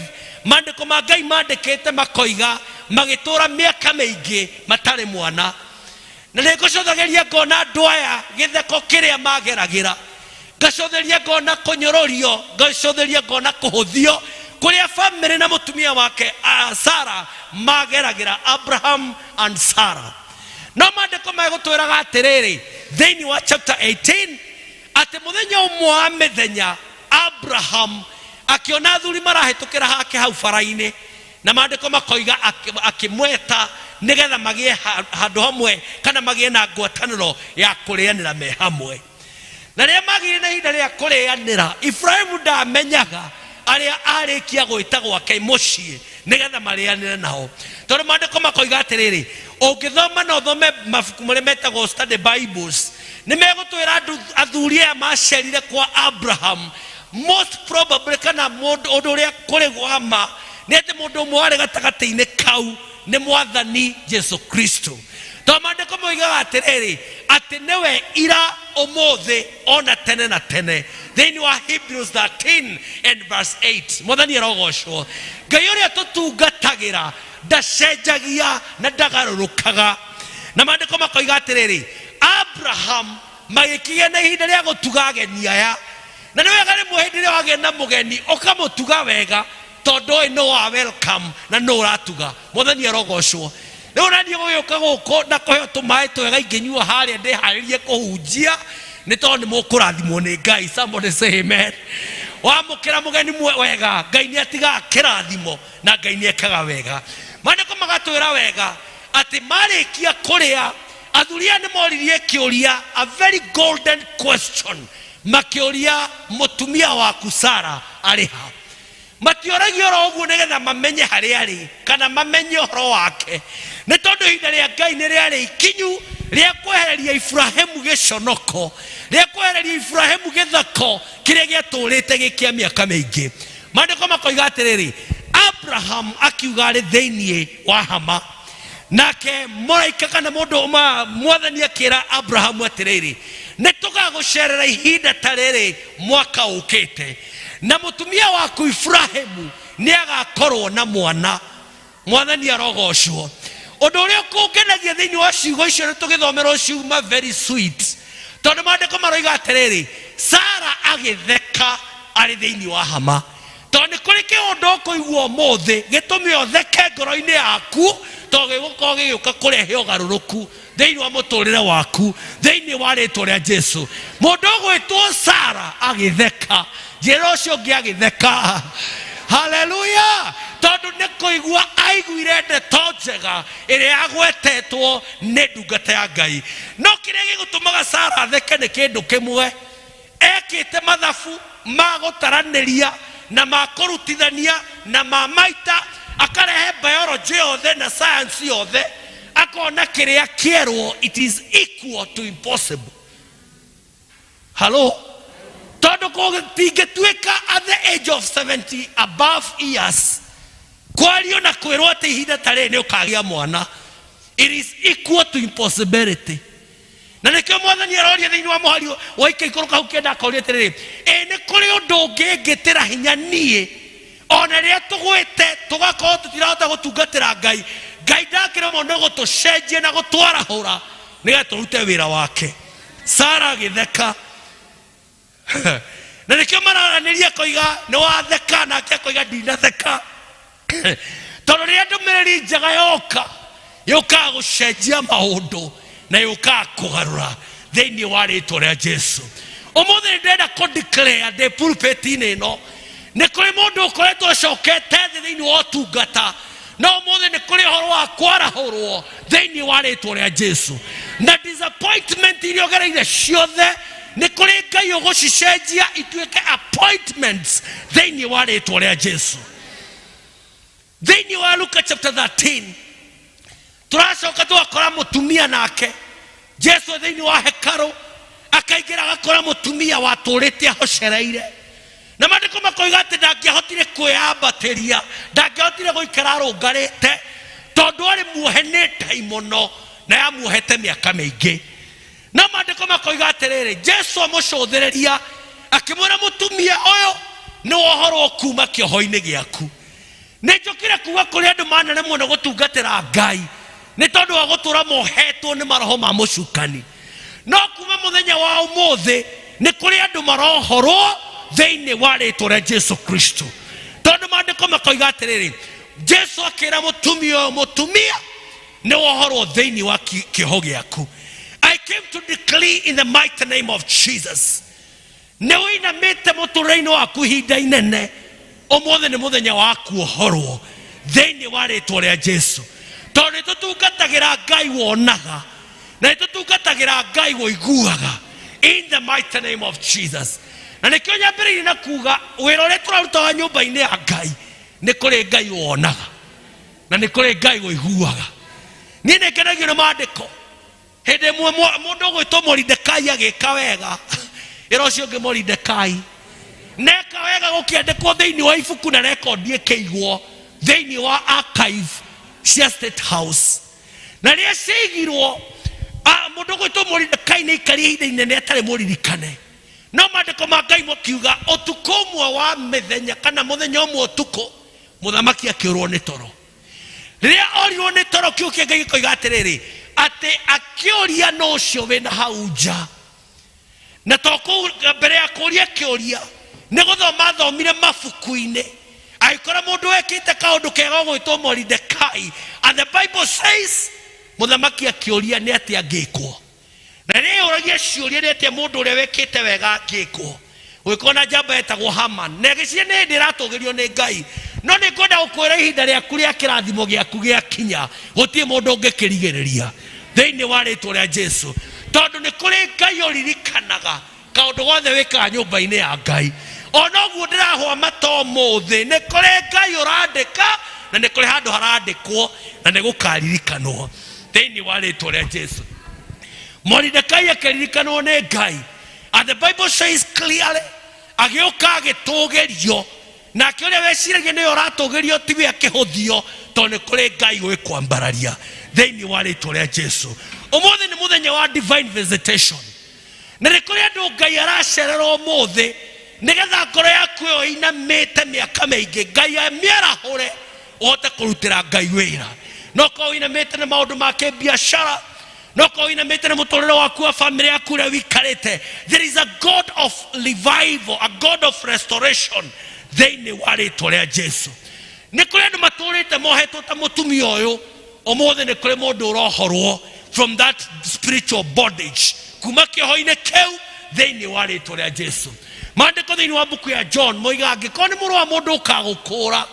Maandĩko ma Ngai mandĩkĩte makoiga magĩtũra mĩaka mĩingĩ matarĩ mwana, na nĩ ngũcũthagĩria ngona andũ aya gĩtheko kĩrĩa mageragĩra, ngacũthĩria ngona kũnyũrũrio, ngacũthĩria ngona kũhũthio kũrĩa bamĩrĩ na mũtumia wake Sarah mageragĩra, Abraham and Sarah. No maandĩko megũtwĩraga atĩrĩrĩ thĩinĩ wa chapter 18 atĩ mũthenya ũmwe wa mĩthenya Abraham akĩona athuri marahĩtũkĩra hake hau bara-inĩ, na maandĩko makoiga akĩmweta nĩgetha magĩe handũ hamwe kana magĩe na ngwatanĩro ya kũrĩanĩra me hamwe. Na rĩrĩa magĩire na ihinda rĩa kũrĩanĩra, Ibrahimu ndamenyaga arĩa arĩkia gwĩta gwake mũciĩ nĩgetha marĩanĩre nao, tondũ maandĩko makoiga atĩrĩrĩ, ũngĩthoma na ũthome mabuku marĩa metagwo study bibles, nĩ megũtwĩra athuri aya macerire kwa Abraham most probably, kana mũndũ ũndũ ũrĩa kũrĩ wa ma nĩ atĩ mũndũ ũmwe warĩ gatagatĩ-inĩ kau nĩ mwathani Jesu Kristo, tondũ maandĩko moigaga atĩrĩrĩ atĩ nĩwe ira, ũmũthĩ, ona tene na tene, thĩinĩ wa Hebrews 13 and verse 8. Mwathani arogocwo. Ngai ũrĩa tũtungatagĩra ndacenjagia na ndagarũrũkaga. Na maandĩko makoiga atĩrĩrĩ, Abraham magĩkĩgĩa na ihinda rĩa gũtuga ageni aya, na nĩ wega rĩmwe hĩndĩ ĩrĩa wagĩa na mũgeni ũkamũtuga wega, tondũ ũyũ nĩ wa welcome na nĩ ũratuga. Mwathani arogocwo. Rĩu na niĩ gũgĩũka gũkũ na kũheo tũmaĩ twega ingĩnyua harĩa ndĩharĩrie kũhunjia, nĩ tondũ nĩ mũkũrathimwo nĩ Ngai. Somebody say amen. Wamũkĩra mũgeni wega, Ngai nĩ atigaga kĩrathimo na Ngai nĩ ekaga wega. Maandĩko magatwĩra wega atĩ marĩkia kũrĩa, athuri aya nĩ moririe kĩũria, a very golden question, makĩũria mũtumia waku Sara arĩ ha? Matioragia oro ũguo nĩgetha mamenye harĩa arĩ kana mamenye ũhoro wake, nĩ tondũ ihinda rĩa Ngai nĩ rĩarĩ ikinyu rĩa kwehereria Iburahĩmu gĩconoko, rĩa kwehereria Iburahĩmu gĩtheko kĩrĩa gĩatũrĩte gĩ kĩa mĩaka mĩingĩ. Maandĩko makoiga atĩrĩrĩ, Abraham akiuga arĩ thĩinĩ wa hama, nake mũraika kana mũndũ mwathani akĩra Abrahamu atĩrĩrĩ, nĩ tũgagũcerera ihinda ta rĩrĩ mwaka ũkĩte, na mũtumia waku Ibrahimu nĩ agakorwo na mwana. Mwathani arogocwo. Ũndũ ũrĩa ũkũngenagia thĩinĩ wa ciugo icio nĩ tũgĩthomerwo ciuma very sweet, tondũ maandĩko maroiga atĩrĩrĩ, Sara agĩtheka arĩ thĩinĩ wa hama. Tondũ nĩ kũrĩ kĩũndũ ũkũigua ũmũthĩ gĩtũme ũtheke ngoro-inĩ yaku, tondũ gĩgũkorwo gĩgĩũka kũrehe ũgarũrũku thĩinĩ wa mũtũrĩre waku thĩinĩ wa rĩtwa rĩa Jesu. Mũndũ ũgwĩtwo Sara agĩtheka, njĩra ũcio ũngĩ agĩtheka, haleluya, tondũ nĩ kũigua aiguire ndeto njega ĩrĩa yagwetetwo nĩ ndungata ya Ngai. No kĩrĩa gĩgũtũmaga Sara atheke nĩ kĩndũ kĩmwe, ekĩte mathabu ma gũtaranĩria na ma kũrutithania na ma maita, akarehe biology yothe na science yothe, akona kĩrĩa kĩerwo it is equal to impossible. Halo, tondũ gũtingĩtuĩka at the age of 70 above years kwario na kwĩrwo atĩ ihinda ta rĩrĩ nĩ ũkagĩa mwana, it is equal to impossibility. Na nĩkĩo mwathani aroria thĩinĩ wa mũhari wa ikaikũrũka hau kenda, akoria atĩrĩrĩ, ĩ nĩ kũrĩ ũndũ ũngĩ ngĩtĩra hinya niĩ ona rĩrĩa tũgwĩte tũgakorwo tũtirahota gũtungatĩra Ngai? Ngai ndakĩremwo nĩ gũtũcenjia na gũtwarahũra nĩgetha tũrute wĩra wake. Sara agĩtheka, na nĩkĩo mararanĩria, akoiga nĩ watheka, nake akoiga ndinatheka, tondũ rĩrĩa ndũmĩrĩri njega yoka, yũkaga gũcenjia maũndũ na yũkaga kũgarũra thĩinĩ wa rĩtwa rĩa Jesu. Ũmũthĩ nĩ ndĩrenda kũ declare ndĩ pulpit-inĩ ĩno, nĩ kũrĩ mũndũ ũkoretwo acokete thĩ thĩinĩ wa ũtungata, no ũmũthĩ nĩ kũrĩ ũhoro wa kwarahũrwo thĩinĩ wa rĩtwa rĩa Jesu, na disappointment iria ũgereire ciothe Nĩ kũrĩ Ngai ũgũcicenjia ituĩke appointments thĩinĩ wa rĩtwa rĩa Jesu. Thĩinĩ wa Luka chapter 13 tũracoka tũgakora mũtumia nake Jesu thĩinĩ wa hekarũ akaingĩra agakora mũtumia watũrĩte ahocereire, na maandĩko makoiga atĩ ndangĩahotire kwĩyambatĩria, ndangĩahotire gũikara arũngarĩte tondũ arĩ muohe nĩ ndaimono na yamuohete mĩaka mĩingĩ. Na maandĩko makoiga atĩrĩrĩ, Jesu amũcũthĩrĩria akĩmwĩra, mũtumia ũyũ nĩ wohorwo kuma kĩoho-inĩ gĩaku. Nĩ njũkire kuga kũrĩ andũ manaremwo nĩ gũtungatĩra Ngai nĩ tondũ wa gũtũra mohetwo nĩ maroho ma mũcukani, no kuma mũthenya wa ũmũthĩ nĩ kũrĩ andũ marohorwo thĩinĩ wa rĩtwa rĩa Jesu Kristo, tondũ maandĩko makoiga atĩrĩrĩ, Jesu akĩra mũtumia ũyũ, mũtumia nĩ wohorwo thĩinĩ wa kĩoho gĩaku. I came to decree in the mighty name of Jesus, nĩ ũinamĩte mũtũrĩre-inĩ waku ihinda inene, ũmũthĩ nĩ mũthenya wa kuohorwo thĩinĩ wa rĩtwa rĩa Jesu, tondũ nĩ tũtungatagĩra Ngai wonaga na nĩ tũtungatagĩra Ngai ũiguaga, in the mighty name of Jesus. Na nĩkĩo nyambĩrĩirie na kuga wĩra ũrĩa tũraruta wa nyũmba-inĩ ya Ngai, nĩ kũrĩ Ngai wonaga na nĩ kũrĩ Ngai ũiguaga. Niĩ nĩ ngenagio nĩ maandĩko. Hĩndĩ ĩmwe mũndũ ũgwĩtwo Moridekai agĩka wega, ĩra ũcio ũngĩ Moridekai neka wega, gũkĩandĩkwo thĩinĩ wa ibuku na rekondi ĩkĩigwo thĩinĩ wa archive cia State House. Na rĩrĩa ciaigirwo, mũndũ ũgwĩtwo Moridekai nĩ aikarire ihinda inene atarĩ mũririkane, no maandĩko ma Ngai makiuga ũtukũ ũmwe wa mĩthenya kana mũthenya ũmwe ũtukũ mũthamaki akĩũrwo nĩ toro. Rĩrĩa orirwo nĩ toro, kiugo kĩa Ngai gĩkoiga atĩrĩrĩ, atĩ akĩũria nũ ũcio wĩna hau nja, na to kũu mbere ya kũũria kĩũria nĩ gũthoma athomire mabuku-inĩ, agĩkora mũndũ wekĩte kaũndũ kega ũgwĩtwo Moridekai. And the Bible says mũthamaki akĩũria nĩ atĩa angĩkwo, na rĩrĩa yũragia ciũria nĩ atĩa mũndũ ũrĩa wekĩte wega angĩkwo, gũgĩkorwo na njamba yetagwo Haman, na ĩgĩciria nĩ hĩndĩ ĩratũgĩrio nĩ Ngai. No nĩ ngwenda gũkwĩra ihinda rĩaku rĩa kĩrathimo gĩaku gĩakinya, gũtirĩ mũndũ ũngĩkĩrigĩrĩria thĩinĩ wa rĩtwa rĩa Jesu, tondũ nĩ kũrĩ Ngai ũririkanaga kaũndũ gothe wĩkaga nyũmba-inĩ ya Ngai. Ona ũguo ndĩrahũa mata ũmũthĩ, nĩ kũrĩ Ngai ũrandĩka na nĩ kũrĩ handũ harandĩkwo na nĩ gũkaririkanwo thĩinĩ wa rĩtwa rĩa Jesu. Moridekai akĩririkanwo nĩ Ngai, and the Bible says clearly, agĩũka agĩtũgĩrio, nake ũrĩa weciragia nĩwe ũratũgĩrio tiwe akĩhũthio, tondũ nĩ kũrĩ Ngai ũĩ kwambararia thĩinĩ wa rĩtwa rĩa Jesu. Ũmũthĩ nĩ mũthenya wa divine visitation, na nĩ kũrĩ andũ Ngai aracerera ũmũthĩ nĩgetha ngoro yaku ĩyo ĩinamĩte mĩaka mĩingĩ Ngai amĩarahũre ũhote kũrutĩra Ngai wĩra. No korwo ũinamĩte nĩ maũndũ ma kĩbiacara, no korwo ũinamĩte nĩ mũtũrĩre waku wa famĩlĩ yaku ũrĩa ũikarĩte, there is a God of revival, a God of restoration thĩinĩ wa rĩtwa rĩa Jesu. Nĩ kũrĩ andũ matũrĩte mohetwo ta mũtumia ũyũ, ũmũthĩ nĩ kũrĩ mũndũ ũrohorwo from that spiritual bondage, kuma kĩoho-inĩ kĩu thĩinĩ wa rĩtwa rĩa Jesu. Maandĩko thĩinĩ wa mbuku ya John moigaga angĩkorwo nĩ mũrũ wa mũndũ ũkagũkũra,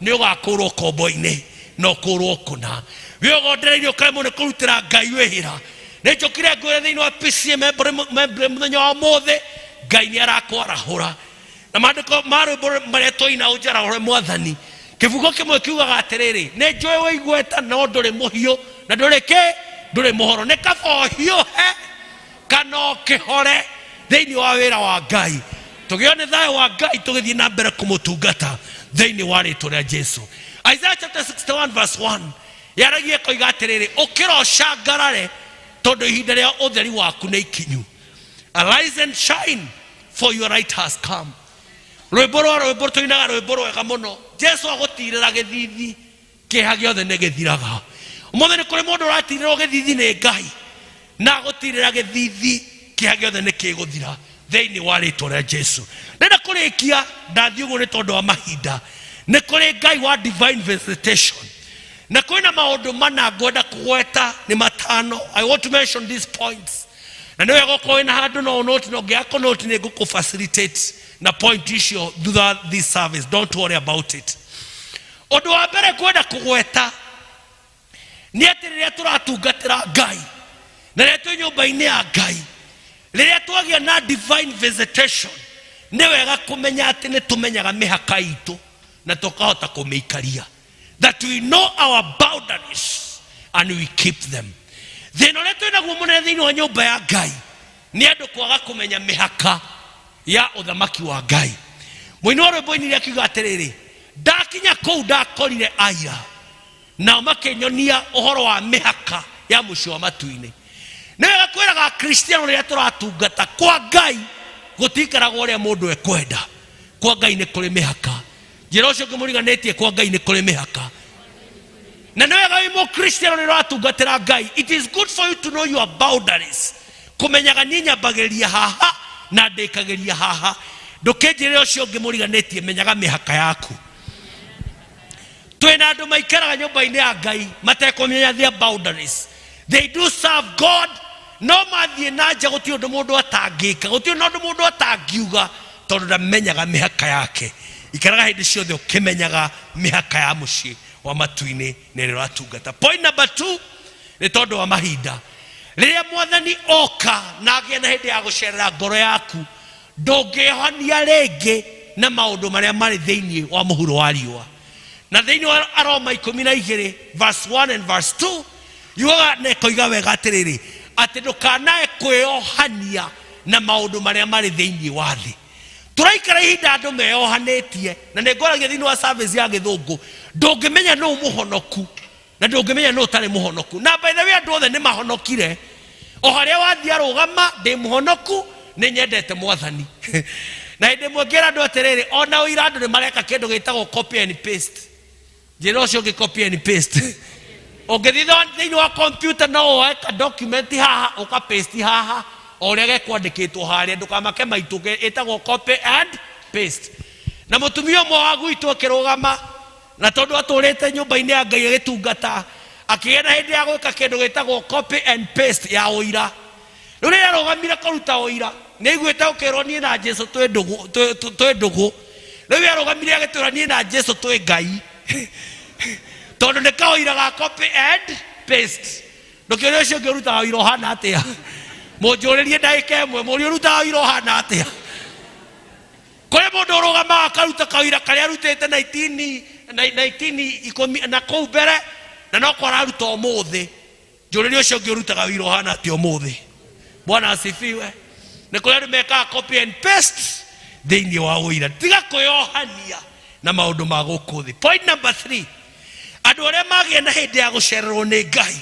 nĩ ũgakũrwo kombo-inĩ na ũkũrwo kũna. Wĩ ũgondereirie ũkaremwo nĩ kũrutĩra Ngai wĩra. Nĩ njũkire ngwĩre thĩinĩ wa PCA membre mũthenya wa ũmũthĩ, Ngai nĩ arakwarahũra. Na maandĩko ma rwĩmbo marĩa twaina ũnjarahũre Mwathani, kĩbungo kĩmwe kiugaga atĩrĩrĩ, nĩ njũĩ wĩ igweta no ndũrĩ mũhiũ na ndũrĩ kĩ, ndũrĩ mũhoro, nĩ kaba ũhiũhe kana ũkĩhore thĩinĩ wa wĩra wa Ngai. Tũgĩo nĩ thayũ wa Ngai tũgĩthiĩ na mbere kũmũtungata thĩinĩ wa rĩtwa rĩa Jesu. Isaiah chapter 61 verse 1 yaragia ĩkoiga atĩrĩrĩ, ũkĩra ũcangarare tondũ ihinda rĩa ũtheri waku nĩ ikinyu. Arise and shine, for your light has come. Rwĩmbo rwa rwĩmbo tũinaga rwĩmbo rwega mũno. Jesu agũtirĩra gĩthithi, kĩeha gĩothe nĩ gĩthiraga. Ũmũthĩ nĩ kũrĩ mũndũ ũratirĩrwo gĩthithi nĩ Ngai, na agũtirĩra gĩthithi, kĩeha gĩothe nĩ kĩgũthira thĩinĩ wa rĩtwa rĩa Jesu. Ndĩrenda kũrĩkia ndathiĩ ũguo nĩ tondũ wa mahinda. Nĩ kũrĩ Ngai wa divine visitation, na kwĩna maũndũ mana ngwenda kũgweta, nĩ matano. I want to mention these points, na nĩ wega ũkorwo wĩna handũ no ũnote, na ũngĩaga kũnote nĩ ngũkũ facilitate na point icio thutha wa this service. Don't worry about it. Ũndũ wa mbere ngwenda kũgweta nĩ atĩ rĩrĩa tũratungatĩra Ngai na rĩrĩa twĩ nyũmba-inĩ ya Ngai, Rĩrĩa twagĩa na divine visitation, nĩ wega kũmenya atĩ nĩ tũmenyaga mĩhaka itũ na tũkahota kũmĩikaria, that we know our boundaries and we keep them. Thĩna ũrĩa twĩ naguo mũnene thĩinĩ wa nyũmba ya Ngai nĩ andũ kwaga kũmenya mĩhaka ya ũthamaki wa Ngai. Mũini wa rwĩmbo inire akiuga atĩrĩrĩ, ndakinya kũu ndakorire aira nao makĩnyonia ũhoro wa mĩhaka ya mũciĩ wa matu-inĩ. Nĩ wega kwĩraga Akristiano rĩrĩa tũratungata kwa Ngai gũtiikaragwo ũrĩa mũndũ ekwenda. Kwa Ngai nĩ kũrĩ mĩhaka. Njĩra ũcio ũngĩ mũriganĩtie, kwa Ngai nĩ kũrĩ mĩhaka. Na nĩ wega wĩ mũkristiano rĩrĩa ũratungatĩra Ngai, it is good for you to know your boundaries, kũmenyaga niĩ nyambagĩrĩria haha na ndĩkagĩria haha. Ndũkĩnjĩre ũcio ũngĩ mũriganĩtie, menyaga mĩhaka yaku. Twĩna andũ maikaraga nyũmba-inĩ ya Ngai matekũmenya their boundaries. They do serve God, no mathiĩ na nja gũtirĩ ũndũ mũndũ atangĩka, gũtirĩ na ũndũ mũndũ atangiuga, tondũ ndamenyaga mĩhaka yake. Ikaraga hĩndĩ ciothe ũkĩmenyaga mĩhaka ya mũciĩ wa matu-inĩ na ĩrĩa ũratungata. Point number 2, nĩ tondũ wa mahinda, rĩrĩa mwathani oka na agĩe na hĩndĩ ya gũcerera ngoro yaku, ndũngĩhonia rĩngĩ na maũndũ marĩa marĩ thĩinĩ wa mũhuro wa riũa. Na thĩinĩ wa Aroma 12 verse 1 and verse 2 yugaga na ĩkoiga wega atĩrĩrĩ, atĩ ndũkanae kwĩohania na maũndũ marĩa marĩ thĩinĩ wa thĩ. Tũraikara ihinda andũ meyohanĩtie, na nĩ ngwaragia thĩinĩ wa service ya gĩthũngũ, ndũngĩmenya nũ mũhonoku na ndũngĩmenya nũ ũtarĩ mũhonoku. Na by the way, andũ othe nĩ mahonokire. O harĩa wathiĩ arũgama, ndĩ mũhonoku, nĩ nyendete mwathani. Na hĩndĩ ĩmwe ngĩra andũ atĩrĩrĩ, ona ũira andũ nĩ mareka kĩndũ gĩtagwo copy and paste. Njĩra ũcio ũngĩ copy and paste. Ũngĩthiĩ thĩinĩ wa computer, no woe ka document haha ũka paste haha o ũrĩa gekwandĩkĩtwo harĩa, ndũkamake maitũ, ĩtagwo copy and paste. Na mũtumia ũmwe wa gwitũ akĩrũgama, na tondũ atũrĩte nyũmba-inĩ ya Ngai agĩtungata, akĩgĩa na hĩndĩ ya gwĩka kĩndũ gĩtagwo copy and paste ya ũira. Rĩu rĩrĩa arũgamire kũruta ũira, nĩ aiguĩte ũkĩrwo niĩ na Jesu twĩ ndũgũ, twĩ ndũgũ. Rĩu arũgamire agĩtwĩra niĩ na Jesu twĩ Ngai, tondũ nĩ kaũira ga copy and paste. Ndũkĩũria ũcio ũngĩ ũrutaga ũira ũhana atĩa, mũnjũrĩrie ndagĩka ĩmwe, mũũrie ũrutaga ũira ũhana atĩa. Kũrĩ mũndũ ũrũgamaga akaruta kaũira karĩa arutĩte 19 na na kũu mbere, na no ko araruta ũmũthĩ. Njũrĩrie ũcio ũngĩ ũrutaga ũira ũhana atĩa ũmũthĩ. Bwana asifiwe. Nĩ kũrĩ andũ mekaga copy and paste thĩinĩ wa ũira. Tiga kwĩyohania na maũndũ ma gũkũ thĩ. Point number 3, andũ arĩa magĩa na hĩndĩ ya gũcererwo nĩ Ngai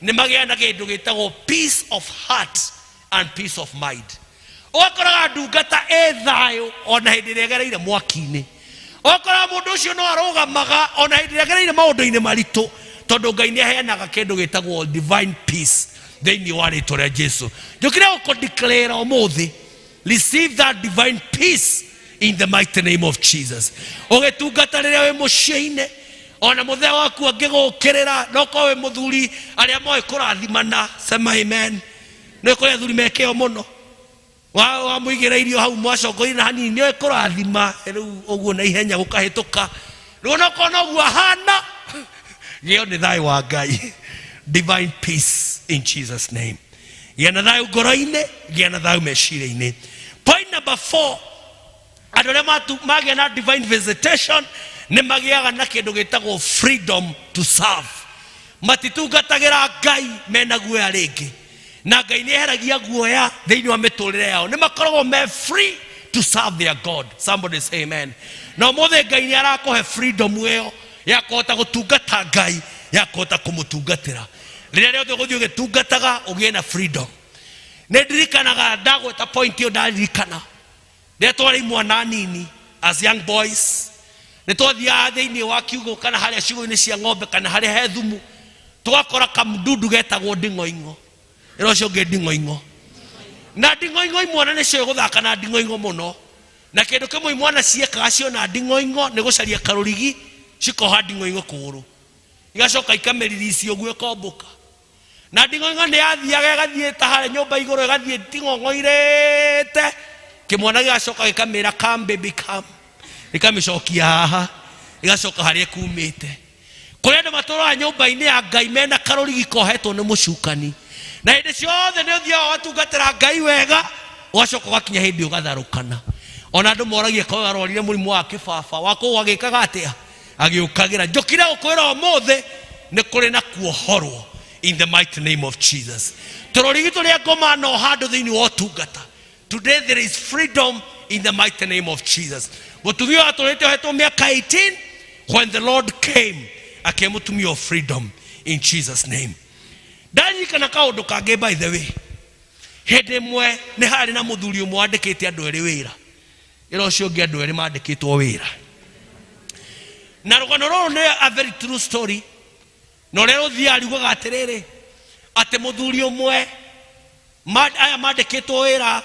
nĩ magĩa na kĩndũ gĩtagwo peace of heart and peace of mind. Ũgakoraga ndungata ĩ thayũ ona hĩndĩ ĩrĩa ĩgereire mwaki-inĩ. Ũgakoraga mũndũ ũcio no arũgamaga ona hĩndĩ ĩrĩa agereire maũndũ-inĩ maritũ, tondũ Ngai nĩ aheanaga kĩndũ gĩtagwo divine peace thĩinĩ wa rĩtwa rĩa Jesu. Njũkire gũkũ declare ũmũthĩ, receive that divine peace in the mighty name of Jesus. Ũgĩtungata rĩrĩa wĩ mũciĩ-inĩ, ona mũthee waku angĩgũkĩrĩra, no korwo wĩ mũthuri, arĩa moĩ kũrathimana, sema amen. Nĩ kũrĩ athuri mekĩo mũno, wamũigĩra irio hau mwacokoire na hanini, nĩoĩ kũrathima rĩu ũguo na ihenya gũkahĩtũka. Rĩu onokorwo noguo ahana, gĩo nĩ thayũ wa Ngai, divine peace in Jesus name. Gĩa na thayũ ngoro-inĩ, gĩa na thayũ meciria-inĩ. Point number 4, andũ arĩa magĩa na divine visitation nĩ magĩaga na kĩndũ gĩtagwo freedom to serve. Matitungatagĩra Ngai mena guoya rĩngĩ, na Ngai nĩ eheragia guoya thĩinĩ wa mĩtũrĩre yao. Nĩ makoragwo me free to serve their God. Somebody say amen. Na ũmũthĩ Ngai nĩ arakũhe freedom ĩyo ya kũhota gũtungata Ngai, ya kũhota kũmũtungatĩra rĩrĩa rĩothe ũgũthiĩ ũgĩtungataga, ũgĩe na freedom. Nĩ ndirikanaga ndagweta point ĩyo, ndaririkana rĩrĩa twarĩ imwana nini, as young boys, nĩ twathiaga thĩinĩ wa kiugũ kana harĩa ciugũ-inĩ cia ng'ombe kana harĩa he thumu, tũgakora kamdudu getagwo nding'oing'o. Ĩra ũcio ũngĩ nding'oing'o. Na nding'oing'o, imwana nĩcio gũthaka na nding'oing'o mũno, na kĩndũ kĩmwe imwana ciekaga ciona nding'oing'o nĩ gũcaria karũrigi, cikoha nding'oing'o kũgũrũ, igacoka ikamĩririci ũguo ĩkombũka. Na nding'oing'o nĩ yathiaga ĩgathiĩ ta harĩa nyũmba igũrũ, ĩgathiĩ ting'ong'oirĩte. Kĩmwana gĩgacoka gĩkamĩra, "Come baby, come," gĩkamĩcokia haha, ĩgacoka harĩa ĩkumĩte. Kũrĩ andũ matũraga nyũmba-inĩ ya Ngai mena karũrigi kohetwo nĩ mũcukani, na hĩndĩ ciothe nĩ ũthiaga ũgatungatĩra Ngai wega, ũgacoka ũgakinya hĩndĩ ũgatharũkana. Ona andũ moragia kaĩ arwarire mũrimũ wa kĩbaba wa kũu agĩkaga atĩa, agĩũkagĩra. Njũkire gũkwĩra ũmũthĩ nĩ kũrĩ na kuohorwo in the mighty name of Jesus. Tũrũrigi tũrĩa ngoma no handũ thĩinĩ wa ũtungata. Today there is freedom in the mighty name of Jesus. Mũtumia ũyũ atũrĩte ohetwo mĩaka 18. When the Lord came, akĩhe mũtumia ũyũ freedom in Jesus name. Ndaririkana kaũndũ kangĩ, by the way. Hĩndĩ ĩmwe nĩ harĩ na mũthuri ũmwe wandĩkĩte andũ erĩ wĩra. Ĩra ũcio ũngĩ andũ erĩ mandĩkĩtwo wĩra. Na rũgano rũrũ nĩ a very true story. Na ũrĩa rũthiaga riugaga atĩrĩrĩ, atĩ mũthuri ũmwe aya mandĩkĩtwo wĩra,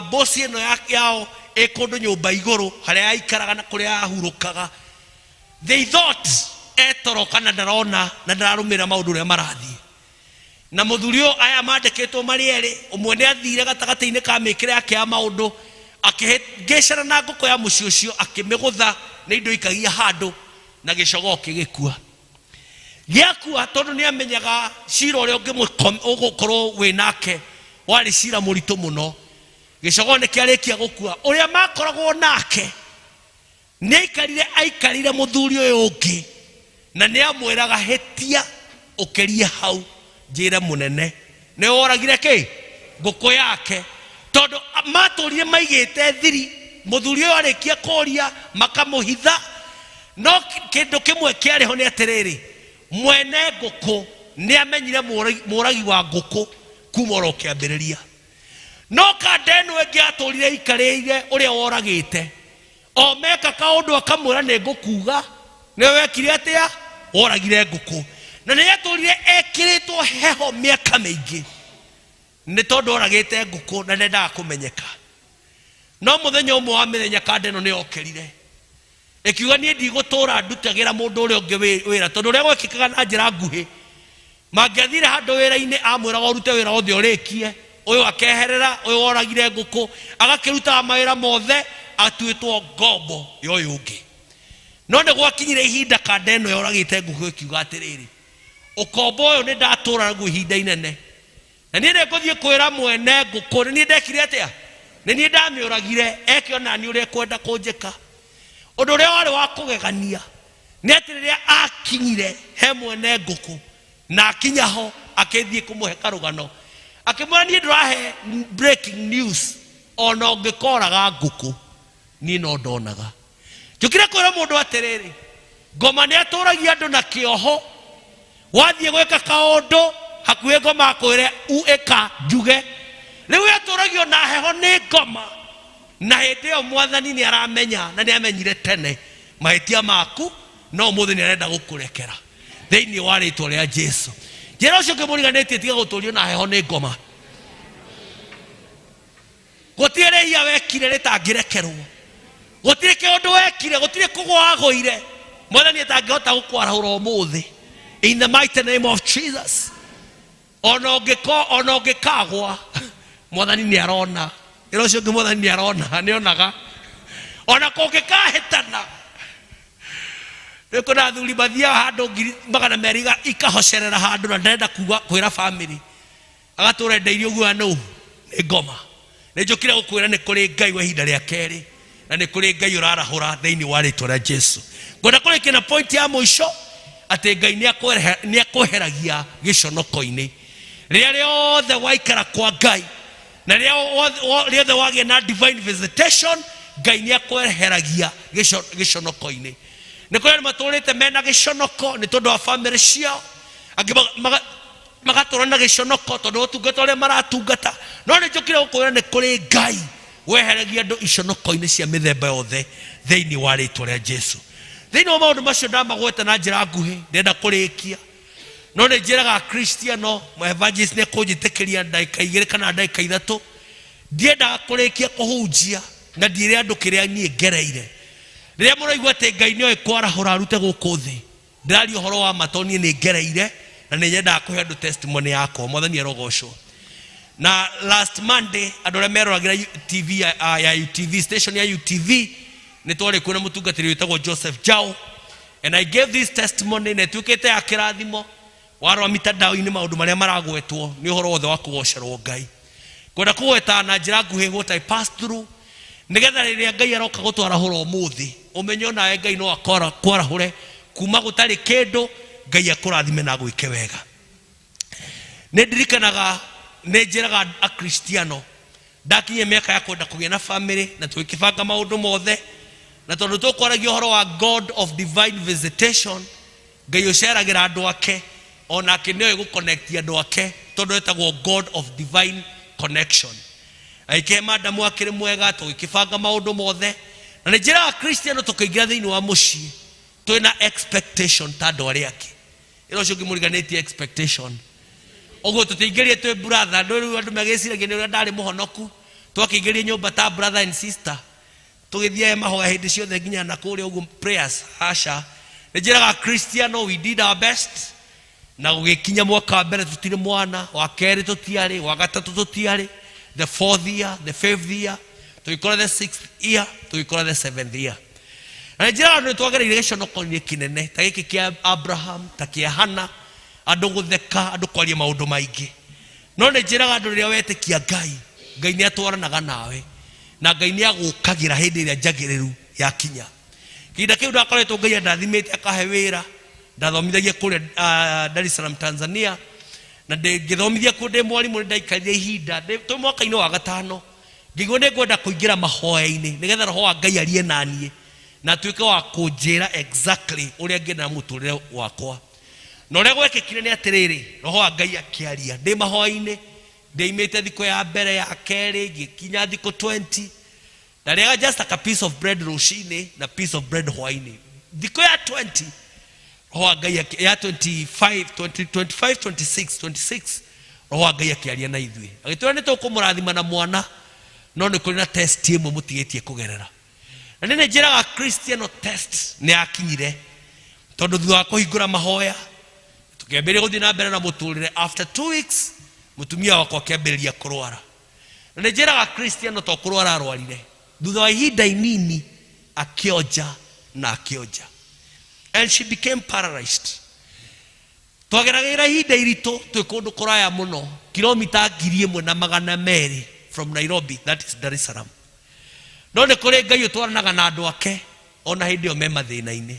bosi ĩno yao ĩ kũndũ nyũmba igũrũ harĩa yaikaraga na kũrĩa yahurũkaga. They thought etoro kana ndarona na ndararũmĩrĩra maũndũ ũrĩa marathiĩ. Na mũthuri ũyũ aya mandĩkĩtwo marĩ erĩ, ũmwe nĩ athire gatagatĩ-inĩ ka mĩkĩre yake ya maũndũ, akĩhĩngĩcana na ngũkũ ya mũciĩ ũcio, akĩmĩgũtha nĩ indo ikagia handũ na gĩcogoo kĩgĩkua. Gĩakua tondũ nĩ amenyaga cira ũrĩa ũgũkorwo wĩ nake warĩ cira mũritũ mũno. Gĩcogoo nĩ kĩarĩkia gũkua, ũrĩa makoragwo nake nĩ aikarire aikarire mũthuri ũyũ ũngĩ, na nĩ amwĩraga hĩtia ũkĩrie hau njĩre mũnene nĩ woragire kĩ ngũkũ yake, tondũ matũrire maigĩte thiri. Mũthuri ũyũ arĩkia kũria makamũhitha, no kĩndũ kĩmwe kĩarĩ ho nĩ atĩrĩrĩ, mwene ngũkũ nĩ amenyire mũragi wa ngũkũ kuma oro kĩambĩrĩria. No kanda ĩno ĩngĩ atũrire aikarĩire ũrĩa woragĩte, o meka kaũndũ akamwĩra nĩ ngũkuga nĩwe wekire atĩa, woragire ngũkũ. Na nĩ atũrire ekĩrĩtwo heho mĩaka mĩingĩ nĩ tondũ oragĩte ngũkũ na ndendaga kũmenyeka. No mũthenya ũmwe wa mĩthenya kanda ĩno nĩ yokĩrire ĩkiuga niĩ ndigũtũra ndutagĩra mũndũ ũrĩa ũngĩ wĩra, tondũ ũrĩa gwekĩkaga na njĩra nguhĩ, mangĩathire handũ wĩra-inĩ amwĩraga ũrute wĩra wothe ũrĩkie, ũyũ akeherera, ũyũ woragire ngũkũ agakĩrutaga mawĩra mothe atuĩtwo ngombo ya ũyũ ũngĩ. No nĩ gwakinyire ihinda kanda ĩno yoragĩte ngũkũ ĩkiuga atĩrĩrĩ, ũkombo ũyũ nĩ ndatũra naguo ihinda inene, na niĩ nĩ ngũthiĩ kwĩra mwene ngũkũ nĩ niĩ ndekire atĩa, nĩ niĩ ndamĩũragire, eke ona niĩ ũrĩa ekwenda kũnjĩka. Ũndũ ũrĩa warĩ wa kũgegania nĩ atĩ rĩrĩa akinyire he mwene ngũkũ, na akinya ho akĩthiĩ kũmũhe karũgano, akĩmwĩra niĩ ndĩrahe breaking news, ona ũngĩkoraga ngũkũ niĩ no ndonaga. Njũkire kwĩra mũndũ atĩrĩrĩ, ngoma nĩ atũragia andũ na kĩoho. Wathiĩ gwĩka kaũndũ hakuhĩ ngoma akwĩre u ĩka njuge. Rĩu atũragio na heho nĩ ngoma, na hĩndĩ ĩyo mwathani nĩ aramenya na nĩ amenyire tene mahĩtia maku, no ũmũthĩ nĩ arenda gũkũrekera thĩinĩ wa rĩtwa rĩa Jesu. Njĩra ũcio ũngĩmũriganĩtie, tiga gũtũrio na heho nĩ ngoma. Gũtirĩ rĩhia wekire rĩtangĩrekerwo, gũtirĩ kĩũndũ wekire, gũtirĩ kũgwa wagũire mwathani atangĩhota gũkwarahũra ũmũthĩ in the mighty name of Jesus. Ona ũngĩkagwa mwathani nĩ arona. Ĩra ũcio ũngĩ mwathani nĩ arona, nĩ onaga. Ona kũngĩkahĩtana, rĩu kwĩna athuri mathiaga handũ ngiri magana merĩ ikahocerera handũ na ndarenda kuga kwĩra family, agatũra endeirio guoya nũ nĩ ngoma. Nĩ njũkire gũkwĩra nĩ kũrĩ Ngai wa ihinda rĩa kerĩ, na nĩ kũrĩ Ngai ũrarahũra thĩinĩ wa rĩtwa rĩa Jesu. Ngwenda kũrĩkia na point ya mũico atĩ Ngai nĩ akweheragia gĩconoko-inĩ. Rĩrĩa rĩothe waikara kwa Ngai na rĩrĩa rĩothe wagĩa na divine visitation, Ngai nĩ akweheragia gĩconoko-inĩ. Nĩ kũrĩ andũ matũrĩte mena gĩconoko nĩ tondũ wa family ciao, angĩ magatũra na gĩconoko tondũ wa ũtungata ũrĩa maratungata. No nĩ njũkire gũkwĩra nĩ kũrĩ Ngai weheragia andũ iconoko-inĩ cia mĩthemba yothe thĩinĩ wa rĩtwa rĩa Jesu. Thĩinĩ wa maũndũ macio ndamagweta na njĩra nguhĩ, ndĩrenda kũrĩkia, no nĩ njĩraga Akristiano, evangelist nĩ ekũnjĩtĩkĩria ndagĩka igĩrĩ kana ndagĩka ithatũ. Ndiendaga kũrĩkia kũhunjia na ndiĩre andũ kĩrĩa niĩ ngereire. Rĩrĩa mũraigua atĩ Ngai nĩoĩ kwarahũra arute gũkũ thĩ, ndĩraria ũhoro wa ma tondũ niĩ nĩ ngereire na nĩ nyendaga kũhe andũ testimony yakwa. Mwathani arogocwo. Na last Monday andũ arĩa meroragĩra TV ya UTV, station ya UTV, nĩ twarĩ kuo na mũtungatĩri wĩtagwo Joseph Jao. And I gave this testimony na ĩtuĩkĩte ya kĩrathimo. Warora mitandao-inĩ maũndũ marĩa maragwetwo nĩ ũhoro wothe wa kũgocerwo Ngai. Ngwenda kũgweta na njĩra nguhĩ what I passed through, nĩgetha rĩrĩa Ngai aroka gũtwarahũra ũmũthĩ, ũmenye onawe Ngai no akwarahũre kuma gũtarĩ kĩndũ, Ngai akũrathime na agwĩke wega. Nĩ ndirikanaga, nĩ njĩraga Akristiano, ndakinyia mĩaka ya kwenda kũgĩa na family na tũgĩkĩbanga maũndũ mothe, na tondũ tũkwaragia ũhoro wa God of divine visitation, Ngai ũceragĩra andũ ake, onake nĩoĩ gũconnect andũ ake, tondũ etagwo God of divine connection. Agĩkĩhe madamu akĩrĩ mwega, tũgĩkĩbanga maũndũ mothe, na nĩ njĩraga Kristiano tũkĩingĩra thĩinĩ wa mũciĩ twĩna expectation ta andũ arĩa angĩ. Ĩra ũcio ũngĩ mũriganĩtie expectation. Ũguo tũtiaingĩrire twĩ brother, ndũĩ rĩu andũ magĩciragia nĩ ũrĩa ndarĩ mũhonoku, twakĩingĩrire nyũmba ta brother and sister, tũgĩthiaga mahoya hĩndĩ ciothe nginya na kũrĩa ũguo prayers. Aca, nĩ njĩraga Kristiano we did our best, na gũgĩkinya mwaka wa mbere tũtirĩ mwana, wa kerĩ tũtiarĩ, wa gatatũ tũtiarĩ, the fourth year, the fifth year, tũgĩkora the sixth year, tũgĩkora the seventh year. Na nĩ njĩraga andũ nĩ twagereire gĩconoko-inĩ kĩnene ta gĩkĩ kĩa Abraham, ta kĩa Hannah, andũ gũtheka, andũ kwaria maũndũ maingĩ. No nĩ njĩraga andũ rĩrĩa wetĩkia Ngai, Ngai nĩ atwaranaga nawe, na Ngai nĩ agũkagĩra hĩndĩ ĩrĩa njagĩrĩru yakinya. Kĩhinda kĩu ndakoretwo Ngai andathimĩte akahe wĩra, ndathomithagia kũrĩa Dar es Salaam Tanzania, na ngĩthomithia kuo ndĩ mwarimũ, nĩ ndaikarire ihinda, twĩ mwaka-inĩ wa gatano, ngĩigua nĩ ngwenda kũingĩra mahoya-inĩ nĩgetha roho wa Ngai arie na niĩ na atuĩke wa kũnjĩra exactly ũrĩa ngĩenda mũtũrĩre wakwa. Na ũrĩa gwekĩkire nĩ atĩrĩrĩ, roho wa Ngai akĩaria ndĩ mahoya-inĩ, ndĩimĩte thikũ ya mbere, ya kerĩ, ngĩkinya thikũ 20, ndarĩaga just like a piece of bread rũcinĩ na piece of bread hwainĩ. Thikũ ya 20, roho wa Ngai ya 25, 20, 25, 26, 26, roho wa Ngai akĩaria na ithuĩ agĩtwĩra nĩ tũkũmũrathima na mwana, no nĩ kũrĩ na test ĩmwe mũtigĩtie kũgerera. Na nĩ njĩraga Kristiano test nĩ yakinyire, tondũ thutha wa kũhingũra mahoya tũkĩambĩrĩria gũthiĩ na mbere na mũtũrĩre. After 2 weeks mũtumia wakwa akĩambĩrĩria kũrwara. Na nĩ njĩraga Kristiano to kũrwara arwarire, thutha wa ihinda inini akĩonja na akĩonja, and she became paralyzed. Twageragĩra ihinda iritũ twĩ kũndũ kũraya mũno, kilomita ngiri ĩmwe na magana merĩ from Nairobi, that is Dar es Salaam. No nĩ kũrĩ Ngai ũtwaranaga na andũ ake ona hĩndĩ ĩyo me mathĩna-inĩ.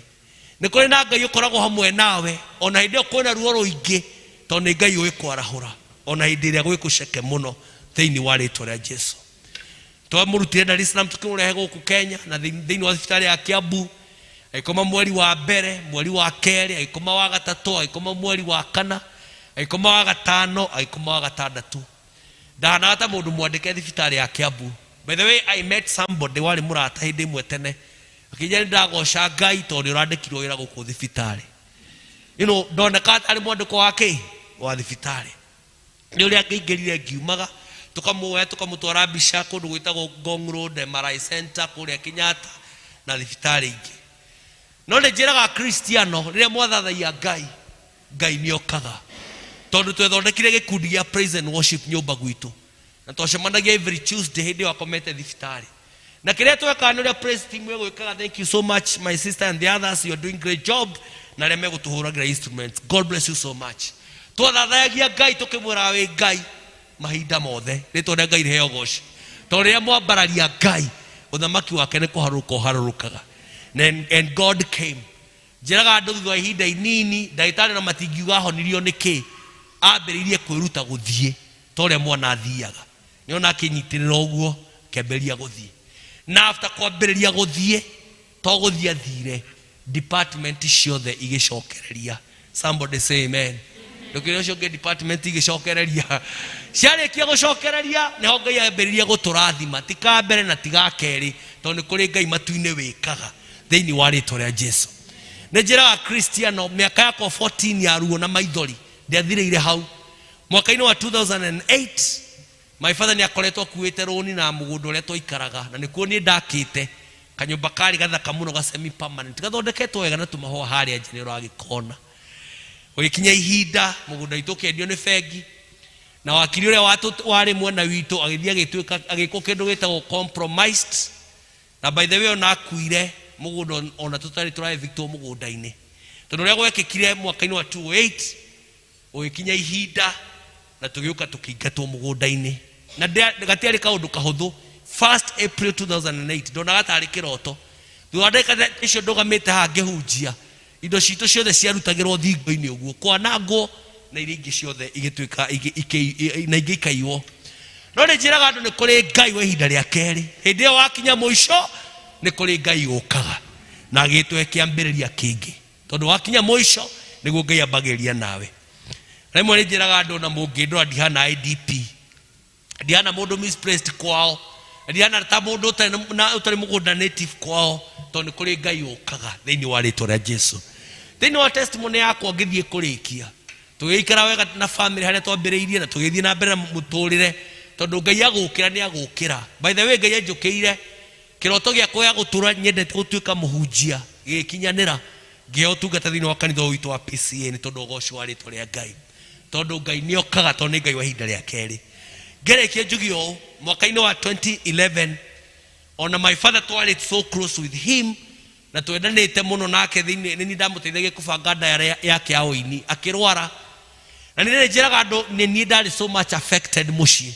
Nĩ kũrĩ na Ngai ũkoragwo hamwe nawe ona hĩndĩ ĩyo kwĩna ruo rũingĩ, tondũ nĩ Ngai ũĩ kwarahũra ona hĩndĩ ĩrĩa gwĩ kũceke mũno thĩinĩ wa rĩtwa rĩa Jesu. Twamũrutire Dar es Salaam tũkĩmũrehe gũkũ Kenya na thĩinĩ wa thibitarĩ ya Kiambu. Agĩkoma mweri wa mbere, mweri wa kerĩ, agĩkoma wa gatatũ, agĩkoma mweri wa kana, agĩkoma wa gatano, agĩkoma wa gatandatũ. Ndahanaga ta mũndũ mwandĩke thibitarĩ ya Kiambu. By the way, I met somebody warĩ mũrata hĩndĩ ĩmwe tene, akĩnjĩra nĩ ndagoca Ngai tondũ nĩ ũrandĩkirwo wĩra gũkũ thibitarĩ. Ndonekaga tarĩ mwandĩko wa kĩ? Wa thibitarĩ. Nĩ ũrĩa angĩingĩrire ngiumaga, tũkamuoya tũkamũtwara mbica kũndũ gwĩtagwo Ngong Road, MRI Center kũrĩa Kenyatta na thibitarĩ ingĩ. No nĩ njĩraga Kristiano rĩrĩa mwathathaiya Ngai, Ngai nĩ okaga. Tondũ twethondekire gĩkundi gĩa praise and worship nyũmba gwitũ, na twacemanagia every Tuesday hĩndĩ ĩyo akomete thibitarĩ. Na kĩrĩa twekaga nĩ ũrĩa praise team ĩgwĩkaga, thank you so much my sister and the others, you are doing great job, na arĩa megũtũhũragĩra instruments, God bless you so much. Twathathayagia Ngai tũkĩmwĩraga wĩ Ngai mahinda mothe, rĩtwa rĩa Ngai rĩheo goci. Tondũ rĩrĩa mwambararia Ngai, ũthamaki wake nĩ kũharũrũka ũharũrũkaga. And God came. Njĩraga andũ thutha wa ihinda inini, ndagĩtarĩ na matingiuga ahonirio nĩ kĩ, ambĩrĩirie kwĩruta gũthiĩ ta ũrĩa mwana athiaga. Nĩona akĩnyitĩrĩra ũguo, akĩambĩrĩria gũthiĩ. Na after kwambĩrĩria gũthiĩ, to gũthiĩ athire, department ciothe igĩcokereria. Somebody say amen. Ndũkĩre ũcio ũngĩ department igĩcokereria. Ciarĩkia gũcokereria, nĩho Ngai ambĩrĩria gũtũrathima. Ti ka mbere na ti ga kerĩ, tondũ nĩ kũrĩ Ngai matu-inĩ wĩkaga thĩinĩ wa rĩtwa rĩa Jesu. Nĩ njĩraga Kristiano, mĩaka yakwa 14 ya ruo na maithori ndĩathirĩire hau. Mwaka-inĩ wa 2008, my father nĩ akoretwo akuĩte rũni na mũgũnda ũrĩa twaikaraga, na nĩkuo niĩ ndakĩte kanyũmba karĩ gathaka mũno ga semi permanent, gathondeketwo wega na tũmahũa harĩa nja nĩ ũragĩkona. Gũgĩkinya ihinda mũgũnda witũ ũkĩendio nĩ bengi, na wakiri ũrĩa warĩ mwena witũ agĩthiĩ agĩtuĩka, agĩkwo kĩndũ gĩtagwo compromised. Na by the way ona akuire Mũgũnda ona tũtarĩ tũraevictwo mũgũnda-inĩ, tondũ ũrĩa gwekĩkire mwaka-inĩ wa 2008 ũgĩkinya ihinda na tũgĩũka tũkĩingatwo mũgũnda-inĩ, na gatiarĩ kaũndũ kahũthũ. 1st April 2008 ndonaga tarĩ kĩroto. Thutha wa ndagĩka icio ndũgamĩte haha ngĩhunjia, indo citũ ciothe ciarutagĩrwo thingo-inĩ ũguo kwanangwo, na iria ingĩ ciothe igĩtuĩka na ingĩ ikaiywo. No nĩ njĩraga andũ nĩ kũrĩ Ngai wa ihinda rĩa kerĩ. Hĩndĩ ĩyo wakinya mũico, nĩ kũrĩ Ngai ũkaga na agĩtũhe kĩambĩrĩria kĩngĩ, tondũ wakinya mũico nĩguo Ngai ambagĩrĩria nawe. Rĩmwe nĩ njĩraga andũ, na mũngĩndora ndihana IDP, ndihana mũndũ misplaced kwao, ndihana ta mũndũ ũtarĩ mũgũnda native kwao, tondũ nĩ kũrĩ Ngai ũkaga thĩinĩ wa rĩtwa rĩa Jesu. Thĩinĩ wa testimony yakwa ngĩthiĩ kũrĩkia, tũgĩikara wega na family harĩa twambĩrĩirie, na tũgĩthiĩ na mbere na mũtũrĩre, tondũ Ngai agũkĩra nĩ agũkĩra. By the way, Ngai anjũkĩire kĩroto gĩakwa gĩa gũtũra nyendete gũtuĩka mũhunjia gĩgĩkinyanĩra, ngĩheo ũtungata thĩinĩ wa kanitha ũyũ witũ wa PCA, nĩ tondũ ũgoco wa rĩtwa rĩa Ngai, tondũ Ngai nĩ okaga, tondũ nĩ Ngai wa ihinda rĩa kerĩ. Ngĩrĩkia njuge ũũ, mwaka-inĩ wa 2011, ona my father twarĩ so close with him na twendanĩte mũno nake thĩinĩ, nĩ niĩ ndamũteithagia kũbanga ndayarĩ yake ya ũini, akĩrwara. Na nĩ njĩraga andũ, nĩ niĩ ndarĩ so much affected mũciĩ.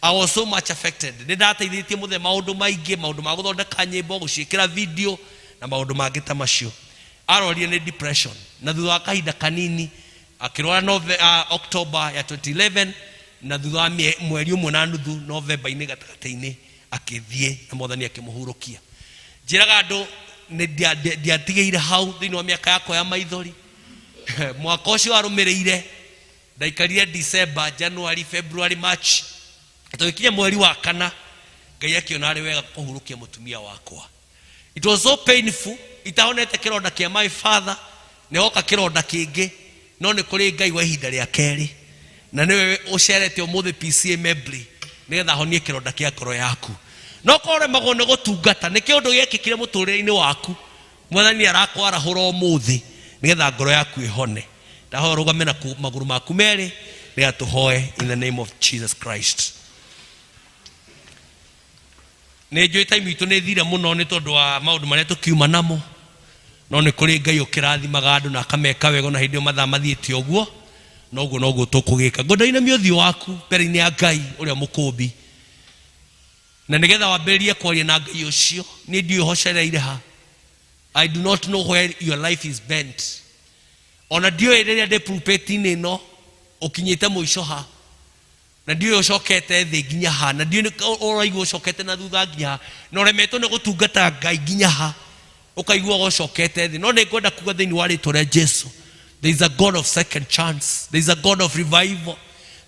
I was so much affected. Nĩ ndateithĩtie mũthee maũndũ maingĩ, maũndũ ma gũthondeka nyĩmbo, gũciĩkĩra video na maũndũ mangĩ ta macio. Arorire nĩ depression, na thutha wa kahinda kanini akĩrwara October ya 2011, na thutha wa mweri ũmwe na nuthu, November-inĩ gatagatĩ-inĩ, akĩthiĩ na Mwathani akĩmũhurũkia. Njĩraga andũ nĩ ndiatigĩire hau thĩinĩ wa mĩaka yakwa ya maithori. Mwaka ũcio warũmĩrĩire ndaikarire December, January, February, March, tũgĩkinya mweri wa kana, Ngai akĩona arĩ wega kũhurũkia mũtumia wakwa. It was so painful, itahonete kĩronda kĩa my father, nĩ hoka kĩronda kĩngĩ. No nĩ kũrĩ Ngai wa ihinda rĩa kerĩ, na nĩwe ũcerete ũmũthĩ PCA Membly nĩgetha ahonie kĩronda kĩa ngoro yaku. No korwo ũremagwo nĩ gũtungata nĩ kĩũndũ gĩekĩkire mũtũrĩre-inĩ waku, Mwathani arakwarahũra ũmũthĩ nĩgetha ngoro yaku ĩhone. Ndahoya ũrũgame na magũrũ maku merĩ nĩgetha tũhoe in the name of Jesus Christ. Nĩ njũĩ time itũ nĩ thire mũno nĩ tondũ wa maũndũ marĩa tũkiuma namo, no nĩ kũrĩ Ngai ũkĩrathimaga andũ na akameka wega ona hĩndĩ ĩyo mathaa mathiĩte ũguo. Noguo noguo tũkũgĩka. Ngwenda ũinamie ũthiũ waku mbere-inĩ ya Ngai ũrĩa mũkũmbi, na nĩgetha wambĩrĩrie kwaria na Ngai ũcio. Niĩ ndiũĩ hocereire ha. I do not know where your life is bent. Ona ndiũĩ rĩrĩa ndĩ pulpit-inĩ ĩno ũkinyĩte mũico ha, na ndiũĩ ũcokete thĩ nginya ha, na ndiũĩ ũraigua ũcokete na thutha nginya ha, na ũremetwo nĩ gũtungata Ngai nginya ha, ũkaigua ũcokete thĩ. No nĩ ngwenda kuga thĩinĩ wa rĩtwa rĩa Jesu, there is a God of second chance, there is a God of revival,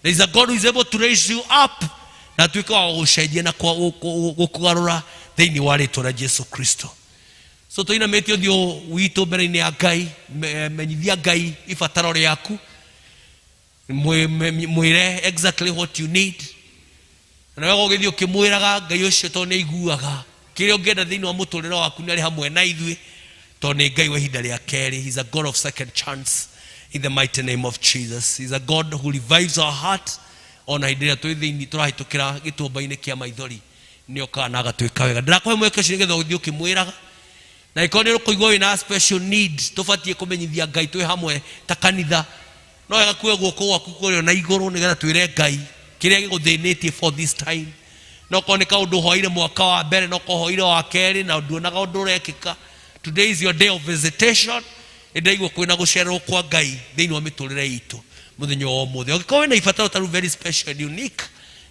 there is a God who is able to raise you up na atuĩke wa gũgũcenjia na gũkũgarũra thĩinĩ wa rĩtwa rĩa Jesu Kristo. So tũinamĩtie ũthiũ witũ mbere-inĩ ya Ngai, menyithia Ngai ibataro rĩaku, mwĩre exactly what you need, na wega ũgĩthiĩ ũkĩmwĩraga Ngai ũcio, tondũ nĩ aiguaga kĩrĩa ũngĩenda thĩinĩ wa mũtũrĩre waku. Nĩ arĩ hamwe na ithuĩ, tondũ nĩ Ngai wa ihinda rĩa kerĩ. He is a God of second chance in the mighty name of Jesus. He is a God who revives our heart. Ona hĩndĩ ĩrĩa twĩ thĩinĩ tũrahĩtũkĩra gĩtuamba-inĩ kĩa maithori, nĩ okaga na agatwĩka wega. Ndĩrakũhe mweke ũcio nĩgetha ũthiĩ ũkĩmwĩraga, na ĩkorwo nĩ ũkũigua wĩna special need tũbatiĩ kũmenyithia Ngai twĩ hamwe ta kanitha, no wega kuoya guoko gwaku kũrĩa na igũrũ nĩgetha twĩre Ngai kĩrĩa gĩgũthĩnĩtie for this time. No korwo nĩ kaũndũ ũhoeire mwaka wa mbere, no korwo ũhoeire wa kerĩ na nduonaga ũndũ ũrekĩka, today is your day of visitation. Nĩndĩraigua kwĩna gũcererwo kwa Ngai thĩinĩ wa mĩtũrĩre itũ mũthenya wa ũmũthĩ. Angĩkorwo wĩna ibataro ta rĩu very special and unique,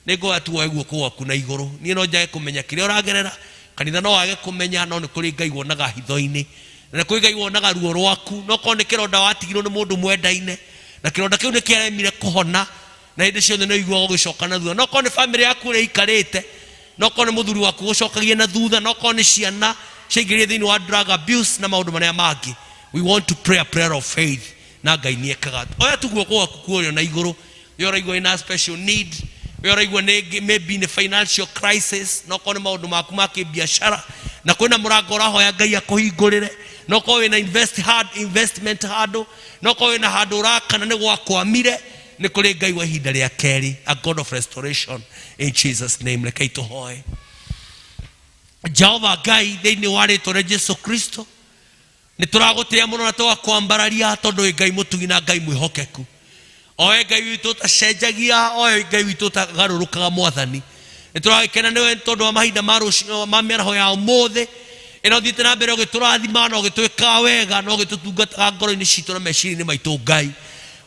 nĩ ngoya tu woe guoko gwaku na igũrũ. Niĩ no njage kũmenya kĩrĩa ũragerera, kanitha no wage kũmenya, no nĩ kũrĩ Ngai wonaga hitho-inĩ, na nĩ kũrĩ Ngai wonaga ruo rwaku. No korwo nĩ kĩronda watigirwo nĩ mũndũ mwendaine, na kĩronda kĩu nĩ kĩaremire kũhona, na hĩndĩ ciothe nĩ ũiguaga ũgĩcoka na thutha. No korwo nĩ bamĩrĩ yaku ũrĩa ĩikarĩte, no korwo nĩ mũthuri waku gũcokagia na thutha, no korwo nĩ ciana ciaingĩrire thĩinĩ wa drug abuse na maũndũ marĩa mangĩ, we want to pray a prayer of faith, na Ngai nĩ ekaga. Oya tu guoko gwaku kuorio na igũrũ, we ũraigua wĩna special need, we ũraigua nĩ maybe nĩ financial crisis, no korwo nĩ maũndũ maku ma kĩbiacara na kwĩna mũrango ũrahoya Ngai akũhingũrĩre, no korwo wĩna invest hard, investment handũ, no korwo wĩna handũ ũrakana nĩ gwakwamire, nĩ kũrĩ Ngai wa ihinda rĩa kerĩ, a God of restoration in Jesus' name. Rekei tũhoe. Jehova Ngai, thĩinĩ wa rĩtwa rĩa Jesu Kristo, nĩ tũragũtĩĩa mũno na tũgakwambararia tondũ wĩ Ngai mũtugi na Ngai mwĩhokeku. Oe Ngai witũ ũtacenjagia, oe Ngai witũ ũtagarũrũkaga Mwathani. Nĩ tũragĩkena nĩwe tondũ wa mahinda ma rũcinĩ ma mĩaraho ya ũmũthĩ ĩno ũthiĩte na mbere ũgĩtũrathima na ũgĩtwĩkaga wega na ũgĩtũtungataga ngoro-inĩ citũ na meciria-inĩ maitũ Ngai.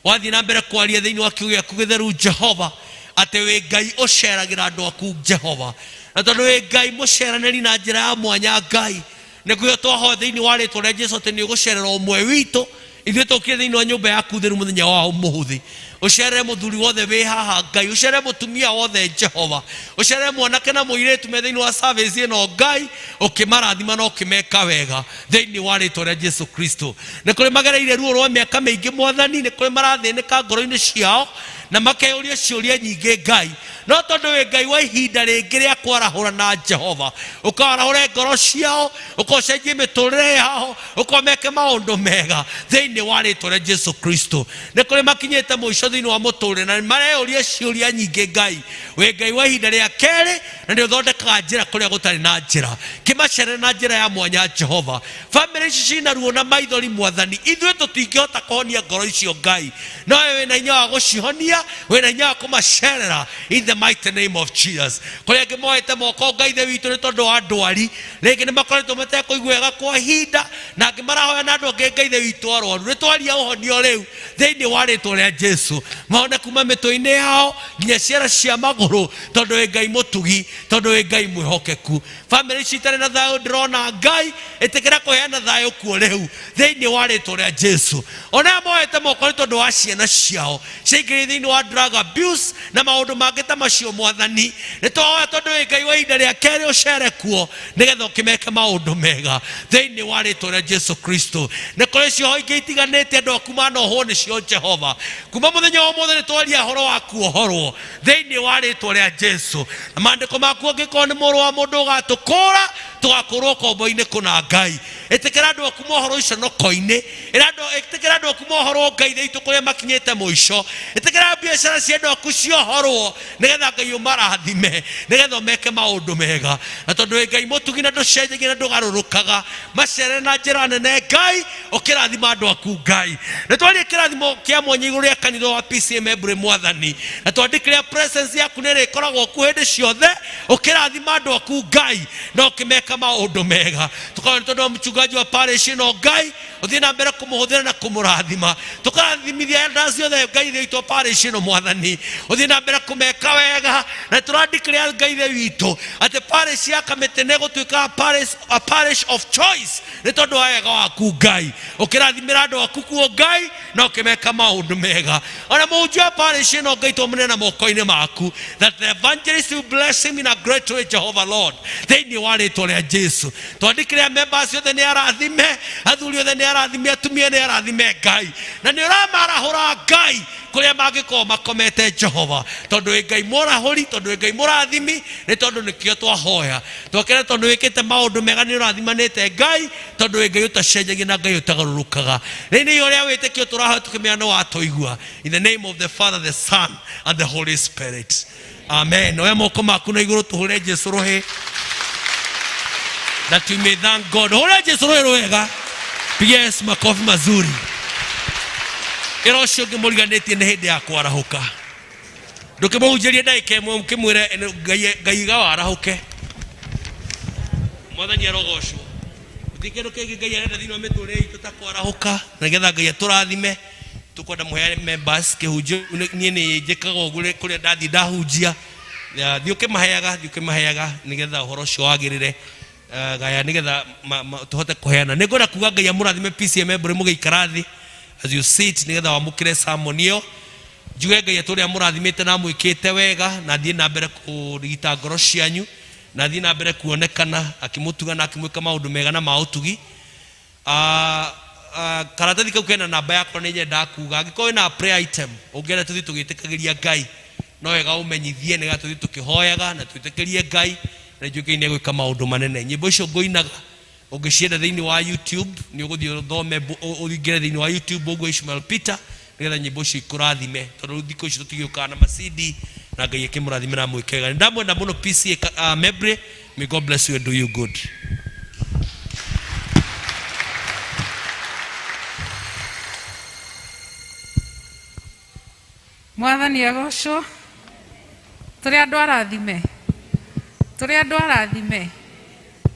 Wathiĩ na mbere kwaria thĩinĩ wa kiugo gĩaku gĩtheru Jehova atĩ wĩ Ngai ũceragĩra andũ aku Jehova, na tondũ wĩ Ngai mũceranĩri na njĩra ya mwanya Ngai, nĩguo twahoya thĩinĩ wa rĩtwa rĩa Jesu atĩ nĩ ũgũcerera ũmwe witũ ithuĩ tũkire thĩinĩ wa nyũmba yaku theru mũthenya wa ũmũthĩ. Ũcerere mũthuri wothe wĩ haha Ngai, ũcerere mũtumia wothe Jehova, ũcerere mwanake na mũirĩtu me thĩinĩ wa service ĩno Ngai, ũkĩmarathima na ũkĩmeka wega thĩinĩ wa rĩtwa rĩa Jesu Kristo. Nĩ kũrĩ magereire ruo rwa mĩaka mĩingĩ Mwathani, nĩ kũrĩ marathĩnĩka ngoro-inĩ ciao na makeyũria ciũria nyingĩ Ngai, no tondũ wĩ Ngai wa ihinda rĩngĩ rĩa kwarahũra na Jehova, ũkaarahũre ngoro ciao, ũkocenjie mĩtũrĩre yao, ũkomeke maũndũ mega thĩinĩ wa rĩtwa rĩa Jesu Kristo. Nĩ kũrĩ makinyĩte mũico thĩinĩ wa mũtũrĩre na mareyũria ciũria nyingĩ Ngai, wĩ Ngai wa ihinda rĩa kerĩ na nĩ ũthondekaga njĩra kũrĩa gũtarĩ na njĩra. Kĩmacerere na njĩra ya mwanya Jehova. Bamĩrĩ ici cina ruo na maithori Mwathani, ithuĩ tũtingĩhota kũhonia ngoro icio Ngai, no we wĩna hinya wa gũcihonia, wĩna hinya wa kũmacerera in the mighty name of Jesus. Kũrĩ angĩ moete moko Ngai ithe witũ nĩ tondũ wa ndwari, rĩngĩ nĩ makoretwo matekũigua wega kwa ihinda, na angĩ marahoya na andũ angĩ Ngai ithe witũ arwaru. Nĩ twaria ũhonio rĩu thĩinĩ wa rĩtwa rĩa Jesu, mahone kuma mĩtwe-inĩ yao nginya ciara cia magũrũ, tondũ wĩ Ngai mũtugi, tondũ wĩ Ngai mwĩhokeku. Bamĩrĩ ici itarĩ na thayũ ndĩrona Ngai ĩtĩkĩra kũheana thayũ kuo rĩu thĩinĩ wa rĩtwa rĩa Jesu. Ona aya moete moko nĩ tondũ wa ciana ciao ciaingĩrire thĩinĩ wa drug abuse na maũndũ mangĩ ta macio Mwathani, nĩ twahoya tondũ wĩ Ngai wa ihinda rĩa kerĩ ũcere kuo nĩgetha ũkĩmeke maũndũ mega thĩinĩ wa rĩtwa rĩa Jesu Kristo. Nĩ kũrĩ cioho ingĩ itiganĩte andũ aku manohwo nĩcio Jehova. Kuma mũthenya wa ũmũthĩ nĩ twaria ũhoro wa kuohorwo thĩinĩ wa rĩtwa rĩa Jesu. Na maandĩko maku angĩkorwo nĩ mũrũ wa mũndũ ũgatũkũra, tũgakũrwo ũkombo-inĩ kũna Ngai. Ĩtĩkĩra andũ aku mohorwo iconoko-inĩ, ĩtĩkĩra andũ aku mohorwo Ngai thĩ itũ kũrĩa makinyĩte mũico. Ĩtĩkĩra biacara cia andũ aku ciohorwo nĩgetha Ngai ũmarathime, nĩgetha ũmeke maũndũ mega. Na tondũ wĩ Ngai mũtugi na ndũcenjagia na ndũgarũrũkaga, macerere na njĩra nene Ngai, ũkĩrathima andũ aku Ngai. Nĩ twarie kĩrathimo kĩa mwanya igũrũ rĩa kanitha wa PCEA Embure Mwathani, na twandĩkĩre presence yaku nĩ ĩrĩkoragwo kuo hĩndĩ ciothe, ũkĩrathima andũ aku Ngai na ũkĩmeka maũndũ mega. Tũkahoya nĩ tondũ wa mchungaji wa parish ĩno Ngai, ũthiĩ na mbere kũmũhũthĩra na kũmũrathima. Tũkarathimithia elders othe Ngai ithe witũ parish ĩno Mwathani, ũthiĩ na mbere kũmeka wega. Na tũrandĩkĩre Ngai ithe witũ atĩ parish ya Kamĩtĩ nĩ ĩgũtuĩka a parish of choice nĩ tondũ wa wega waku Ngai, ũkĩrathimĩra andũ aku kuo Ngai na ũkĩmeka maũndũ mega. Ona mũhunjia wa parish ĩno Ngai twamũneana moko-inĩ maku, that the evangelist will bless him in a great way Jehovah Lord, thĩinĩ wa rĩtwa rĩa Jesu. Twandĩkĩre members othe nĩ arathime, athuri othe nĩ arathime, atumia nĩ arathime Ngai, na nĩ ũramarahũra Ngai kũrĩa mangĩkorwo makomete Jehova, tondũ wĩ Ngai mũrahũri, tondũ wĩ Ngai mũrathimi, nĩ tondũ nĩkĩo twahoya. Twakena tondũ wĩkĩte maũndũ mega, nĩ ũrathimanĩte Ngai, tondũ wĩ Ngai ũtacenjagia na Ngai ũtagarũrũkaga. Rĩu nĩ ũrĩa wĩtĩkio tũrahoya tũkĩmenya nĩ watũigua. In the name of the Father, the Son and the Holy Spirit, amen. Oya moko maku na igũrũ tũhũre Jesu rũhĩ, that we may thank God. Hũra Jesu rũhĩ rwega, pigia Yesu makofi mazuri. Ĩra ũcio ũngĩ mũriganĩtie nĩ hĩndĩ ya kwarahũka. Ndũkĩmũhunjĩrie ndagĩka ĩmwe ũkĩmwĩre Ngai Ngai iga warahũke. Mwathani arogocwo. Gũtirĩ kĩndũ kĩngĩ Ngai arenda thĩinĩ wa mĩtũrĩre itũ ta kwarahũka, na nĩgetha Ngai atũrathime. Tũkwenda mũheane members kĩhunjio. Niĩ nĩ njĩkaga ũguo kũrĩa ndathiĩ ndahunjia, thiĩ ũkĩmaheaga, thiĩ ũkĩmaheaga nĩgetha ũhoro ũcio wagĩrĩre. Gaya nĩgetha tũhote kũheana. Nĩ ngwenda kuga Ngai amũrathime PCEA Embure mũgĩikara thĩ as you sit, nĩgetha wamũkĩre sermon ĩyo. Njuge Ngai atũrĩa amũrathimĩte na amwĩkĩte wega, na athiĩ na mbere kũrigita ngoro cianyu, na athiĩ na mbere kuonekana akĩmũtuga na akĩmwĩka maũndũ mega na ma ũtugi. Karatathi kau kena namba yakwa, nĩ nyendaga kuga angĩkorwo wĩna prayer item ũngĩenda tũthiĩ tũgĩtĩkagĩria Ngai, no wega ũmenyithie nĩgetha tũthiĩ tũkĩhoyaga na twĩtĩkĩrie Ngai, na nĩnjũĩ Ngai nĩ egwĩka maũndũ manene. Nyĩmbo icio ngũinaga ũngĩcienda thĩinĩ wa YouTube, nĩ ũgũthiĩ ũthome, ũingĩre thĩinĩ wa YouTube ũguo Ishmael Peter, nĩgetha nyĩmbo icio ikũrathime, tondũ rĩu thikũ ici tũtigĩũkaga na ma CD, na Ngai akĩmũrathime na amwĩke wega. Nĩ ndamwenda mũno PCEA Mebre. May God bless you and do you good. Mwathani agocwo. Tũrĩ andũ arathime. Tũrĩ andũ arathime.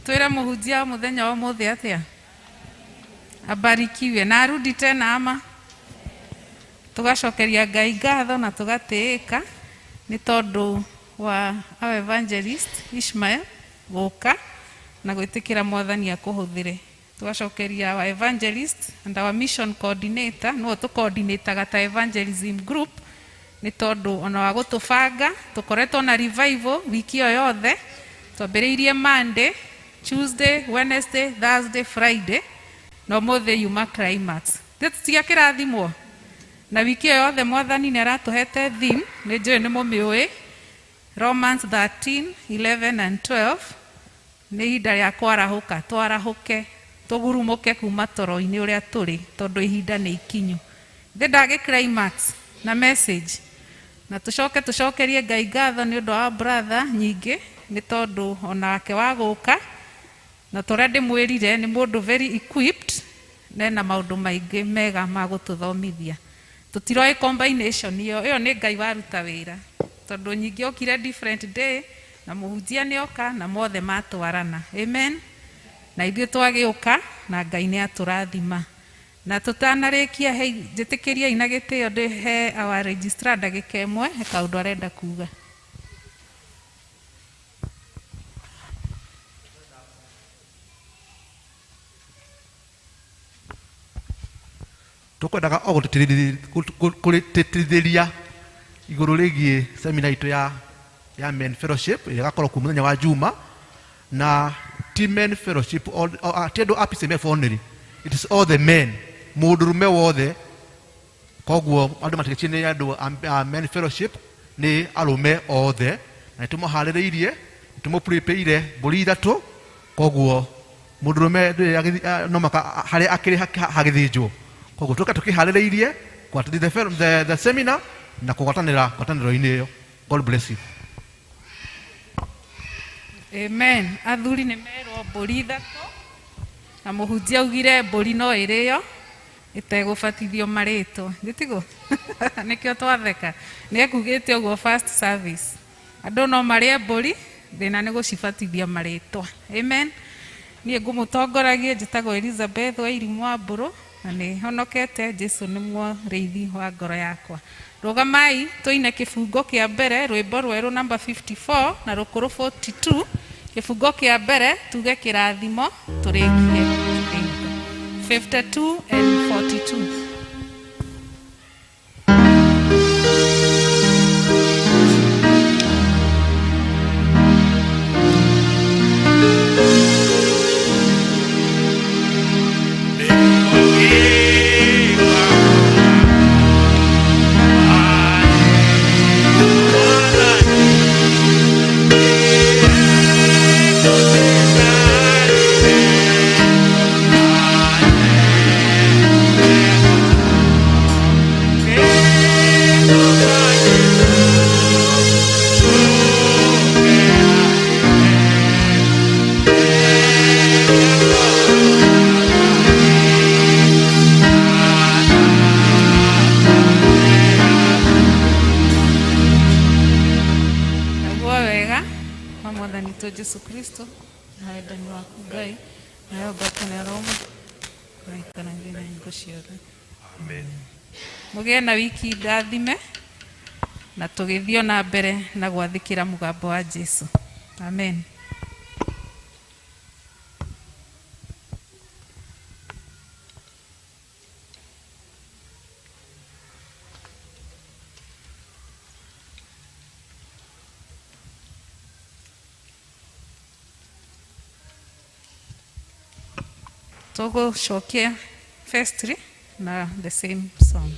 Twĩre mũhunjia wa mũthenya wa ũmũthĩ atĩa? Abarikiwe na arudi tena ama. Tũgacokeria Ngai ngatho na tũgatĩĩka nĩ tondũ wa our evangelist Ishmael gũka na gwĩtĩkĩra Mwathani akũhũthĩre. Tũgacokeria our evangelist and our mission coordinator, nĩwe tũcoordinataga ta evangelism group, nĩ tondũ ona wa gũtũbanga tũkoretwo na revival wiki ĩyo yothe. Twambĩrĩirie Monday, Tuesday, Wednesday, Thursday, Friday na ũmũthĩ yuma climax. Tũtiakĩrathimwo na wiki ĩyo yothe Mwathani nĩ aratũhete theme, nĩ njũĩ nĩ mũmĩũĩ, Romans 13, 11 and 12. Nĩ ihinda rĩa kwarahũka, twarahũke, tũgurumũke kuma toro-inĩ ũrĩa tũrĩ, tondũ ihinda nĩ ikinyu. Thĩ ndagĩ climax na message. Na tũcoke tũcokerie Ngai ngatho nĩ ũndũ wa brother nyingĩ, nĩ tondũ onake wa gũka, na tũrĩa ndĩmwĩrire nĩ mũndũ very equipped, na ena maũndũ maingĩ mega ma gũtũthomithia. Tũtiroĩ combination ĩyo, ĩyo nĩ Ngai waruta wĩra, tondũ nyingĩ okire different day, na mũhunjia nĩ oka, na mothe matwarana. Amen. Na ithuĩ twagĩũka, na Ngai nĩ atũrathima. Na tũtanarĩkia, njĩtĩkĩriai na gĩtĩo ndĩhe our registrar ndagĩka ĩmwe, he kaũndũ arenda kuga. Tũkwendaga o gũtĩtĩrithĩria igũrũ rĩgiĩ seminar itũ ya Men Fellowship ĩrĩa ĩgakorwo kuo mũthenya wa Juma, na ti Men Fellowship ti andũ a PCMF only, it is all the men, mũndũrũme wothe. Koguo andũ matigĩtie nĩ andũ a Men Fellowship, nĩ arũme othe, na nĩtũmũharĩrĩirie, nĩtũmũprepare mbũri ithatũ. Koguo mũndũrũme ndũrĩ no maka harĩa akĩrĩ hagĩthĩnjwo. Koguo tũka tũkĩharĩrĩirie kũ the seminar na kũgwatanĩra ngwatanĩro-inĩ ĩyo. God bless you. Amen. Athuri nĩ merwo mbũri ithatũ, na mũhunjia augire mbũri no ĩrĩo ĩtegũbatithio marĩtwa. Gĩtigũ? Nĩkĩo twatheka. Nĩ ekugĩte ũguo first service. Andũ no marĩe mbũri, thĩna nĩ gũcibatithia marĩtwa. Amen. Niĩ ngũmũtongoragia, njĩtagwo Elizabeth Wairimu wa Mbũrũ, na nĩ honokete. Jesu nĩ mũrĩithi wa ngoro yakwa. Rũgamai tũine kĩbungo kĩa mbere, rwĩmbo rwerũ namba 54 na rũkũrũ 42. Kĩbungo kĩa mbere tuge kĩrathimo tũrĩkie. 52 and 42. Jesu Kristo na wendani waku Ngai nayo ngwatanĩro kũraikanagĩria na hingo ciothe. Amen. Mũgĩe na wiki ndathime na tũgĩthiĩ na mbere na gwathĩkĩra mũgambo wa Jesu. Amen. Tũgũcokia vestry na the same song.